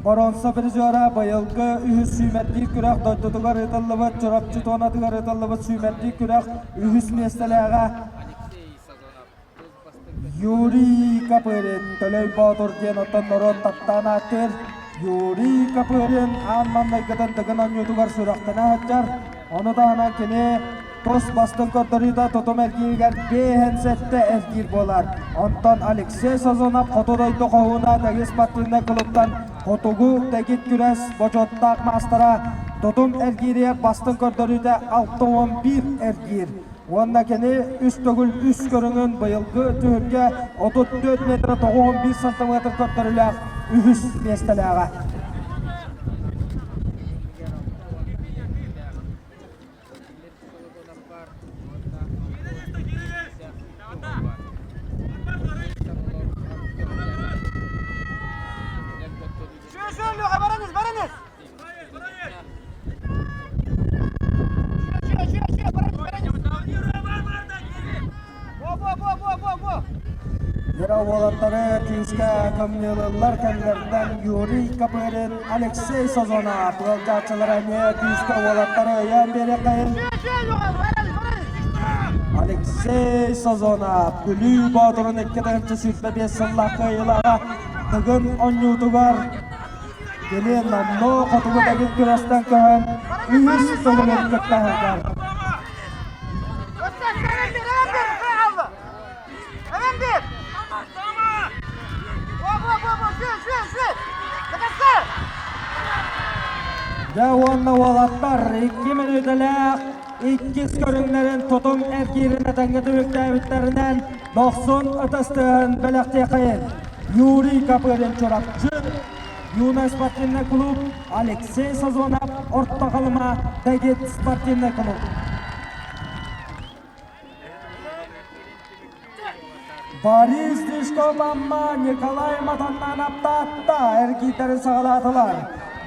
V: боруонса призера быйылгы үһүс сүүмэрдиир күрэх дойдутугар ыытыллыбыт Чурапчы туонатыгар ыытыллыбыт сүүмэрдиир күрэх үһүс миэстэлээҕэ Юрий Копырин Төлөй Боотур диэн оттон норуот таптаан ааттыыр Юрий Копырин аан маҥнайгытын Дыгын оонньуутугар сүрэхтэнэ сылдьар. Ону таһынан кини тус бастыҥ көрдөрүүтэ тутум эргииригэр 57 эргиир буолар. Онтон Алексей Сазонов хоту дойду хоһууна Дэгис спортивнай клубтан Хотугу дэгит күрэс бочуоттаах маастара Тутум эргииригэр бастыҥ көрдөрүүтэ 61 эргиир. Уонна кини үс төгүл үс көрүҥүн быйылгы түһүлгэ 34 метр 91 сантиметр көрдөрүүлээх үһүс миэстэлээҕэ. Дьэ уолаттары күүскэ кымньыылыллар кэмнэртэн Юрий Копырин, Алексей Созонов ыалдьааччылара эмиэ күүскэ уолаттары өйөөн биэриэххэйин. Алексей Созонов Бүлүү Боотурун 2025 сыллаах кыайыылааҕа Тыгын оонньуутугар Кини номнуо хотугу дэгит күрэстэн көһөн үһүс сылын кытта сылдьар. Дьэ уонна уолаттар икки мүнүүтэлээх иккис көрүҥнэрин тутум эргиирин этэҥҥэ түмүктээбиттэринэн дохсун ытыс тыаһын бэлэхтиэххэйин. Юрий Копырин Чурапчы, Юный спортивный клуб, Алексей Сазонов, Орто Халыма, Дэгит спортивный клуб. Борис Тришков Амма Николай Матаннанов Таатта эргиирдэрин саҕалаатылар.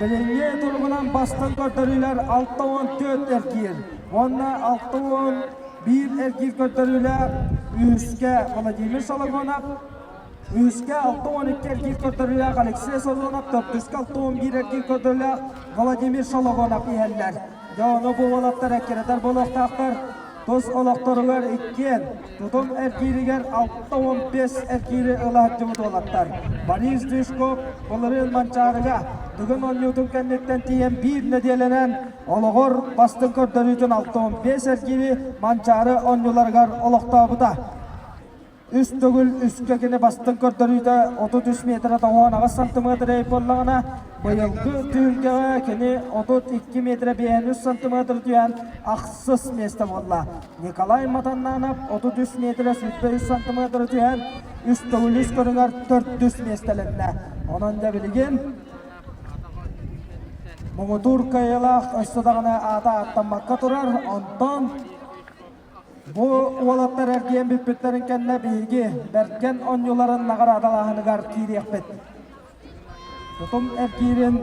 V: Билиҥҥи туругунан бастыҥ көрдөрүүлэр 64 эргиир уонна 61 эргиир көрдөрүүлээх үһүскэ Владимир Соломонов, үһүскэ 62 эргиир көрдөрүүлээх Алексей Сазонов, төрдүскэ 61 эргиир көрдөрүүлээх Владимир Соломонов иһэллэр. Дьэ ону бу уолаттар эккирэтэр буолуохтаахтар. Тус олохторугар иккиэн тутум эргииригэр 65 эргиири ыла сылдьыбыт уолаттар. Борис Дюшков былырыын Манчаарыга Дыгын оонньуутун кэнниттэн тиийэн биир нэдиэлэнэн олоҕор бастыҥ көрдөрүүтүн 65 эргиири Манчаары оонньууларыгар олохтообута. Үс төгүл үскэ кини бастыҥ көрдөрүүтэ 33 метрэ 98 сантиметр буоллаҕына, быйылгы түһүлгэҕэ кини 32 метрэ 53 сантиметр түһэн ахсыс миэстэ буолла. Николай Матаннанов 33 метрэ 23 сантиметр түһэн үс төгүл үс көрүҥэр төрдүс миэстэлэннэ. Онон дьэ билигин муҥутуур кыайыылаах өссө даҕаны аата ааттаммакка турар. Онтон Бу уолаттар эргийэн бүппүттэрин кэннэ биһиги Бэргэн оонньууларын наҕараадалааһыныгар киириэхпит. Тутум эргиирин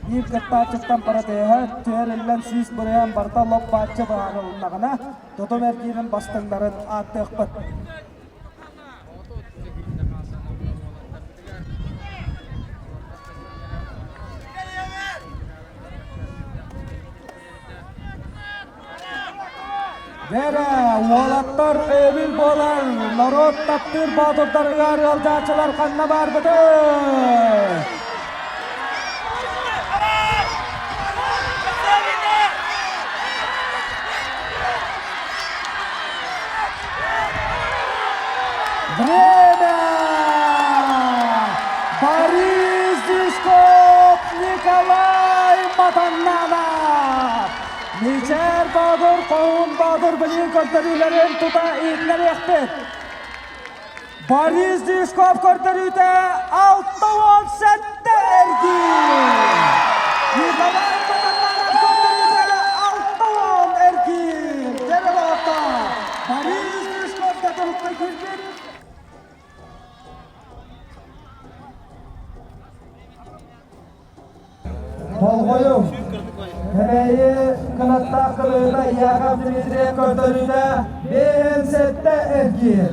V: биир кыттааччыттан протеһа түһэриллэн 100% барыта лоп-бааччы быһаарылыннаҕына, тутум эргиирин бастыҥнарын ааттыахпыт. Дэрэ, уолаттар өйөбүл буолар, норуот таптыыр боотурдарыгар ыалдьааччылар ханна баарбытый? Время! Борис Дюшков, Николай Матаннанов! Мичээр Боодур, Хоһуун Боодур билигин көрдөрүүлэрин тута иһитиннэриэхпит. Борис Дюшков көрдөрүүтэ 67 эргиир! Николай Матаннанов көрдөрүүтэ 60 эргиир! Дьэ, Борис Дюшков татылыкка киирбит. Болҕойуҥ! Кэбээйи кынаттаах кылыыта Яков Дмитриев көрдөрүүтэ биэһин сэттэ эргиир.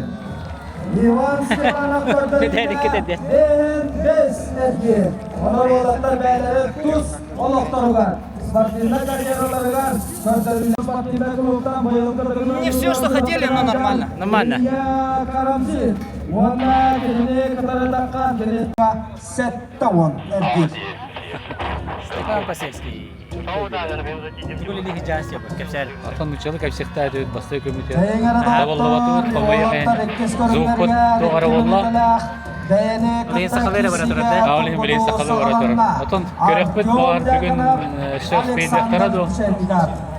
V: Иван Степанов көрдөрүүтэ биэһин бэс эргиир. Онон уолаттар бэйэлэрин тус олохторугар, спортивнай карьераларыгар көрдөрүүнү спортивнай клубтан быйылгы
Q: Не все, что хотели, но нормально.
D: Нормально.
V: Карамзин уонна кинини кытары таххан кини 70 эргиир.
D: Степан Посельский.
B: Атын учалы кэпсэхтээ дөйт бастай көмүтэ.
V: Эйиҥ
B: Боллобатыбыт хомойох эн. Зуукпут тоҕара болла.
D: Билигин сахалыы эрэ бара турар да?
B: Ол иһин билигин сахалыы бара турар. Отон көрөхпүт баҕар бүгүн өссө успейдыахтара дуо?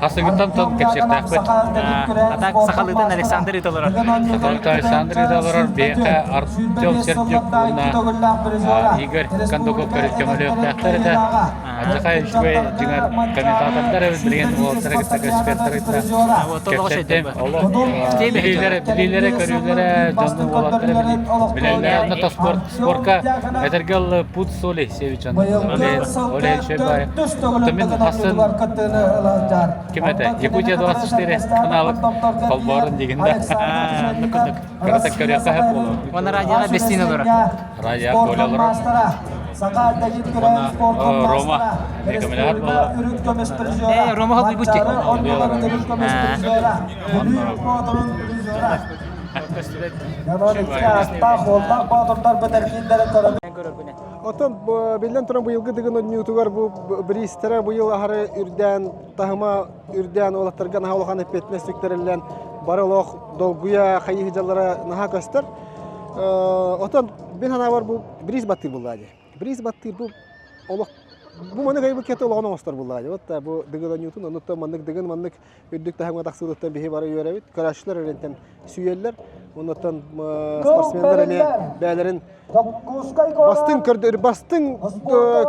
B: Хасыгыттан тон кэпсиэхтээхпит.
D: А так сахалыытын Александр ыыта олорор.
B: Сахалыытын Александр ыыта олорор. Биһиэхэ Артем Сердюк уонна Игорь Кондаков көмөлөөхтөөхтөр этэ. Алдьархай үчүгэй дьиҥэр комментатордар эбит билигин уолаттары кытта эксперттары кытта кэпсэттим. Олох билиилэрэ, билиилэрэ, көрүүлэрэ дьонну уолаттары билэллэр. Онно спорт, спорка этэргэ ыллы путь соли севичан. Оле үчүгэй баай. Мин хасын ким этэ? Якутия 24 каналы холбоорун дигин да. Кыратык көрүөххэ сөп буолуо.
D: Уонна радиоҕа бэстиин олорор.
B: Радио Коля олорор. Уонна Рома эмиэ көмөлөһөр буолла.
D: Ээ, Рома холбуйбут дии.
A: Оттон биллэн туран быйылгы Дыгын оонньуутугар бу бириистэрэ быйыл аһары үрдээн таһыма үрдээн уолаттарга наһаа улахан эппиэтинэс сүктэриллэн бары олох долгуйа хайыы дьаллара наһаа көстөр. Отон бин санаабар бу бриз баттыыр буллаа дии. Бриз баттыыр бу олох бу маннык айбыт киһи олоҕун оҥостор буллаа дии. Вот бу Дыгын оонньуутун оннуттан маннык Дыгын маннык үрдүк таһымҥа тахсыытыттан биһи бары үөрэбит. Көрөөччүлэр эрэнтэн сүүйэллэр. Оннуттан спортсменнар эмиэ бэйэлэрин бастыҥ көрдөр бастыҥ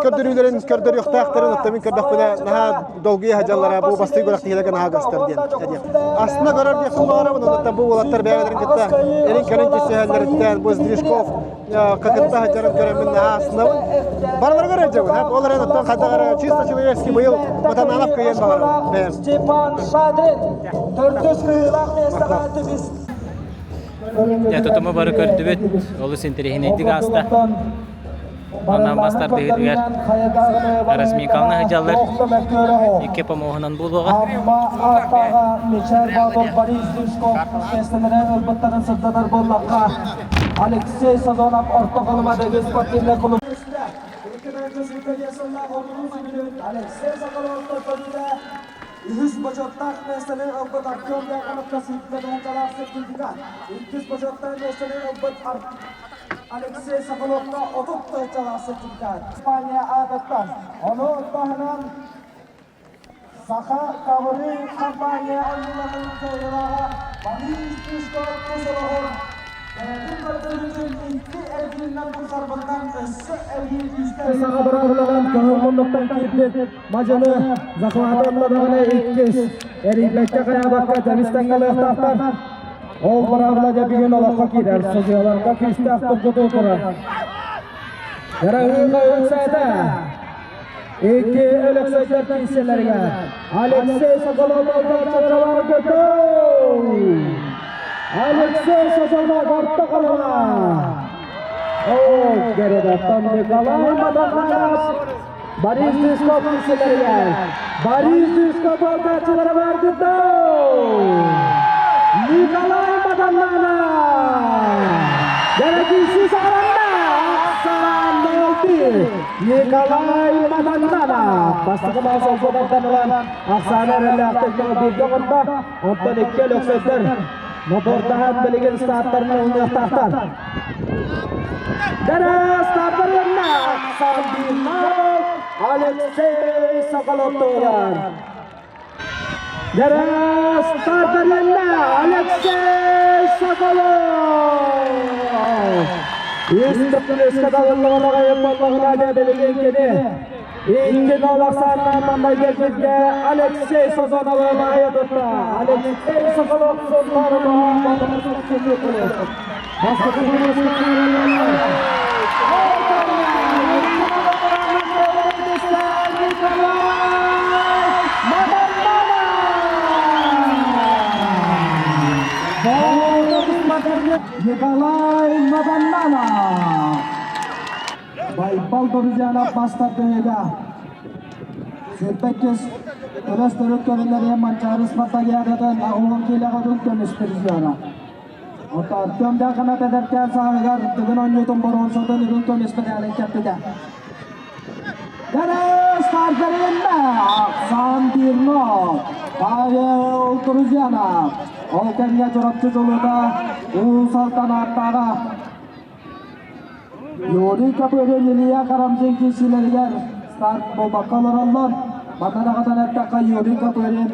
A: көрдөрүүлэрин көрдөрүөхтээхтэрин оттон мин көрдөхпүнэ наһаа долгуйа сылдьаллара бу бастыҥ күрэхтэһиилэргэ наһаа көстөр диэн этиэх. Астына көрөр диэхпин баҕарабын оннуттан бу уолаттар бэйэлэрин кытта эрин кэлин түсүһэллэриттэн бу Сдвижков кытта сылдьарын көрөммүн наһаа астынабын. Барыларыгар эрдьэбин, ол эрэн оттон хайдах эрэ чисто человеческий быйыл Матананов кыайан баҕарабын бэйэм.
V: Степан Шадрин төрдүс кыһыылаах миэстэҕэ түбүс.
D: Дьэ, тутуму бары көрдүбүт, олус интэриэһинэйдик ааста. Онон бас тардыһыытыгар Размикална сылдьаллар, икки помоһунан буолуоҕа.
V: Амма ааттааҕа Мичээр Боотур Борис Душков миэстэлэрин ылбыттарын сырдатар буоллахха, Алексей Сазонов Орто Халыма Дэгис спортивнай клуб Алексей Соколов көрдөрүүтэ үһүс бочуоттаах миэстэни ылбыт Артем Дьяконовка сүүрбэ сертификат, иккис бочуоттаах миэстэни ылбыт Алексей Соколовка 30 тыһыынчалаах сертификат. Испания аатыттан. Ону таһынан Саха Ковры компания ойууларын кыайыылааҕа Борис Тишков тус олоҕун бэйэтин көрдөрүүтүн икки эргииринэн тупсарбытынан өссө эргиир күүстээх
C: Саха быраабыланан көҥүл муннуктан киирбит мадьыны захваты ылладаҕына иккис эрийбэккэ хайаабакка дьэбис тэҥҥэлиэхтаахтар. Ол быраабыла дьэ бүгүн олоххо киирэр. Судьуйаларга күүстээх тургутуу турар. Ыраһыыга ыксаата. Икки Өлөксөйдөр киирсэлэригэр Алексей Соколов алдааччылара көтөө! Алексей Соколов орто халыма! О, Геродоттон Николай Матаханов Борис Дышков киирсэлэригэр Борис Дышков алдааччылара бар көтөө! Николай Матаханов! Дәрәкиси сағаланна! Ақсан Николай Матаннанов бастакы мал солкуоттан ылан ахсаана эрэллээхтик бииргэ оҥордо. Онтон икки өлөксөйдөр мотуордаһан билигин стартарынан ылыныахтаахтар. Дара стартарына ахсаан биир Алексей Соколов туолар. Дара стартарына Алексей Соколов! Үс кадалыллыгын аҕайын буоллаҕына дьэ билигин кини икки нол ахсааннаан маннай кэлбитгэ Алексей Сазоновы баайа тутта. Алексей Соколов Бастакы
V: Николай Маданнанов. Байбал Дорузянов бастардыыга. Сирбэккис өрөс төрүт көрүннэрин Манчаары Спартакиадатын аҕуһун киилэҕэтин көмүс призера. Оттон Артем Дьяконов эдэркээн сааһыгар Дыгын оонньуутун боруонсатын үрүҥ көмүс медалын кэппитэ. Дәрес Тардаринна Ахсан Бирнов, Павел Друзьянов. Ол кэмҥэ Чурапчы дьолута Уус Алдан ааттааҕа.
C: Юрий Копырин, Илья Карамзин киирсиилэригэр старт буолбакка олороллор. Манна даҕатан эттэххэ Юрий Копырин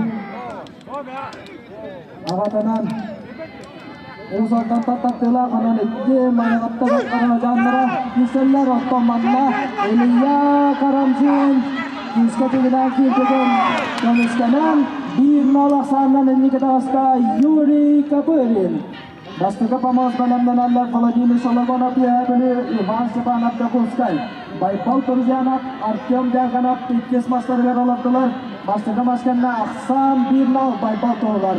C: аҕатынан Уус Алдантан тардыылаах онон икки Майаҕатта Карамзаннара киирсэллэр. Оттон манна Илья Карамзин күүскэ тигинээн киирбитин көмүскэнэн 1-0 ахсаанынан инники таҕыста Юрий Копырин. Бастакы помост бэлэмнэнэллэр Владимир Сологонов Үөһээ Бүлүү, Иван Степанов Дьокуускай, Байбал Турзянов, Артем Дьяконов иккис мастарыгар олордулар. Бастакы мас кэннэ ахсаан 1-0 Байбал туһугар.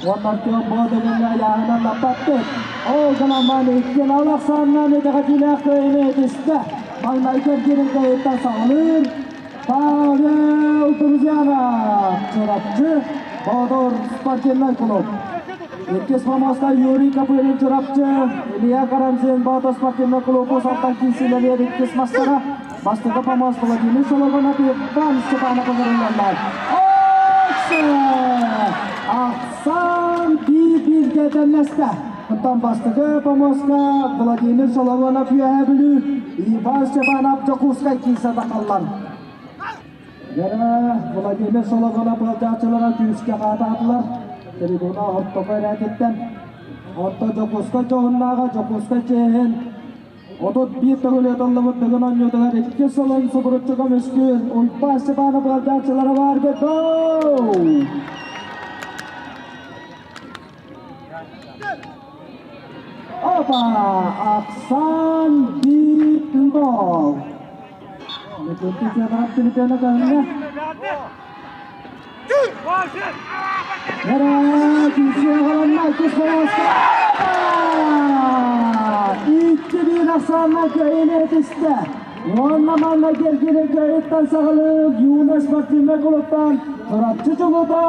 C: Уонна Артем Бодогиҥҥа ыйааһынан лаппаттык. Ол гынан баран 2-0 ахсаанынан итэҕэтиилээх кыайыыны этистэ. Маҥнайгы эргиирин кыайыыттан саҕалыыр Павел Турзянов, Чурапчы, Боотур спортивнай клуб. Иккис помоста Юрий Копырин Чурапчы, Илья Карамзин Боотур спортивнай клуб Усалтан киирсиилэриэр иккис мастара. Бастакы помост Владимир Сологонов Иван Степанов ыҥырыллаллар. Ахсан биир-бииргэ тэннэстэ. Оттон бастакы помостка Владимир Соловонов Үөһээ Бүлүү, Иван Степанов Дьокуускай киирсэ тахаллар. Яра Владимир Соловонов ыалдьааччылара күүскэ хаатаатылар. Трибуна ортоку эрээтиттэн. Онтон Дьокуускай дьоһуннааҕа Дьокуускай чиэһин 31 төгүл ыытыллыбыт Дыгын оонньуутугар икки сылын субуруччу көмүскүүр Уйбаан Степанов ыалдьааччылара баар Гол! Опа! Ахсан 1-0. Мекенти Федоров телефона көһүннэ. Yara күүсүө аҕаланна иккис полоска. 2-1 ахсаанна кыайыыны этистэ. Уонна манна кэргини кыайыттан саҕалыыр Юность спортивнай клубтан Чурапчы чулуута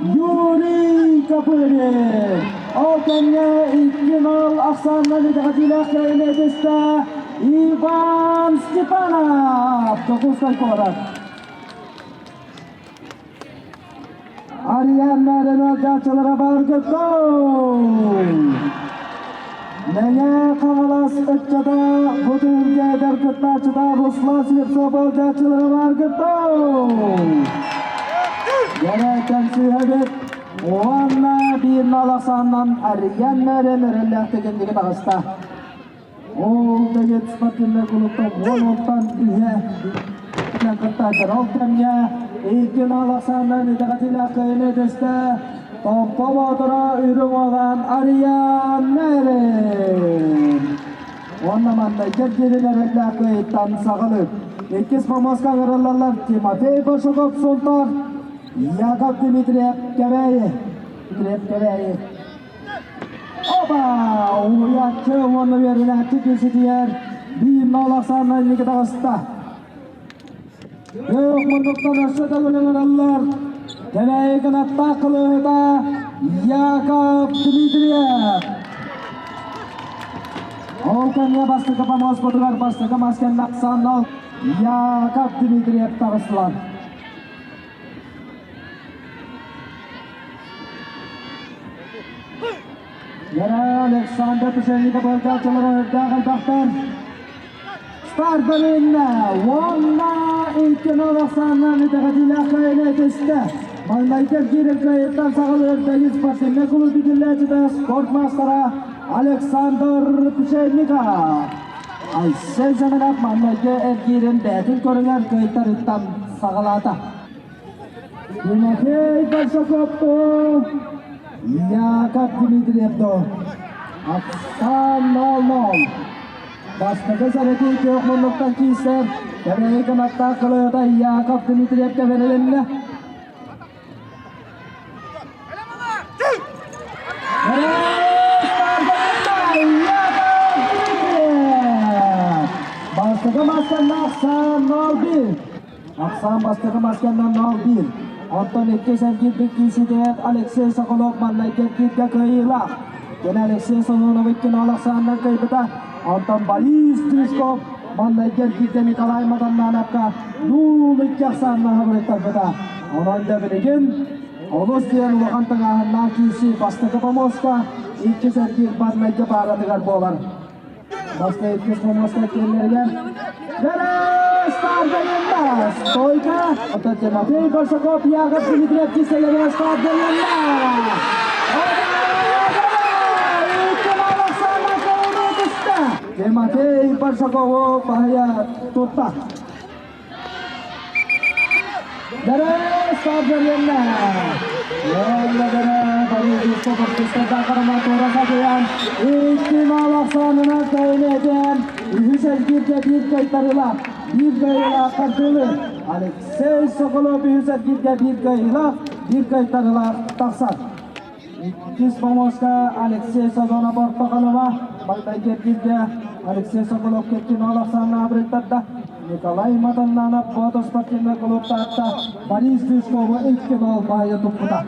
C: Юрий Копырин. Ол кэмҥэ 2-0 ахсаанынан итэҕэтиилээх кыайыыны этистэ Иван Степанов, Дьокуускай куорат. Арыйаан мээрин ыалдьааччылара бааргыт Мэҥэ Хаҥалас ыччата бу түһүлгэ эдэр кыттааччыта Руслан Слепцов ыалдьааччылара бааргыт Дьэрэ сүүһэбит уонна биир налахсааннан Арыйаан мээрин эрэллээхтик инники таҕыста. Ол дэгит спортивнай кулууптан уон уонтан үһэ кыттааччылар. Ол кэмҥэ икки налахсааннан итэҕэтиилээх кыайыыны этистэ Томпо Боотура Үрүҥ Уолан Арыйаан Мээрин. Уонна маннайгы эргиирин эрэллээх кыайыттан саҕалыыр. Иккис помоска ыҥырыллаллар Тимофей Башуков Сунтар, Яков Дмитриев Кэбээйи. Дмитриев Кэбээйи. Опа! Уһуйааччы уонна үөрэнээччи киирситигэр биир нол ахсаанынан инники таҕыста. Күөх муннуктан өссө төгүл ыҥыраллар. Кэбээйи кынаттаах кылыыһыта Яков Дмитриев. Ол кэмҥэ бастакы помоспутугар бастакы мас кэннэ ахсааннал Яков Дмитриев таҕыстылар. Яра Александр Пшенников ыалдьааччылара үрдээх элбэхтэр. Старт уонна 2-0 ахсааннаан итэҕэтиилээх кыайыыны этистэ. Маҥнайгы киирэр кыайыттан саҕалыыр Дэгис спортивнай кулууп иитиллээччитэ спорт маастара Александр Пшенников. Айсен Семенов маҥнайгы эргиирин бэйэтин көрүҥэр кыайтарыттан саҕалаата. Тимофей Большаковту, Яков Дмитриевду Ахсан 0-0. Бастакы сэрэтии күөх муннуктан киирсэр Кэбээйи кынаттаах кылыһыта Яков Дмитриев кэбэрилиннэ. Бастакы масканна Ахсан 0-1. Ахсаан бастакы масканнан 0-1. Онтон иккис эргиирбит кииситигэр Алексей Соколов маннайгы эргииргэ кыайыылаах. Кини Алексей Солоновы 2-0 ахсаанынан кыайбыта. Онтон Борис Тришков маннайгы эргииргэ Николай Маданнановка 0-2 ахсааннаһа буруйтарбыта. Онон да билигин олус диэн улахан тыҥааһыннаах киирсии бастакы помоска иккис эргиир маннайгы пааратыгар буолар. Баста иккис помоста киирэллэригэр Стардайында стойка. Оттон Тимофей Большаков Яков Дмитриев киселерге стардайында. Тимофей Большакову баһыйа тутта. Дәрес Сардаренна. Уонна Парижиста подписата Караматора сатыян икки ахсаанынан кайынетен үһүс эргииргэ биир кайтарыла биир кайыла кардылы Алексей Соколов үһүс эргииргэ биир кайыла биир кайтарыла тахсар. Иккис помоска Алексей Сазонов Ортоқанова Балтайга эргииргэ Алексей Соколов кеттин ол ахсаанна абырыттарда. Николай Матаннанов Боотур спортивный клубтаатта Борис Дюшкову 2-0 баайы туппута.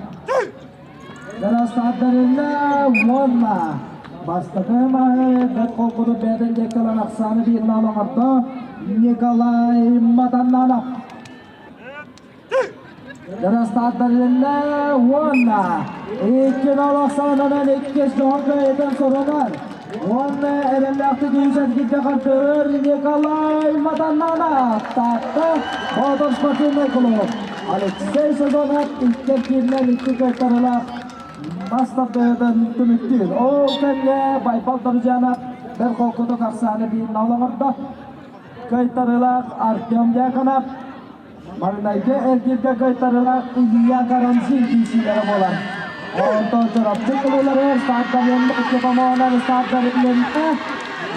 C: Дәрәстаттарында уонна бастакы маһы бэт холкуду бэден деккалан ахсааны биирин оҥордо Николай Матаннанов. Дәрәстаттарында уонна 2-0 ахсаанынан иккис дьоһун кыайытын сурунар. Уонна эрэллээхтик үүсэн киирдэ хардырыр Николай Матаннанов. Таатта Боотур спортивный клуб. Алексей Сазонов икки киирнэн икки кыайтарылаах мастардыһытын түмүктүүр. Ол кэмҥэ Байбал Доржанов бэр холкутук ахсааны биир оҥордо. Кыайтарыылаах Артем Дьяконов Маҥнайгы эргииргэ кыайтарыылаах Илья Карамзин киирсиилэрэ буолар. Онтон Чурапчы кулууларыгар стартарыан икки помоонан стартарыылынна.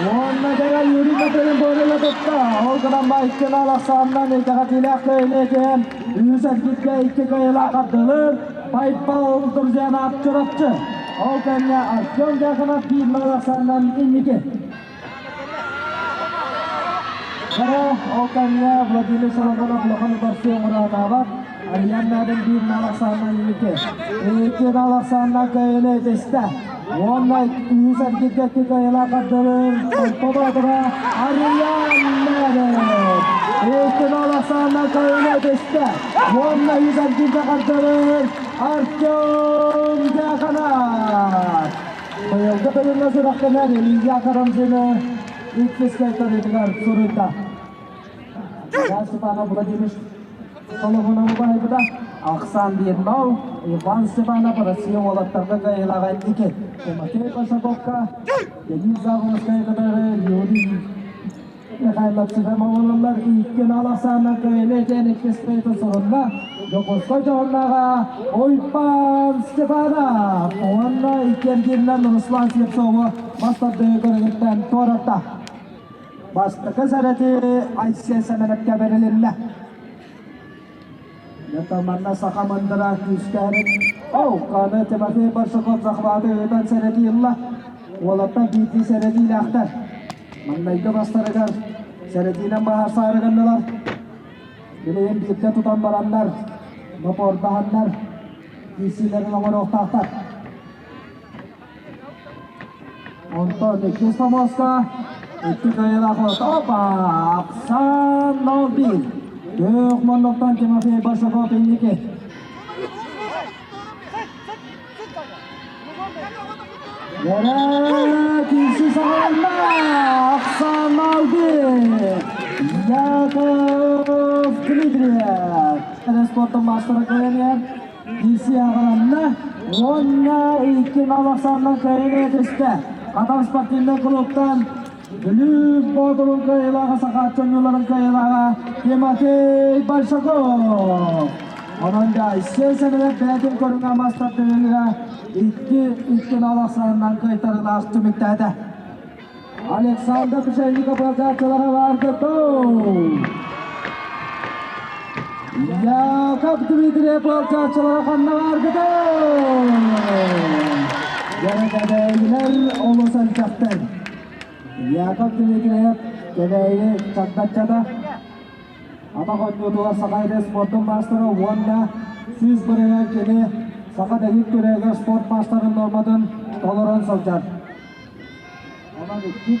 C: Уонна дьэ Юрий Катерин буолула тутта. Ол гынан ба икки нал ахсаанынан итэҕэтиилээх кыайыны үс эргииргэ икки кыайыылаах ардылыр. Байбал Турзянов Чурапчы. Ол кэннэ Артем Дьяконов биир нал ахсаанынан инники. Бара ол кэннэ Владимир Соломонов улахан утарсыы оҥороотаабат. Арыйан Мээдин биир нал ахсаанынан инники. Икки нал ахсаанынан кыайыыны итистэ. Уонна үһүс эргииргэ икки кыайыылаах ардылыр Томпо Арыйан Мээдин. Икки нал ахсаанынан кыайыыны итистэ. Уонна үһүс эргииргэ хардырыр Артем Дьяконов. Быйылгы тыгыҥҥа сүрэхтэнэр Илья Карамзины иккис кайтарыытыгар суруйда. Илья Степанов Владимир Соломонову баһыйбыта. Ахсаан 1-0. Иван Степанов Россия уолаттарга кыайыылааҕа икки. Тимофей Большаковка Денис Заболоцкай кытары Юрий Михайлов Сефемовлар 2-0 ахсаанынан кыайыыны этэн иккис кыайыытын сурунна. Дьокуускай дьоһуннааҕа Уйбаан Степанов уонна икки эргииринэн Руслан Слепцову бастардыы көрүҥүттэн туоратта. Бастакы сэрэти Айсен Сэмэнэпкэ бэрилиннэ. Манна саха мындыра күүстээбит. Оу, каны Тимофей Барсуков захваты ыытан сэрэтии ылла. Уолаттар биирдии сэрэтиилээхтэр. Маҥнайгы бастарыгар сэрэтиинэн баһарсаары гыннылар. Билигин биирдэ тутан бараннар, бопордаһаннар, киирсиилэрин оҥоруохтаахтар. Онтон иккис помоска икки кыайыылаах опа Оксан 0-1. Күөх муннуктан Тимофей Большаков инники. Yere киирсии саҕаланна. Оксан 0-1. Яков Дмитриев. Спортун маастара кыайан киирсии аҕаланна. Уонна икки нал ахсаанынан кыайыыны түстэ. Хатан спортивнай клубтан Бүлүү Боотурун кыайыылааҕа Сахааччы кыайыылааҕа Тимофей Большаков. Онон да Айсен Сэмэнов бэйэтин көрүҥэ мас тардыһыыга икки икки нал ахсаанынан кыайтарыылаах түмүктээтэ. Александр Пшенников ыалдьааччылара бааргытын. Яков Дмитриев ыалдьааччылара ханна бааргытын? Дьэ, олус элбэхтэр. Яков Дмитриев Кэбээйи чагдаччата атах оонньуутугар Саха спордун маастара уонна 100% кини саха дэгит күрэҕэр спорт маастарын норматын толорон сылдьар. Онон икки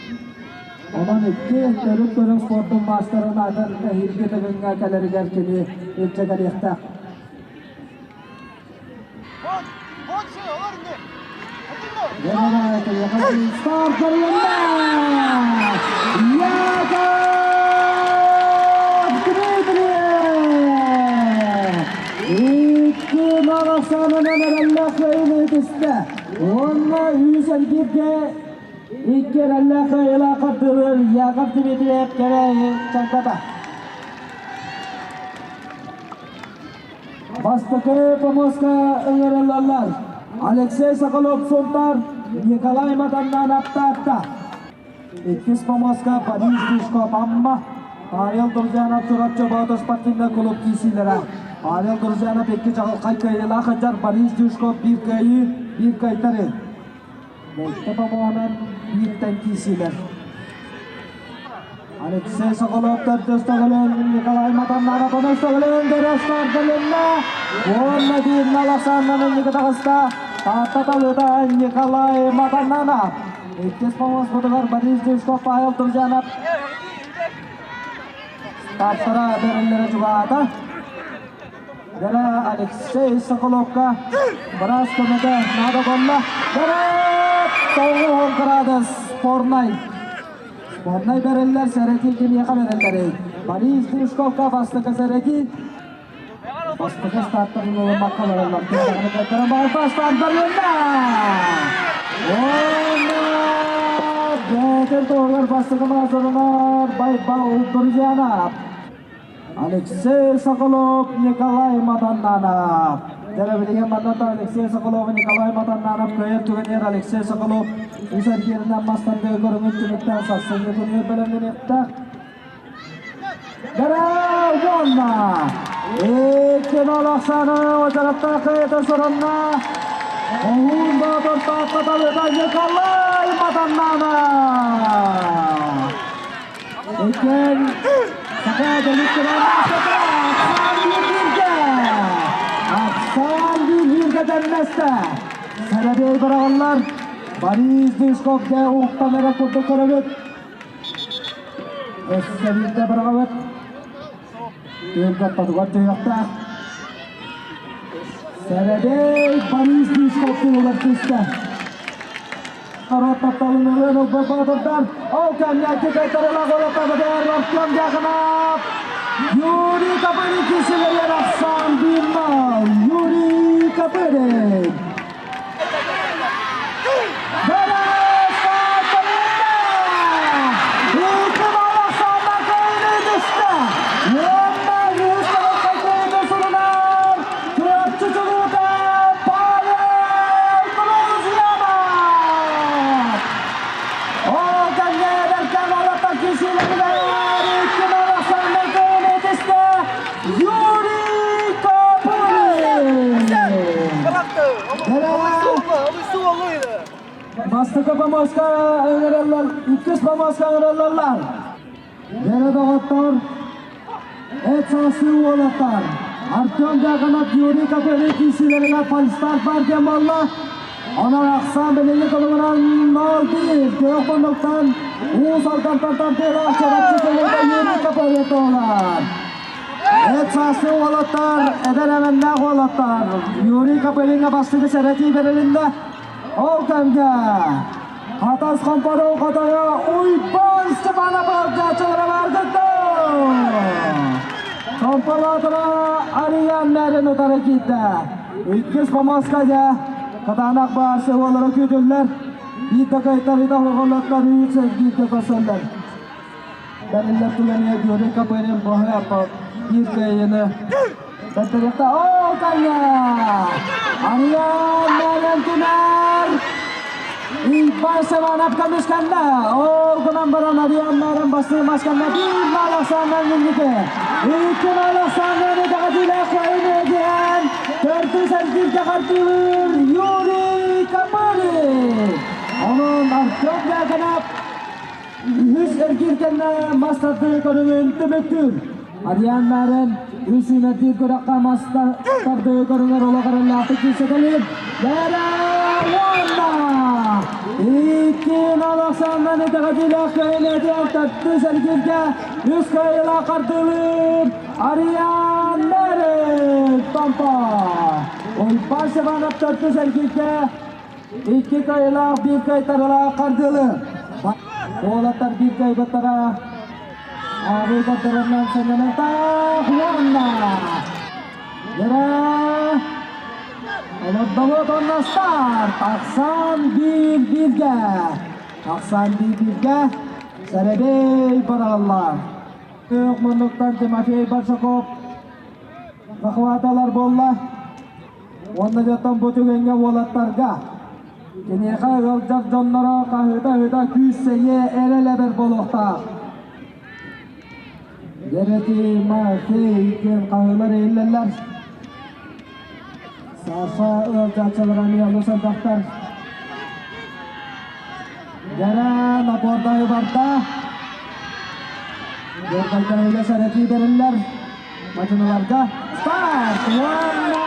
C: Онон икки төрүт көрүҥ спордун маастарын аатын эһиилги тыгыҥҥа кэлэригэр кини илдьэ кэлиэхтээх.
V: Старт барылынна! Яков Дмитриев! Икки малахсаанынан эрэллээх кыайыыны түстэ. Уонна үс эргииргэ икки эрэллээх кыайыылаах хардыылыыр Яков Дмитриев кэрэйи чарбата. Бастакы помоска ыҥырыллаллар. Алексей Соколов Сунтар, Николай Матаннанов Таатта. Иккис помоска Борис Душков Амма, Павел Друзьянов Чурапчы Боотур спортивнай клуб киисиилэрэ. Павел Друзьянов икки чаҕылхай кыайыылаах сылдьар Борис Дюшков биир кыайыы, биир кыайтарыы. Бэйэтэ помоһунан бииртэн киисиилэр. Алексей Соколов төрдүс төгүлүн, Николай Матаннанов онус төгүлүн дөрөс Уонна биирнэ Александр инники таҕыста. Таатта талыыта Николай Матаннанов. Иккис помооспутугар Борис Дюшков, Павел Друзьянов старттара бэриллэрэ чугаата. Дара Алексей Соколовка быраас көмөтө наада буолла. Дара тоҕуһун кыраадыс спорнай. Спорнай бэриллэр сэрэтии кимиэхэ бэриллэрий? Борис Душковка бастакы сэрэтии. Бастакы стартарын ылыммакка бараллар. Барба старт Уонна бэйэтин туһугар бастакы маасырынар Байбал Друзьянов. Алексей Соколов, Николай Матаннанов. Дьэ, манната Алексей Соколов, Николай Матаннанов кыайар түгэнигэр Алексей Соколов үс эргииринэн мастардыы көрүҥүн түмүктээн сарсыҥҥы күнүгэр бэлэмнэниэхтээх. Дара уонна икки ахсааны уочараттаах кыайыта сорунна. Оһуун Боотур Таатта талыта Николай Матаннанов. Иккиэн саха дөлүттэрэ Ахсаан биир-бииргэ! Ахсаан биир-бииргэ тэннэстэ! Сэрэбиэй быраҕыллар. Борис Дышков дьэ уһуктан эрэ курдук көрөбүт. Өссө биирдэ быраҕабыт. Түөлбэ ортотугар түһүөхтээх. Сэрэбиэй Борис Дышков туһугар түстэ. Норуот тапталын ылыан ылбыт боотурдар ол кэмҥэ кикайтарылаах олохтообутугар Артем Дьяконов Юрий Копырин киирсилэригэр ахсаан 1-0 Юрий Копырин Юрий Копырин! Бастакы помоска ыҥыраллар, иккис помоска ыҥыраллар. Дьэрэ доҕоттор, эт саастыы уолаттар, Артем Дьяконов, Юрий Копырин киирсиилэригэр фальстарт баар диэн буолла. Онон ахсаан билиҥҥи туругунан 0-1 күөх муннуктан Уус Алдантан тардыылаах Чурапчы кулууба Юрий Копырин туолар. Эт саастыы уолаттар, эдэр эмэннээх уолаттар, Юрий Копыриҥҥа бастакы сэрэтии бэрилиннэ. Ол кэмҥэ Хатас Хомпору хотойо Уйбаан Степанов алгааччылара бааргытта. Хомполоотура Арыйаан мэрин утары киирдэ. Иккис помоска дьэ кытаанах баарсы уоллара күүтүллэр. Биир да кыайтарыыта оҕолоттор үс эргииргэ көрсөллөр. Бэриллэр түгэнигэ Юрий Копырин боһуйа биир кыайыыны бэрдэрихтэ. Оо, кайя! Арыйаан Мэрэн Түмэр! Иван Саванов көмүскэннэ. Ол гынан баран Арыйаан Мэрэн бастыыр масканна биир мал ахсаанынан минники. Икки мал ахсаанынан итэҕэтиилээх кыайыыны диэн төрдүс эргииргэ хардыылыыр Юрий Копырин. Онон Артем Дьяконов Үһүс эргиир кэннэ мас тардыы көрүҥүн түмүктүүр. Ариан Мээрин үс сүүмэрдиир күрэххэ мас тардыы көрүҥэр олох эрэллээхтик киирсэтэлиир. Бэрэ уонна икки Александр итэҕэтиилээх кыайыылаах төрдүс эргииргэ үс кыайыылаах хардыылыыр Ариан Мээрин Томпо. Уйбаан Степанов төрдүс эргииргэ.
C: Икки кыайыылаах, биир кыайтарыылаах хардыылы. Уолаттар биир кыайбыттара ааҕыы көрдөрөрүнэн сынньаныахтаах уонна Дьэрэ олордобут уонна старт! Ахсаан биир бииргэ! Ахсаан биир бииргэ! Сэрэбэй бараллар. Күөх муннуктан Тимофей Большаков захваталар буолла. Уонна дьоттон бу түгэҥҥэ уолаттарга киниэхэ ыалдьар дьонноро хаһыыта-ыһыта күүс-сэниэ эрэл эбэр буолуохтаах. Тимофей диэн хаһыылар иһиллэллэр. Саша ыалдьааччылара эмиэ олус элбэхтэр. Дьэрэ набордайы барда. Дьорҕойдоһуйа сэрэтии бэриллэр. Мадьыныларга старт! Уонна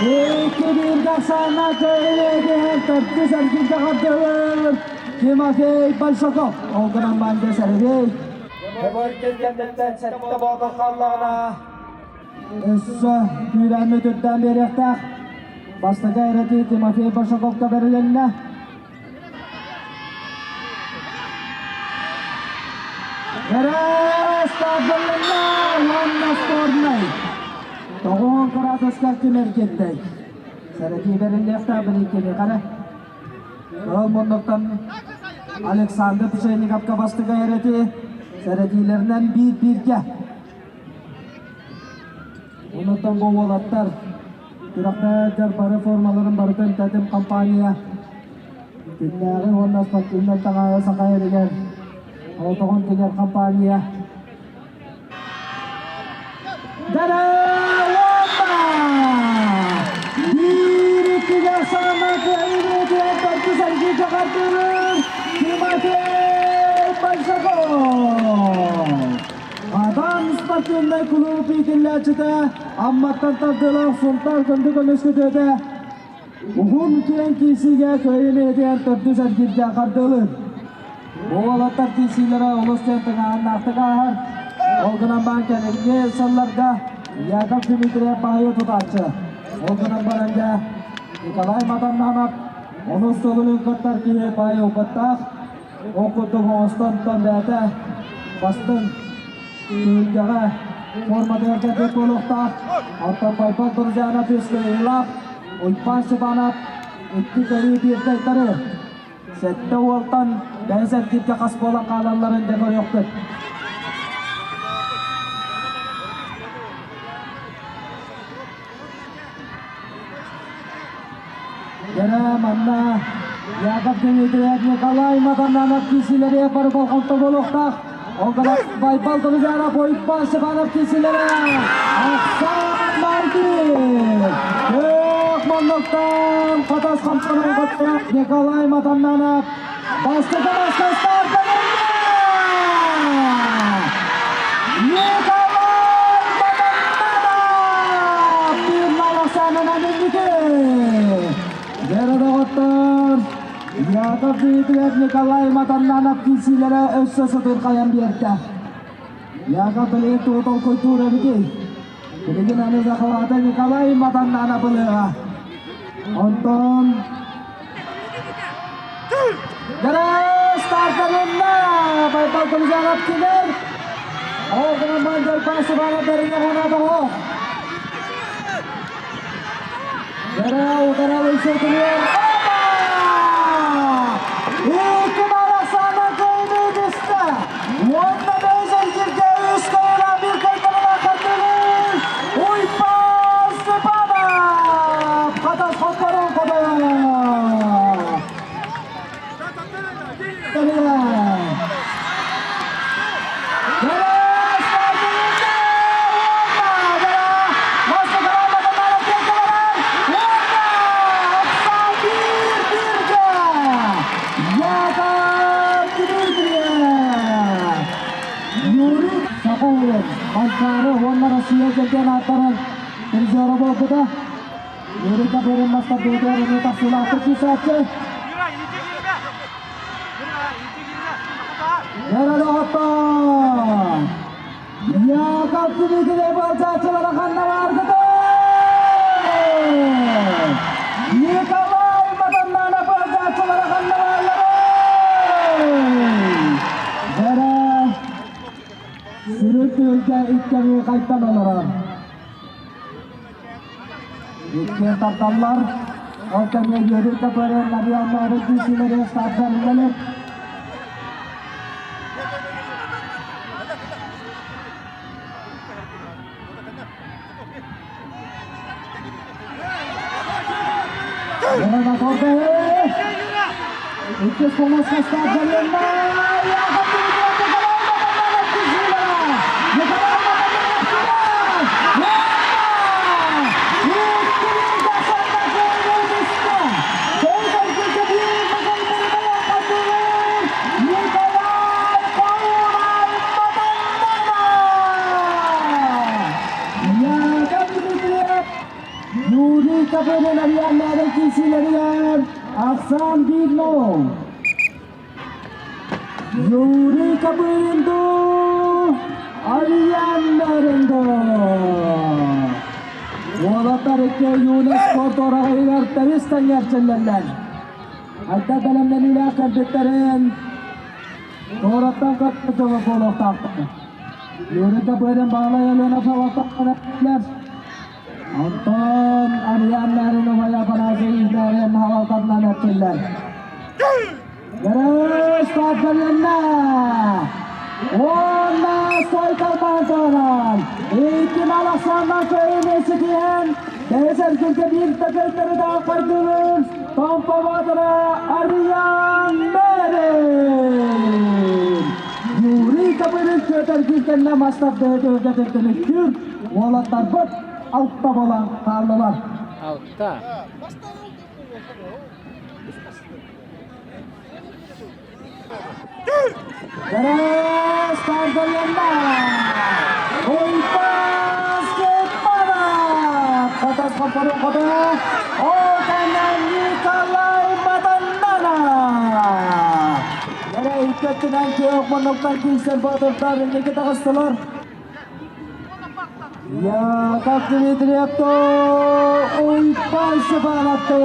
C: икки бииргэ ахсааннаах кыайыы төрдүс эргииргэ хардыылыыр Тимофей Большаков. Ол гынан Бандя Сергей. Көбөркүн кэнниттэн сэттэ боотур хааллаҕына өссө күүрээммит үрдээн биэриэхтээх. Бастакы эрэтии Тимофей Большаковка бэрилиннэ. Ырыыстаабыллынна уонна спорнай. Тоҕуһун кыраадыска ким эргинтэй? Сэрэтии бэриллиэхтээх биликкини қара. Кыһыл муннуктан Александр Пшенниковка бастыга эрэти сэрэтиилэринэн биир-бииргэ. Онуттан бу уолаттар күрэхтэһэр бары формаларын барытын тэтим компания Күннээҕи уонна спортивнай таҥаһы Саха сиригэр олоҕун тигэр компания Биир иккигэ саҥа кыайыыны төрдүс эргииргэ хардыылыыр Тимофей Большаков! Адам спортивнай кулууп иитиллээччитэ Амматтан тардыылаах Сунтаар күндү көмүс күтүөтэ Уһун киэҥ киирсиигэ кыайыы этигэр төрдүс эргииргэ хардыылыыр. Бу уолаттар киирсиилэрэ олус диэн тыҥааһыннаахтык ааһар. Ол гынан баран кэлиҥҥи сылларга Яков Дмитриев баһыйа тутааччы. Ол гынан баран дьэ Николай Матаннанов онус төгүлүн кыттар киһи баай опыттаах. Ол курдук оҥостон бэйэтэ бастыҥ түһүлгэҕэ форматыгар кэлбит буолуохтаах. Оттон Байбал Друзьянов үс кыайыылаах, Уйбаан Степанов икки көрүү биир кыайтары. Сэттэ уолтан бэһис эргииргэ хас буолан хаалалларын дьэ көрүөхпүт. Дьэрэ манна Яков Дмитриев, Николай Матаннанов киирсиилэрэ бары болҕомто буолуохтаах. Ол гынан Байбал Друзьянов, Уйбаан Степанов киирсиилэрэ Оксан Мартин! Күөх муннуктан Хатас хамсанан Николай Матаннанов бастакы маска старт Николай Матаннанов биир малахсаанынан инники! Дьэрэ доҕоттор, Яков Дмитриев Николай Матаннанов киирсиилэрэ өссө сытырхайан биэрдэ. Яков билигин тугу толкуйдуур эбитий? Билигин аны захвата Николай Матаннанов ылыаҕа. Онтон Дьэрэ стартанынна! Байбал Кулужанов килэр! Ол гынан Мандер Пасывана бэринэ хоноотоҕо. Дьэрэ утарал исетилиэр. Опа! Икки баласана кыйны түстэ. Уонна бэйс эргиргэ үс кыйыла бир кайтарыла хардылыр. Уйпан Степанов! Хатас хотторун хотойо! Манчаары уонна Россия чемпионаттарын призера буолбута. Юрий Копырин мастардыытыгар эмиэ тахсыылаахтык киирсээччи. Дьэрэ доҕоттор! Яков Дмитриев ыалдьааччылара ханна бааргытый? Николай
V: хайдан олорор. Иккиэн тардаллар. Ол кэмҥэ Юрий Копырин, Арианна Рыдисилери старт Иккис полоска старт Юрий Копырин Арианнарын киирсиилэригэр ахсаан биир нол. Юрий Копырин дуу, Арианнарын дуу. Уолаттар икки юность спорт ораҕайыгар тэбис тэҥҥэ эрчиллэллэр. Хайдах бэлэмнэниилээх кэлбиттэрин Туораттан көппүт дьоно буолуохтаахтар. Юрий Копырин Баалай Алена салалталар. Онтон Арианнарын убайа Афанасий Игнатьев салалтатынан эрчиллэр. Гэрээс Тааттарыанна! Уонна Сойкалбаантаран икки Малахсаанна кыайыыны ситиһэн бэйэс эргилгэ биир төкөйтөрү дааххардыыр Томпо Боотура Арыйаан Мэрин! Юрий Копырин Петр кэннэ мастардыы түһүлгэтин түмүктүүр уолаттарбыт алта буолан хааллылар.
D: Алта.
V: Гэрээс Тардалянна! Уйбас Степанов! Хотос хоппорун хоту! Ол кэннэ Николай Матаннана! Гэрэ икки өттүнэн күөх муннуктан киирсэн боотурдар инники таҕыстылар. Яков Дмитриев-то Уйбан Степанов-то!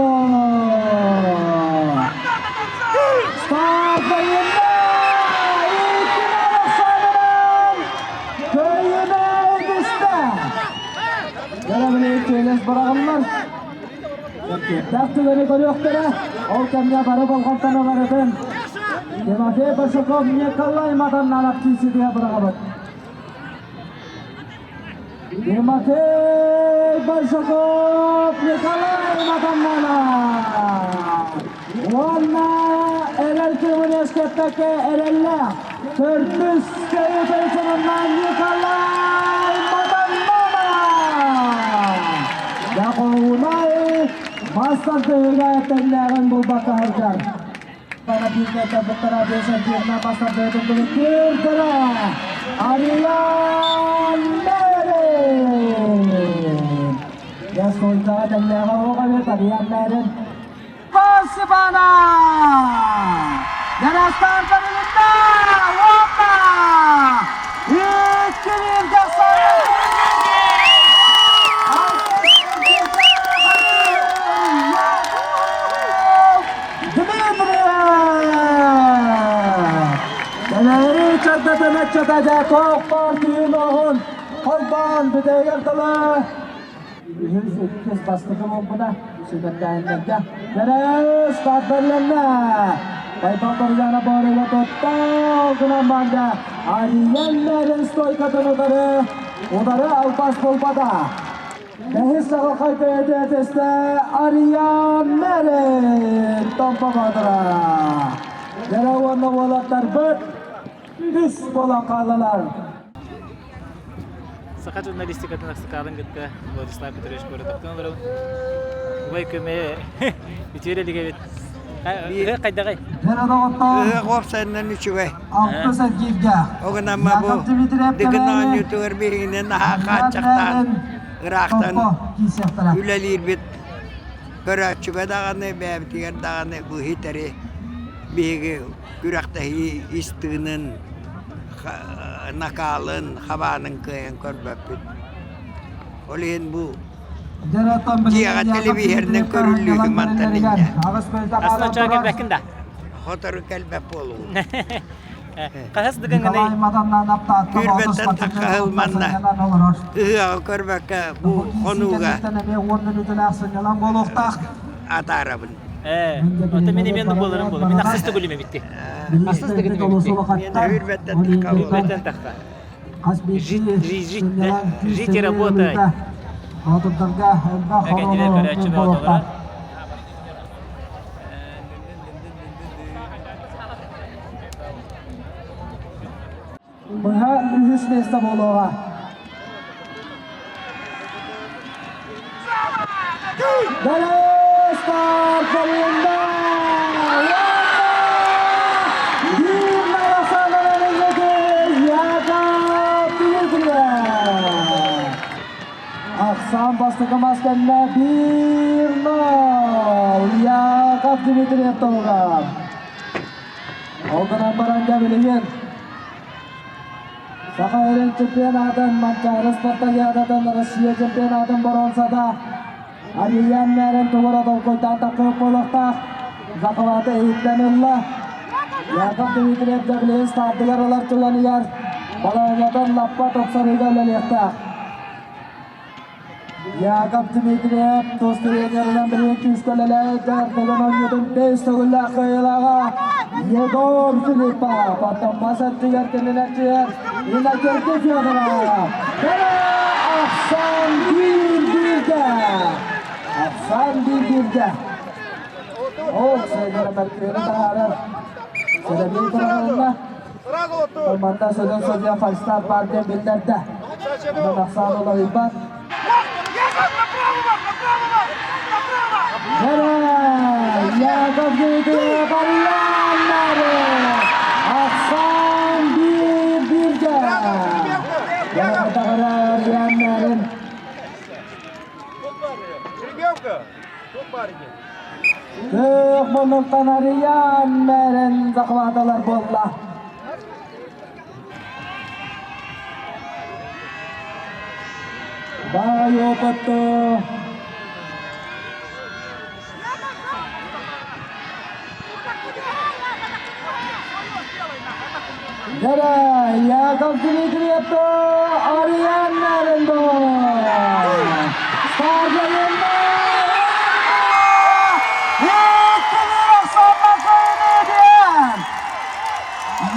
V: Старт берилиннэ! Иккинэн Александров кыайыыны түстэ! Дьэ, чиэлэс быраҕыллар. Кэппиэттээх түгэни көрүөхтэрэ. Ол кэмҥэ бары болҕомтону барытын Тимофей Большаков Николай Матаннанов киирситигэ быраҕабыт. Тимофей Большаков Николай Матаннанов уонна эрэл кыымын үөскэппэккэ эрэллээх төрдүс кыайыы төрүччүнэн Николай Матаннанов Дьохуунай мас тардыһыыга тэҥнээҕин булбакка сылдьар. Парапиттара бесантирна бастардыытын түмүктүүрдэрэ Ариан Мэрин! Яскойкаҕа тэҥнээҕэ оҕо эбит Ариан Мэрин. Степана! Дьарастар бэрилиннэ! Уонна! Икки бииргэ Кэнээри чардатын ыччата тоохпор түүн оҕун холбоон бүтэйгэр тылы үһүс иккис бастакы буолбута сүтэрдээннэргэ Кэрээс тардылынна Байбал Торьяна Борова тутта ол гынан барда Ариен Мэрин стойкатын утары удары албас буолбата Бэһис саҕалхай бэйэтэ Ариан Мэрин Томпо Боотура. Дьэрэ уонна уолаттарбыт үс буолан хааллылар.
D: Саха журналистикатын аксакалын кытта Владислав Петрович Коротовтан олоробун. Убай көмө үтүөр элигэбит. Хайдаҕай?
G: Ыһыах уопсайынан үчүгэй. Огынамма бу Дыгын оонньуутугар биһигини наһаа хааччахтаан ыраахтан үлэлиирбит көрөөччүгэ даҕаны бэйэбитигэр даҕаны быһытэри биһиги күрэхтэһии ис тыынын накаалын хабаанын кыайан көрбөппүт. Ол иһин бу Дьиэҕэ телевизорынан көрүллүүһү мантан инньэ.
D: Астына чаа кэлбэккин да?
G: Сотору кэлбэт буолуо.
D: Хаһыс дыгыҥыный?
G: Күүрбэттэн таххаһыл манна ыһыаҕы көрбөккө бу хонууга атаарабын.
D: Ээ, ото мин эмиэ буоларым буолар. Мин ахсыс төгүлүм эбитти. Ахсыс төгүлүм эбитти.
G: Үүрбэттэн тахха.
D: Үүрбэттэн тахха. Жить, жить, жить и работать. Кэннилэр көрөөччү бөҕөтөлөрө.
C: Быһа үһүс миэстэ буолуоҕа. Далестар Полунда! Ахсаан бастакы мас кэннэ 1-0 Яков Дмитриев туһугар. Ол гынан баран дьэ билигин Саха сирин чемпионатын Манчаары спартакиадатын Россия чемпионатын боруонсата Арыйан мээрин тугура толкуйдаан таххыах буолуохтаах. Захваты иһиттэн ылла. Яков Дмитриев дьэ билигин стартыгар ылар түгэнигэр балаһыанньатын лаппа тупсарыыга үлэлиэхтээх. Яков Дмитриев тус тренеринэн билигин күүскэ үлэлээбит Дыгын оонньуутун бэс төгүллээх кыайыылааҕа Егор Филиппов. Оттон мас өттүгэр кинилэрчигэр Иннокентий Федоров. Кэрэ Ахсан биир-бииргэ! Ахсан биир-бииргэ! Ол сыгара мөркүөнү таһаарар. Сэрэбиэй быраҕылынна. Манна сөдөн судья фальстарт баар диэн биллэрдэ. Онон ахсаан уларыйбат. Яков Дмитриев Арыйааннары Ахсаан биир бииргэ. Яратаҕара Арыйааннарын Күөх муннуктан Арыйаан мэрин захваталар буолла. Баай опытты Дара Яков Дмитриевті Арыйаан мэрин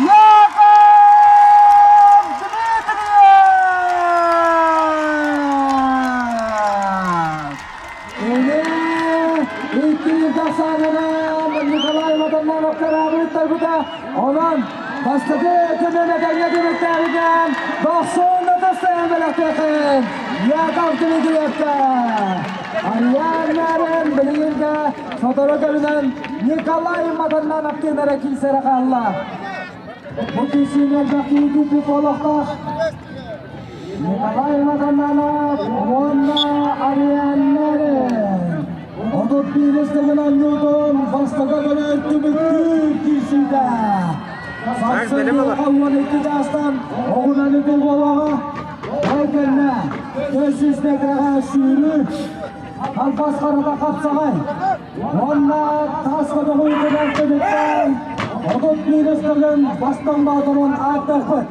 C: Яков Дмитриев! Кини икки саанынан Николай Матаннанов карабыттарбыта. Онон бастакы көмөнө тэҥҥэ түмүктээбитинэн Дохсун ытыстаан бэлэхтиэхин Яков Дмитриевка. Арыйаан Мээрин билигин да сотору кэминэн Николай Матаннанов тыынара киирсэрэ хаалла. Бу киирсиини элбэх киһи күүппүт буолуохтаах. Николай Матаннанов уонна Ариан Мээрин 31 төгүл оонньуутун бастакы көрөр түмүктүүр киирсиитэ. Сарсын 12 чаастан оҕунан ытыы буолуоҕа. Ол кэннэ 400 метрэҕэ сүүрүү, Албас харата хапсаҕай уонна таас көтөҕүүтүнэн түмүктээн 31 төгүл бастыҥ боотурун ааттыахпыт.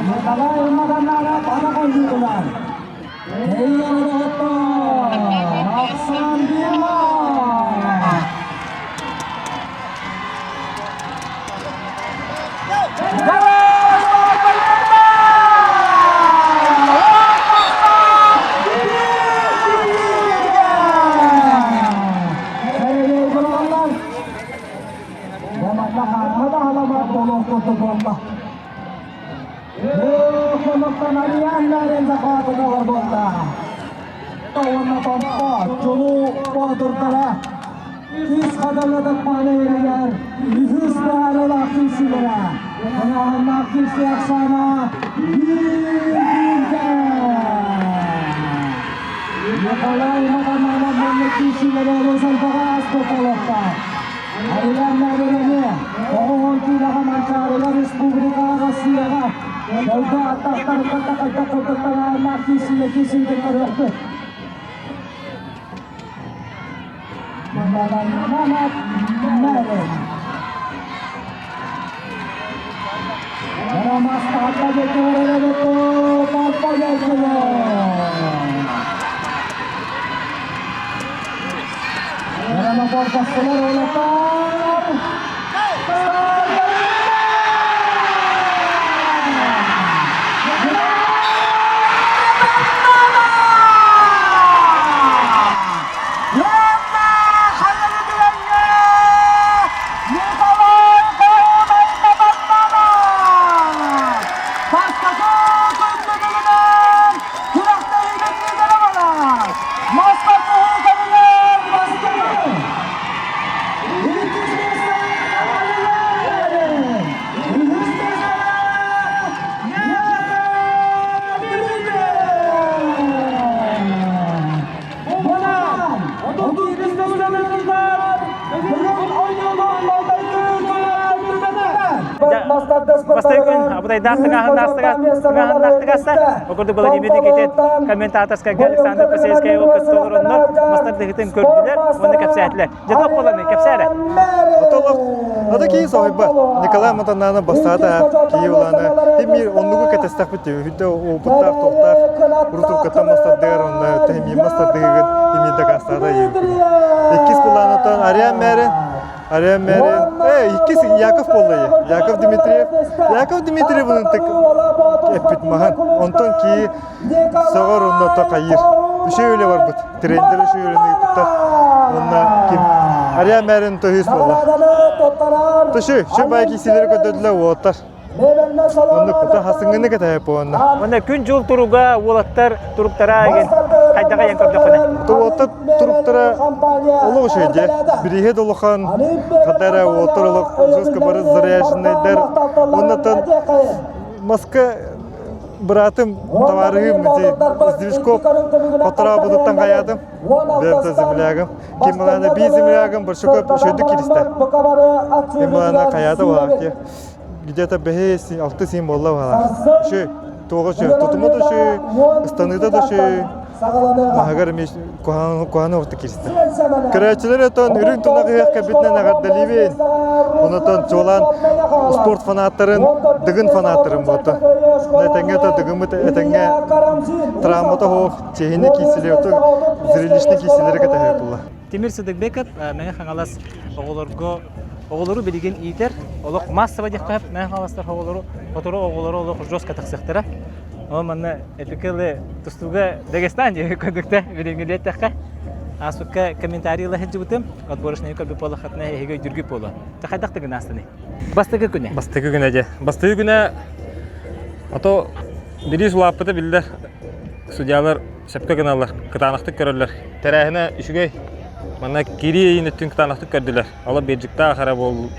C: Николай Маганаров ана Ахсан Уонна Томпо чулуу боотурдара Үс хадаллатат эригэр үһүс баарылаах киирсиилэрэ. Ханааһыннаах киирсии ахсаана биир-бииргэ. Николай Матананов маннык киирсиилэри олус элбэҕи ааспыт буолуохтаах. Арыйан Мээрин эмиэ 90 киилэҕэ Манчаарылар республикаҕа
V: киирсиэҕэ. Дойду аттахтарыттан да хайдах курдук таҥааннаах киирсиигэ киирсиитин көрүөхпүт.
D: Бастакы Абытайдаах тыҥааһыннаахтыгаста. Ол курдук Владимир Никитин комментаторскайга Александр Посельскай кытта олороннор мастар дыһытын көрдүлэр уонна кэпсээтилэр. Дьэ туох буоланы кэпсээрэ.
E: Отолох Ата кии соһуйба. Николай Матанана бастаата кии улаана. Тимир оннугу кэтэстэхпит үһүдэ опыттаах тоқтаах урутуркаттан мастардыгар онно тэһимиин мастардыгыгын тимир дакаастаата Иккис былаанатан Ариан Мэрин Ариан Мэрин э иккис Яков буолла Яков Дмитриев Яков Дмитриев ынтык эппит маһан онтон кии Соҕор онно токайыр. Үчүгэй үлэ барбыт. Тренер үчүгэй үлэни ыыппыттар. Уонна ким Ария мэрин тоһүс буолла. Төшү, шү бай кисилери көдөдүлэ уоттар. Оннук кута хасыҥҥыны кэтэһэ буонна.
D: Онно күн-дьыл туруга уолаттар туруктара ген хайдаҕа ен көрдөххүнэ.
E: Уоттар туруктара олох үчүгэй дьэ. Бирииһэ да улахан, хадара уоттар олох жестко бары заряженныйдар. Оннотон маска быраатым табаарыһым ити Сдвижков хоторообутуттан хайаатым бэйэм землягым ким былаана бии землягым Большаков үчүгэйдик киристэ ким былаана хайаата буолаах ки где-то бэһи алты син буолла буолаах үчүгэй туоҕа үчүгэй тутума да үчүгэй ыстаныыта да үчүгэй маһыгар эмиэ куһаҕаны орто киристэ Көрөөччүлэр отон үрүҥ тунах ыһыах кэлбитинэн эҕэрдэлиибин. Онотон чуолаан спорт фанаттарын, Дыгын фанаттарын буолта. Этэҥҥэ то Дыгыммыт этэҥҥэ травмата суох чиэһинэй киирсилэри ото зрелищный киирсилэри кэтэһэр буолла.
D: Тимир Сыдыкбеков Мэҥэ Хаҥалас оҕолорго оҕолору билигин иитэр олох массово диэххэ сөп Мэҥэ Хаҥаластар оҕолору сотору оҕолору олох жестко тахсыахтара. Ол манна эпикэлы тустууга Дагестан диэки көрдүктэ билиҥҥи диэтэххэ ааспыкка комментарий ыла сылдьыбытым отборочнайы көрбүт буоллаххытына эһиги өйдүүргүт буолуо. Хайдах тыгын аастыный? Бастакы күнэ.
P: Бастакы күнэ дьэ. Бастакы күнэ ото бириис улааппыта биллэр. Судьялар сөпкө гыналлар, кытаанахтык көрөллөр. Тэрээһинэ үчүгэй. Манна киирии ыйын өттүн кытаанахтык көрдүлэр. Ала биэрдьиктаах эрэ буол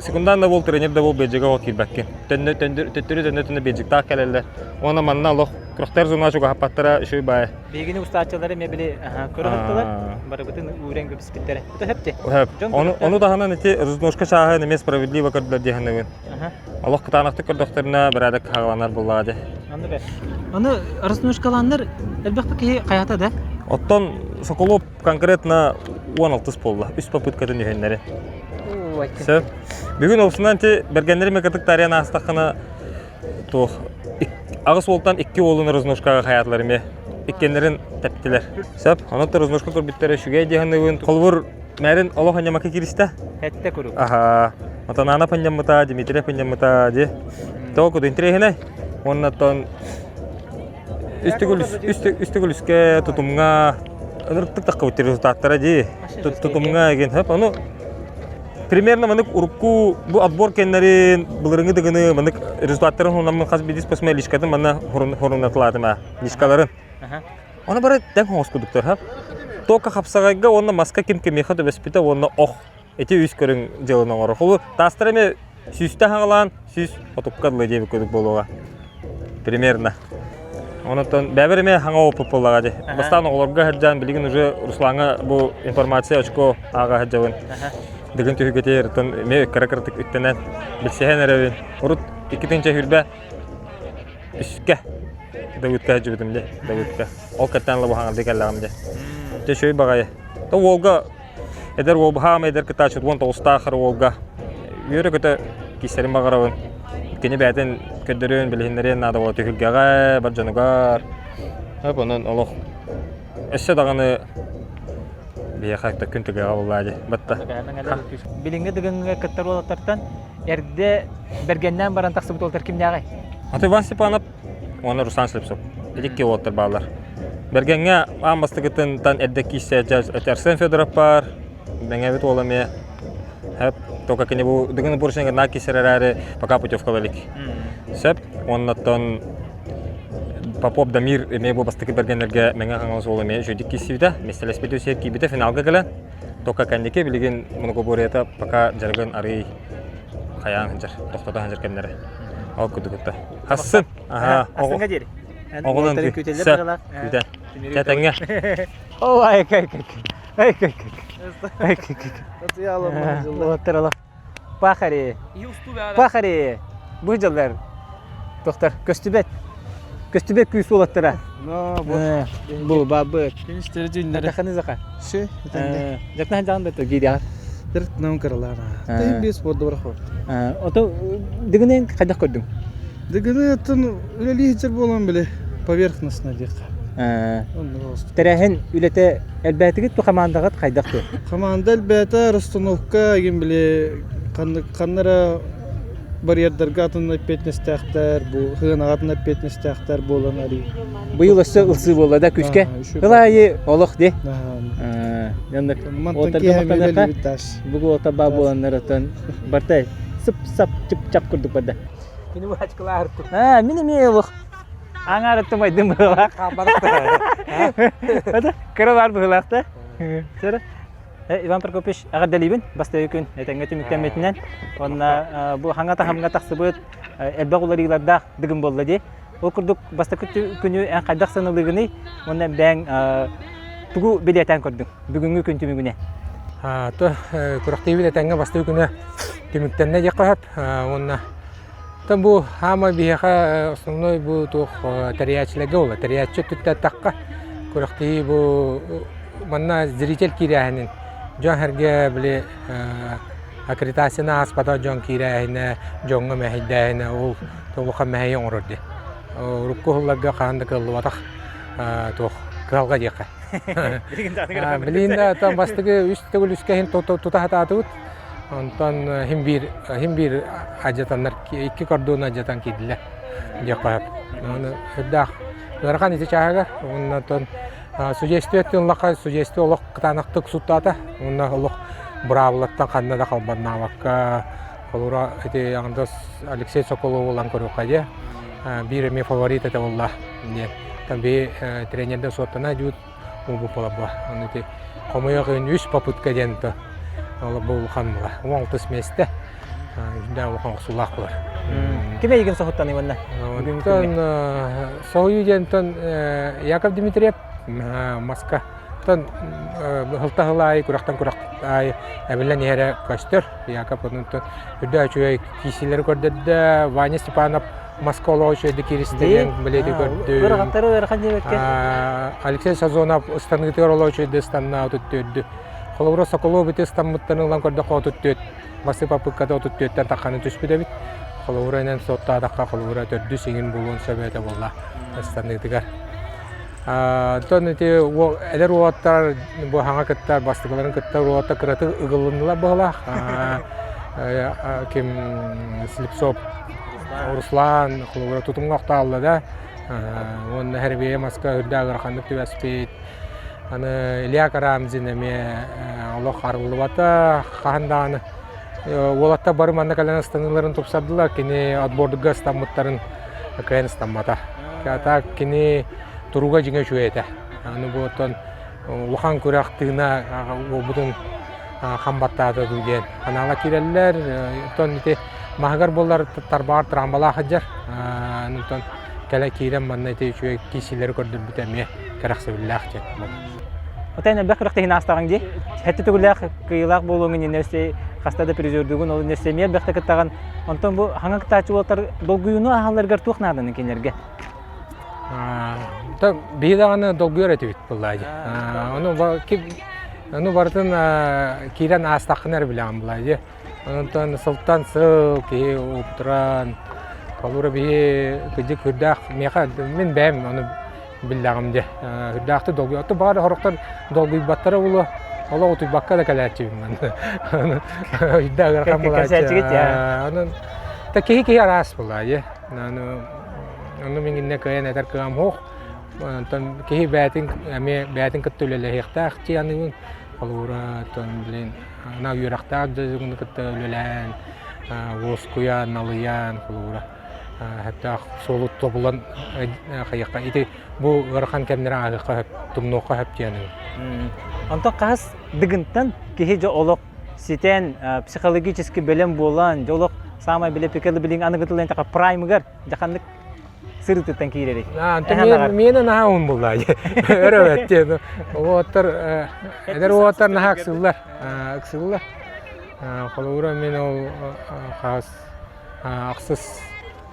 P: секундан да буол, тренер да буол биэрдьигэ ол киирбэккин. Төннө төттөрү төннө-төннө биэрдьиктаах кэлэллэр. Уонна манна олох күрэхтэр зона чугаһаппаттара үчүгэй баайа.
D: Биһигини устааччылары эмиэ били көрө сыттылар. Барыбытын уурэн көбүспүттэрэ. Это хөп дии.
P: Хөп. Ону, ону таһынан ити разножка чааһын эмиэ справедливо көрдүлэр дии саныыбын. Олох кытаанахтык көрдөхтөрүнэ бэрээдэк хааланар буоллаҕа дии.
D: Оннук Аны разножкалааннар элбэх киһи хайата да?
P: Оттон Соколов конкретно 16 буолла. Үс попыткатын үһүннэри. Сөп. Бүгүн олсунан ти бэргэннэри мекатык тарыйан аастаххына туох аҕыс уолтан икки уолун разножкаҕа хайаатылар эмиэ иккиэннэрин тэптилэр. Сөп. Онон разножка көрбүттэрэ үчүгэй дии саныыбын. Холобур мээрин олох анньамакка кииристэ.
D: Хэттэ куруук.
P: Аха. Матанаана панньаммыта, Дмитрий панньаммыта ди. Тоҕо куду интэриэһинэй. Уонна оттон үс төгүл үс төгүл үскэ тутумҥа ынырыктык таххыбыт результаттара дии. Тутумҥа эгин хөп. Ону примерно манык урукку бу отбор кэннэрин былырыҥҥы дыгыны манык результаттарын хунаммын хас биирдии спортсмен личкатын манна хорунатылаатым аа личкаларын. Оны бары тэҥ хоҥоскудуктар ха. Только хапсаҕайга уонна маска ким кимиэхэ түбэспитэ уонна ох ити үс көрүҥ дьылын оҥорор. Холу таастар эмиэ сүүстэ хаҕалаан сүүс отукка дылы диэбит курдук буолуоҕа. Примерно. Онотон бэбэр эмиэ хаҥа опыт буоллаҕа дии. Бастаан оҕолорго сылдьан билигин уже Руслаҥҥа бу информация очко ааҕа сылдьабын.
F: Дыгын түһүгэтигэр оттон эмиэ кыра-кыратык үктэнэн билсиһэн эрэбин. Урут 2 023 үскэ Давыдка сылдьыбытым дии, Давыдка. Ол кэттэн лабыһаҥардыы кэллэҕим дии. Дьэ үчүгэй баҕайы. То уолга эдэр уол хаама эдэр кытааччыт 19-таах уолга үөрэ-көтө киирсэрин баҕарабын. Кини бэйэтин көрдөрүөн, билиһиннэриэн наада буола түһүлгэҕэ, бар дьонугар. Өп онон олох өссө даҕаны биһиэхэ күн түгэҕэ буоллаа дии. Батта.
D: Билиҥҥи дыгыҥҥа кыттар уолаттартан эрдэ бэргэннээн баран тахсыбыт уолаттар кимнээҕий?
F: Аты Иван Степанов уонна Руслан Слепцов. Ити уолаттар бааллар. Бэргэҥҥэ аан бастакытынтан эрдэ киирсэ Арсен Федоров баар, Мэҥэбит уола эмиэ только кини бу дыгын бурсиҥҥа наа киирсэр эрээри пока путевка илик. Сөп. Уоннаттан Попов Дамир эмиэ бу бастакы бэргэннэргэ Мэҥэ Хаҥалас уола эмиэ үчүгэйдик киирсибитэ. Миэстэлэспит үсүһэр киирбитэ финалга кэлэн. Только кэнники билигин многоборьета пока дьарыгын арый хайаан сылдьар, тохтото сылдьар кэмнэрэ. Ол курдук Хассын. Аха.
D: Ассынга диэри.
F: Оҕолон
D: күүтэллэр
F: Күүтэн. Тэтэҥҥэ.
D: О, ай кай кай. Ай кай кай. Ай кай кай. Уолаттар Пахари. Пахари. Бу дьыллар. Тохтор көстүбэт. Көстүбэт күүс уолаттара. Бу бабы.
H: Күнүстэри түүннэри.
D: Ханы заха.
H: Шы, этэнде.
D: Жакна жан да гириар.
H: Дырт нам кыралар. Тайм бес спорт бар хор.
D: Ото дыгынен хайдах көрдүң?
H: Дыгыны оттон үлэлии сылдьар буолан били поверхностно диэххэ.
D: Тэрээһин үлэтэ элбээтигит ту хамаандаҕыт хайдах ту?
H: Хамаанда элбээтэ, расстановка игин били ханна эрэ барьердарга атын эппиэтинэстээхтэр, бу сыанаҕа атын эппиэтинэстээхтэр буолан арый.
D: Быйыл өссө ылсыы буолла да күүскэ. Ылаайы олох ди.
H: Мантан киэһэ үлэлиибит даш.
D: Бугу ота баа буоланнар отон бартай сып-сап чып-чап курдук барда. Мини бу ачкылаар Аа, мин эмиэ олох аҥаарыттым айдым быһыылаах. Это кыра бар быһыылаах да. Сэр Иван Прокопьевич эҕэрдэлиибин бастакы күн этэҥҥэ түмүктэммитинэн уонна бу хаҥа таһымҥа тахсыбыт элбэх уларыылардаах дыгын буолла дии. Ол курдук бастакы күнү эн хайдах сыаналыыгыный уонна бэйэҥ тугу бэлиэтээн көрдүҥ бүгүҥҥү күн түмүгүнэн?
W: То күрэхтэһиибит этэҥҥэ бастакы күнэ түмүктэннэ диэххэ сөп уонна Оттон бу хаамай биһиэхэ основной бу туох тэрийээччилэргэ буолла. Тэрийээччи өттүттэн эттэххэ, күрэхтэһии бу манна зритель киирээһинин дьон-сэргэ били аккредитацияны ааспатах дьон киирээһинэ, дьоҥҥо мэһэйдээһинэ ол улахан мэһэйи оҥорор дии. Урукку сылларга хаһан да кыаллыбатах туох кыһалҕа диэххэ. Билигин да оттон бастакы үс төгүл үскэ иһин тута сатаатыбыт. Онтон хим биир хим биир адьатаннар икки кордону адьатан киирдилэр диэххэ сөп. Оны үрдээх ыарахан ити чааһыгар уонна оттон судейство өттүн судейство олох кытаанахтык суттаата уонна олох быраабылаттан ханна да халбаннаабакка холура ити аҥардас Алексей Соколов ылан көрүөххэ диэ биир эмиэ фаворит этэ буолла диэн там би тренерден суоттана дьуут Уубуппаларба. Аны ити хомойуох иһин үс попытка диэн то бу улахан була. 16 миэстэ. Үрдээх улахан охсуулаах булар.
D: Ким эйигин соһуттаный манна?
W: Онтон соһуйуу диэнтэн Яков Дмитриев маска Тон һылта сыл аайы күрэхтэн күрэх аайы эбиллэн иһэрэ көстөр. Яков онтон үрдээх үчүгэй киисилэри көрдөрдө. Ваня Степанов Москва олоҕо үчүгэйдик кииристэ диэн билиэти көрдүм.
D: Ыарахаттары ыарахан диэбэккэ.
W: Алексей Сазонов ыстаныытыгар олоҕо үчүгэйдик ыстанна 34. Холобура Соколов ити ыстаммыттарын ылан көрдөххө 34. Басып аппыкката 34-тэн тахханы түспүт эбит. Холобура инэн суоттаатахха холобура төрдүс иҥин буолуон сөп этэ буолла ыстаныытыгар. Оттон ити эдэр уолаттар бу хаҥа кытта бастакыларын кытта уолаттар кыратык ыгылыннылар быһылаах. Ким Слепцов Руслан холобура тутумҥа охтоолло да уонна Хэрбиэ маска үрдээх ыараханнык түбэспит. Аны Илья Карамзин эмиэ олох арыллыбата хаһан даҕаны уолаттар бары манна кэлэн ыстаныыларын тупсардылар. Кини отбордуга ыстаммыттарын кыайан ыстаммата. Так кини туруга дьиҥэ үчүгэй этэ. Аны бу оттон улахан күрэх тыына уолбутун хам баттаата дуу диэн анаала киирэллэр. Оттон ити маһыгар буоллар тарбаҕар трамбалаах сылдьар. Онтон кэлэ киирэн манна ити үчүгэй киисилэри көрдөрбүтэ эмиэ кэрэхсэбиллээх диэн.
D: Отон элбэх күрэхтэһиини аастаҕыҥ дии. Хэттэ төгүллээх кыайыылаах буолуоҥ иннинэ өссө хаста да призердуугун, ол иннинэ өссө эмиэ элбэхтэ кыттаҕын. Онтон бу хаҥа кыттааччы уолаттар долгуйууну ааһалларыгар туох нааданы кинилэргэ?
W: Биһи даҕаны долгуйар этибит буоллаа дии. Ону ону барытын киирэн аастаххына эрэ билэҕин буоллаа дии. Онтон сылтан сыл киһи уптуран, холобура биһи кырдьык үрдээх миэхэ мин бэйэм ону биллэҕим дии. Үрдээхтик долгуйа. Оттон баҕар сорохтор долгуйбаттара буолуо. Олох утуйбакка да кэлээччибин манна. Үрдээх ыарахан буолааччы. Онон та киһи киһи араас буолаа дии. Ону мин иннэ кыайан этэр кыам суох. Онтон киһи бэйэтин эмиэ бэйэтин кытта үлэлэһиэхтээх дии аныыбын. Холобура, оттон блин ана үөрэхтээх дьону кытта үлэлээн, уоскуйан, налыйан, холобура, сөптөөх суолу тобулан хайыахха ити бу ыарахан кэмнэри ааһыахха сөп, тумнуохха сөп диэн.
D: Онтон хаһыс дыгынтан киһи дьэ олох ситэн психологически бэлэм буолан, дьэ олох самай билэ пикалы билиҥ аныгытылын така праймыгар дьаханнык сырытыттан киирэрий?
W: Миэнэ наһаа уһун буолла. Өрө өттү. Уоттар эдэр уоттар наһаа ыксыллар. Ыксыллар. Холобура мин ол хаас ахсыс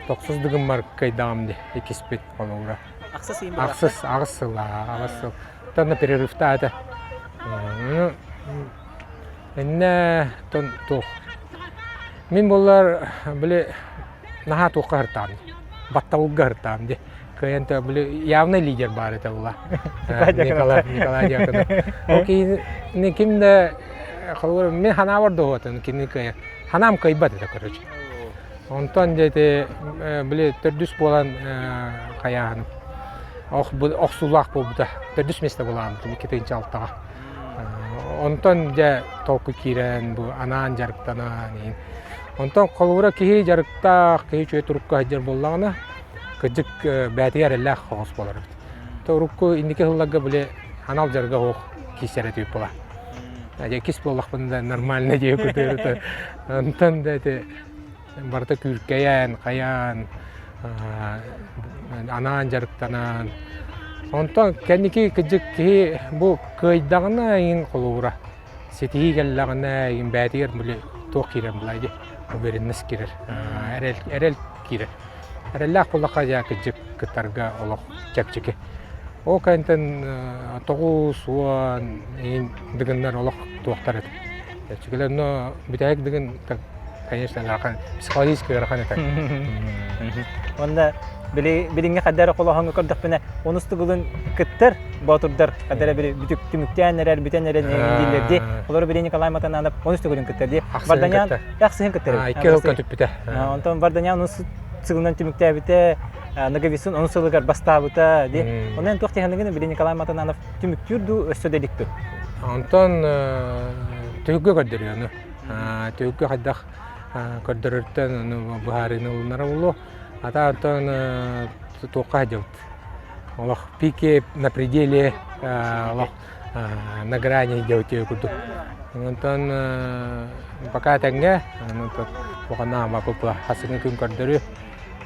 W: тохсус дыгыммар кыайдаҕым ди иккиспит холобура.
D: Ахсыс
W: Ахсыс аҕыс сыл аҕыс сыл. Тонна перерывтаата. Иннэ тон туох. Мин буоллар били наһаа туохха ыһыртаам баттабылга ыһыртаам дии кыайан били явный лидер баар этэ була Николай Николай Дьяконов ол киһини ким да холобура мин ханаабар да кини кыайар ханаам кыайбат этэ короче онтон дьэ ити били төрдүс буолан хайааһыным охсуулаах буолбута төрдүс место буолаабытым 2006-ҕа Онтон дьэ толкуй киирэн бу анаан дьарыктанан иһин. Онтон холобура киһи дьарыктаах, киһи үчүгэй турукка сылдьар буоллаҕына, кырдьык бэйэтигэр эрэллээх соҕус буолар эбит. То урукку инники сылларга били анал дьарыга суох киирсэр этибит буола. Дьэ иккис буоллахпына да нормально диye кутуйбут. Онтон да ити барыта күүркэйэн, хайаан, анаан дьарыктанан. Онтон кэнники кырдьык киһи бу кыайдаҕына иҥин холобура ситиһии кэллэҕинэ иҥин бэйэтигэр били туох киирэн булай дии уверенность киирэр эрэл эрэл киирэр эрэллээх буоллахха дьэ кырдьык кыттарга олох чэпчэки ол кэнниттэн 90 иҥин дыгыннар олох туохтар этэ чэпчэкилэр но бүтэһик дыгын конечно ыарахан психологически ыарахан этэ
D: Уонна били билиҥҥи хайда эрэ холооһоҥҥо көрдөхпүнэ онус төгүлүн кыттар боотурдар хайда эрэ били бүтүк түмүктээн эрэр бүтэн эрэр дииллэр дии олору били Николай Матананов онус төгүлүн кыттар дии Варданян ахсыһын кыттар
W: икки сылга түппүтэ
D: онтон Варданян онус сылынан түмүктээбитэ Ноговицын онус сылыгар бастаабыта дии онон туох тиһаныгын били Николай Матананов түмүктүүр дуу өссө да илик дуу
W: онтон түһүггэ көрдөрүө ону Түһүккэ хайдах көрдөрөртөн ону быһаарыыны ылынара буолуо. Ата оттон туохха сылдьабыт? Олох пике на пределе олох на грани диэбит курдук. Онтон пока тэҥҥэ, онтон улаханнаах баппыппа хасыҥҥы күн көрдөрүө.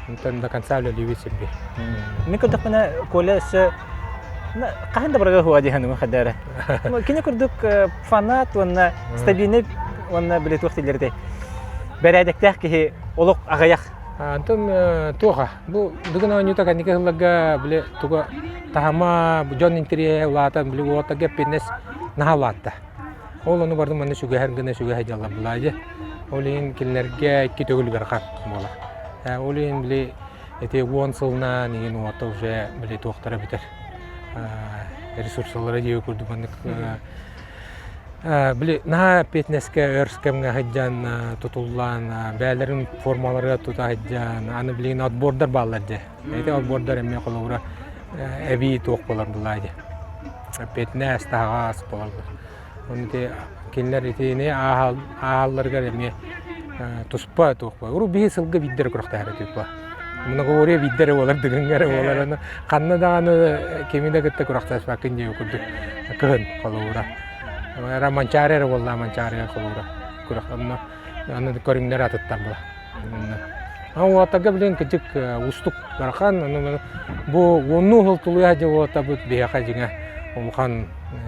W: Онтон до конца үлэлиибит сирби.
D: Мин көрдөхпүнэ Коля өссө хаһан да барыга хуа диэн хайдара. Кини курдук фанат уонна стабильный уонна били туох дииллэр этэй бэрээдэктээх киһи олох аҕыйах.
W: Антон туоха бу бүгүн оонньуута кэнники сылларга били туга таһыма дьон интэриэһэ улаатан били уотарга эппиэтинэс наһаа улаатта. Ол ону бардым манна сүгэһэр гына сүгэһэ дьаллар дьэ. Ол иһин кинилэргэ икки төгүл ыарахан буолар. Ол иһин били ити уон сылынан иһин уота уже били туохтара бүтэр. Ресурсалара диэби курдук маннык били наһаа эппиэтинэскэ өр кэмҥэ сылдьан тутуллан бэйэлэрин формаларыгар тута сылдьан аны билигин отбордар бааллар дьэ. Ити отбордар эмиэ холобура эбии туох буолар булаа дии. Эппиэтинэс таһаҕас буолаллар. Ону ити кинилэр итини ааһалларыгар эмиэ туспа туох буолар. Урут биһи сылга биирдэ эрэ күрэхтэһэр этибит буолар. Многоборье биирдэ эрэ буолар, дыгыҥҥа эрэ буолар. Аны ханна даҕаны кими да кытта күрэхтэспэккин диэбит курдук кыһын холобура. Эрэ Манчаары эрэ буолла Манчаарыга холобура күрэх. Онно аны көрүҥнэр атыттар буолар. Уотарга билигин кырдьык уустук ыарахан. Бу уоннуу сыл тулуйа сылдьар уотарбыт биһиэхэ дьиҥэ. улахан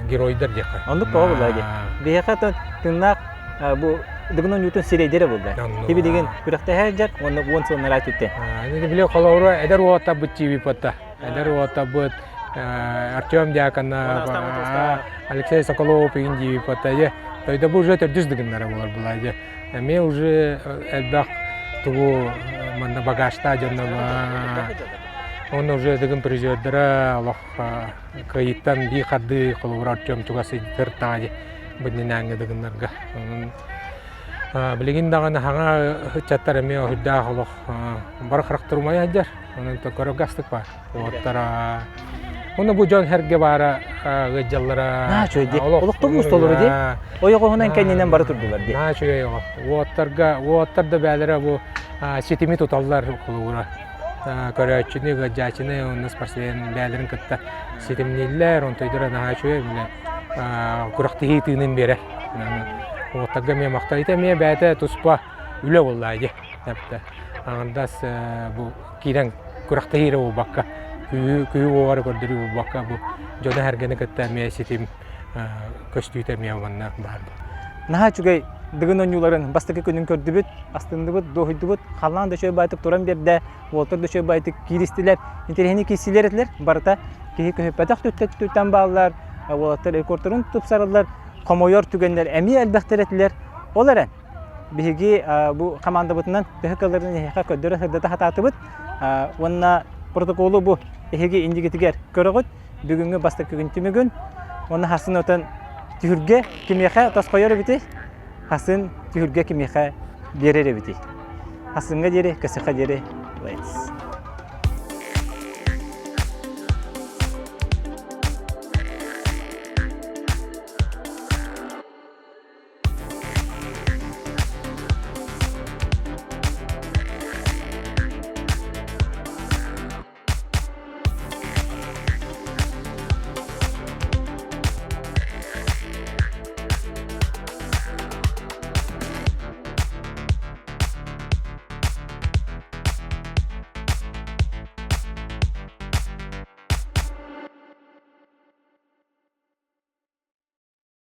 W: геройдар диэххэ.
D: Оннук тоҕо буолла дии. Биһиэхэ тыыннаах бу Дыгын оонньуутун сирэйдэрэ буолла. Тибилигин күрэхтэһэ сылдьар уонна уон сылынараа түттэ.
W: Били холобура эдэр уолаттарбыт тиийбиппатта. Эдэр уолаттарбыт Артем Дьяконов, Алексей Соколов игин диэбиппатта. Тойда бу уже төрдүс дыгыннара буолар була. Эмиэ уже элбэх тугу манна багажта дьонно Оны уже дыгын призердара олох кыайыттан бии хардыы холобура Артем чугас сыртаҕа быннинээҥҥи дыгыннарга. Билигин даҕаны хаҥа ыччаттар эмиэ өһүрдээх олох бары харахтар умайа сылдьар. Онон көрөргө астык баар. Уоттара Уонна бу дьон сэргэ баара ыалдьаллара.
D: Наһаа үчүгэй дии. Олохтон устолору дии. Ойоҕоһунан кэннинэн бары турдулар дии.
W: Наһаа үчүгэй оҕо. Уоттарга, уоттар да бээлэрэ бу ситими туталлар холобура. Көрөөччүнү, ыалдьааччыны уонна спортсмен бээлэрин кытта ситимнииллэр. Онтойдоро наһаа үчүгэй бile күрэхтэһии тыынын биэрэр. Уоттарга эмиэ махтал. Ити эмиэ бэйэтэ туспа үлэ буолла дии. Аҥардас бу киирэн күрэхтэһии эрэ буолбакка, күүһү уоҕары көрдөрүү буолбакка, бу дьону-сэргэни кытта эмиэ ситим көстүүтэ эмиэ манна баар.
D: Наһаа үчүгэй Дыгын оонньууларын бастакы күнүн көрдүбүт, астынныбыт, дуоһуйдубут. Халлаан да үчүгэй баайтык туран биэрдэ, уолтар да үчүгэй баайтык кииристилэр. Интэриэһинэй киирсиилэр этилэр. Барыта киһи көһүппэтэх түттэн бааллар, уолаттар рекордторун тупсараллар, хомойор түгэннэр эмиэ элбэхтэр этилэр. Ол эрэн, биһиги бу хамаандабытынан төһө кыалларын эһиэхэ көрдөрө сырдата сатаатыбыт уонна протоколу бу эһиги иннигитигэр көрөҕүт бүгүҥҥү бастакы күн түмүгүн уонна хасын отон түһүлгэ кимиэхэ тосхойор эбитий хасын түһүлгэ кимиэхэ биэрэр эбитий хасыҥҥа диэри көсөхө диэри let's.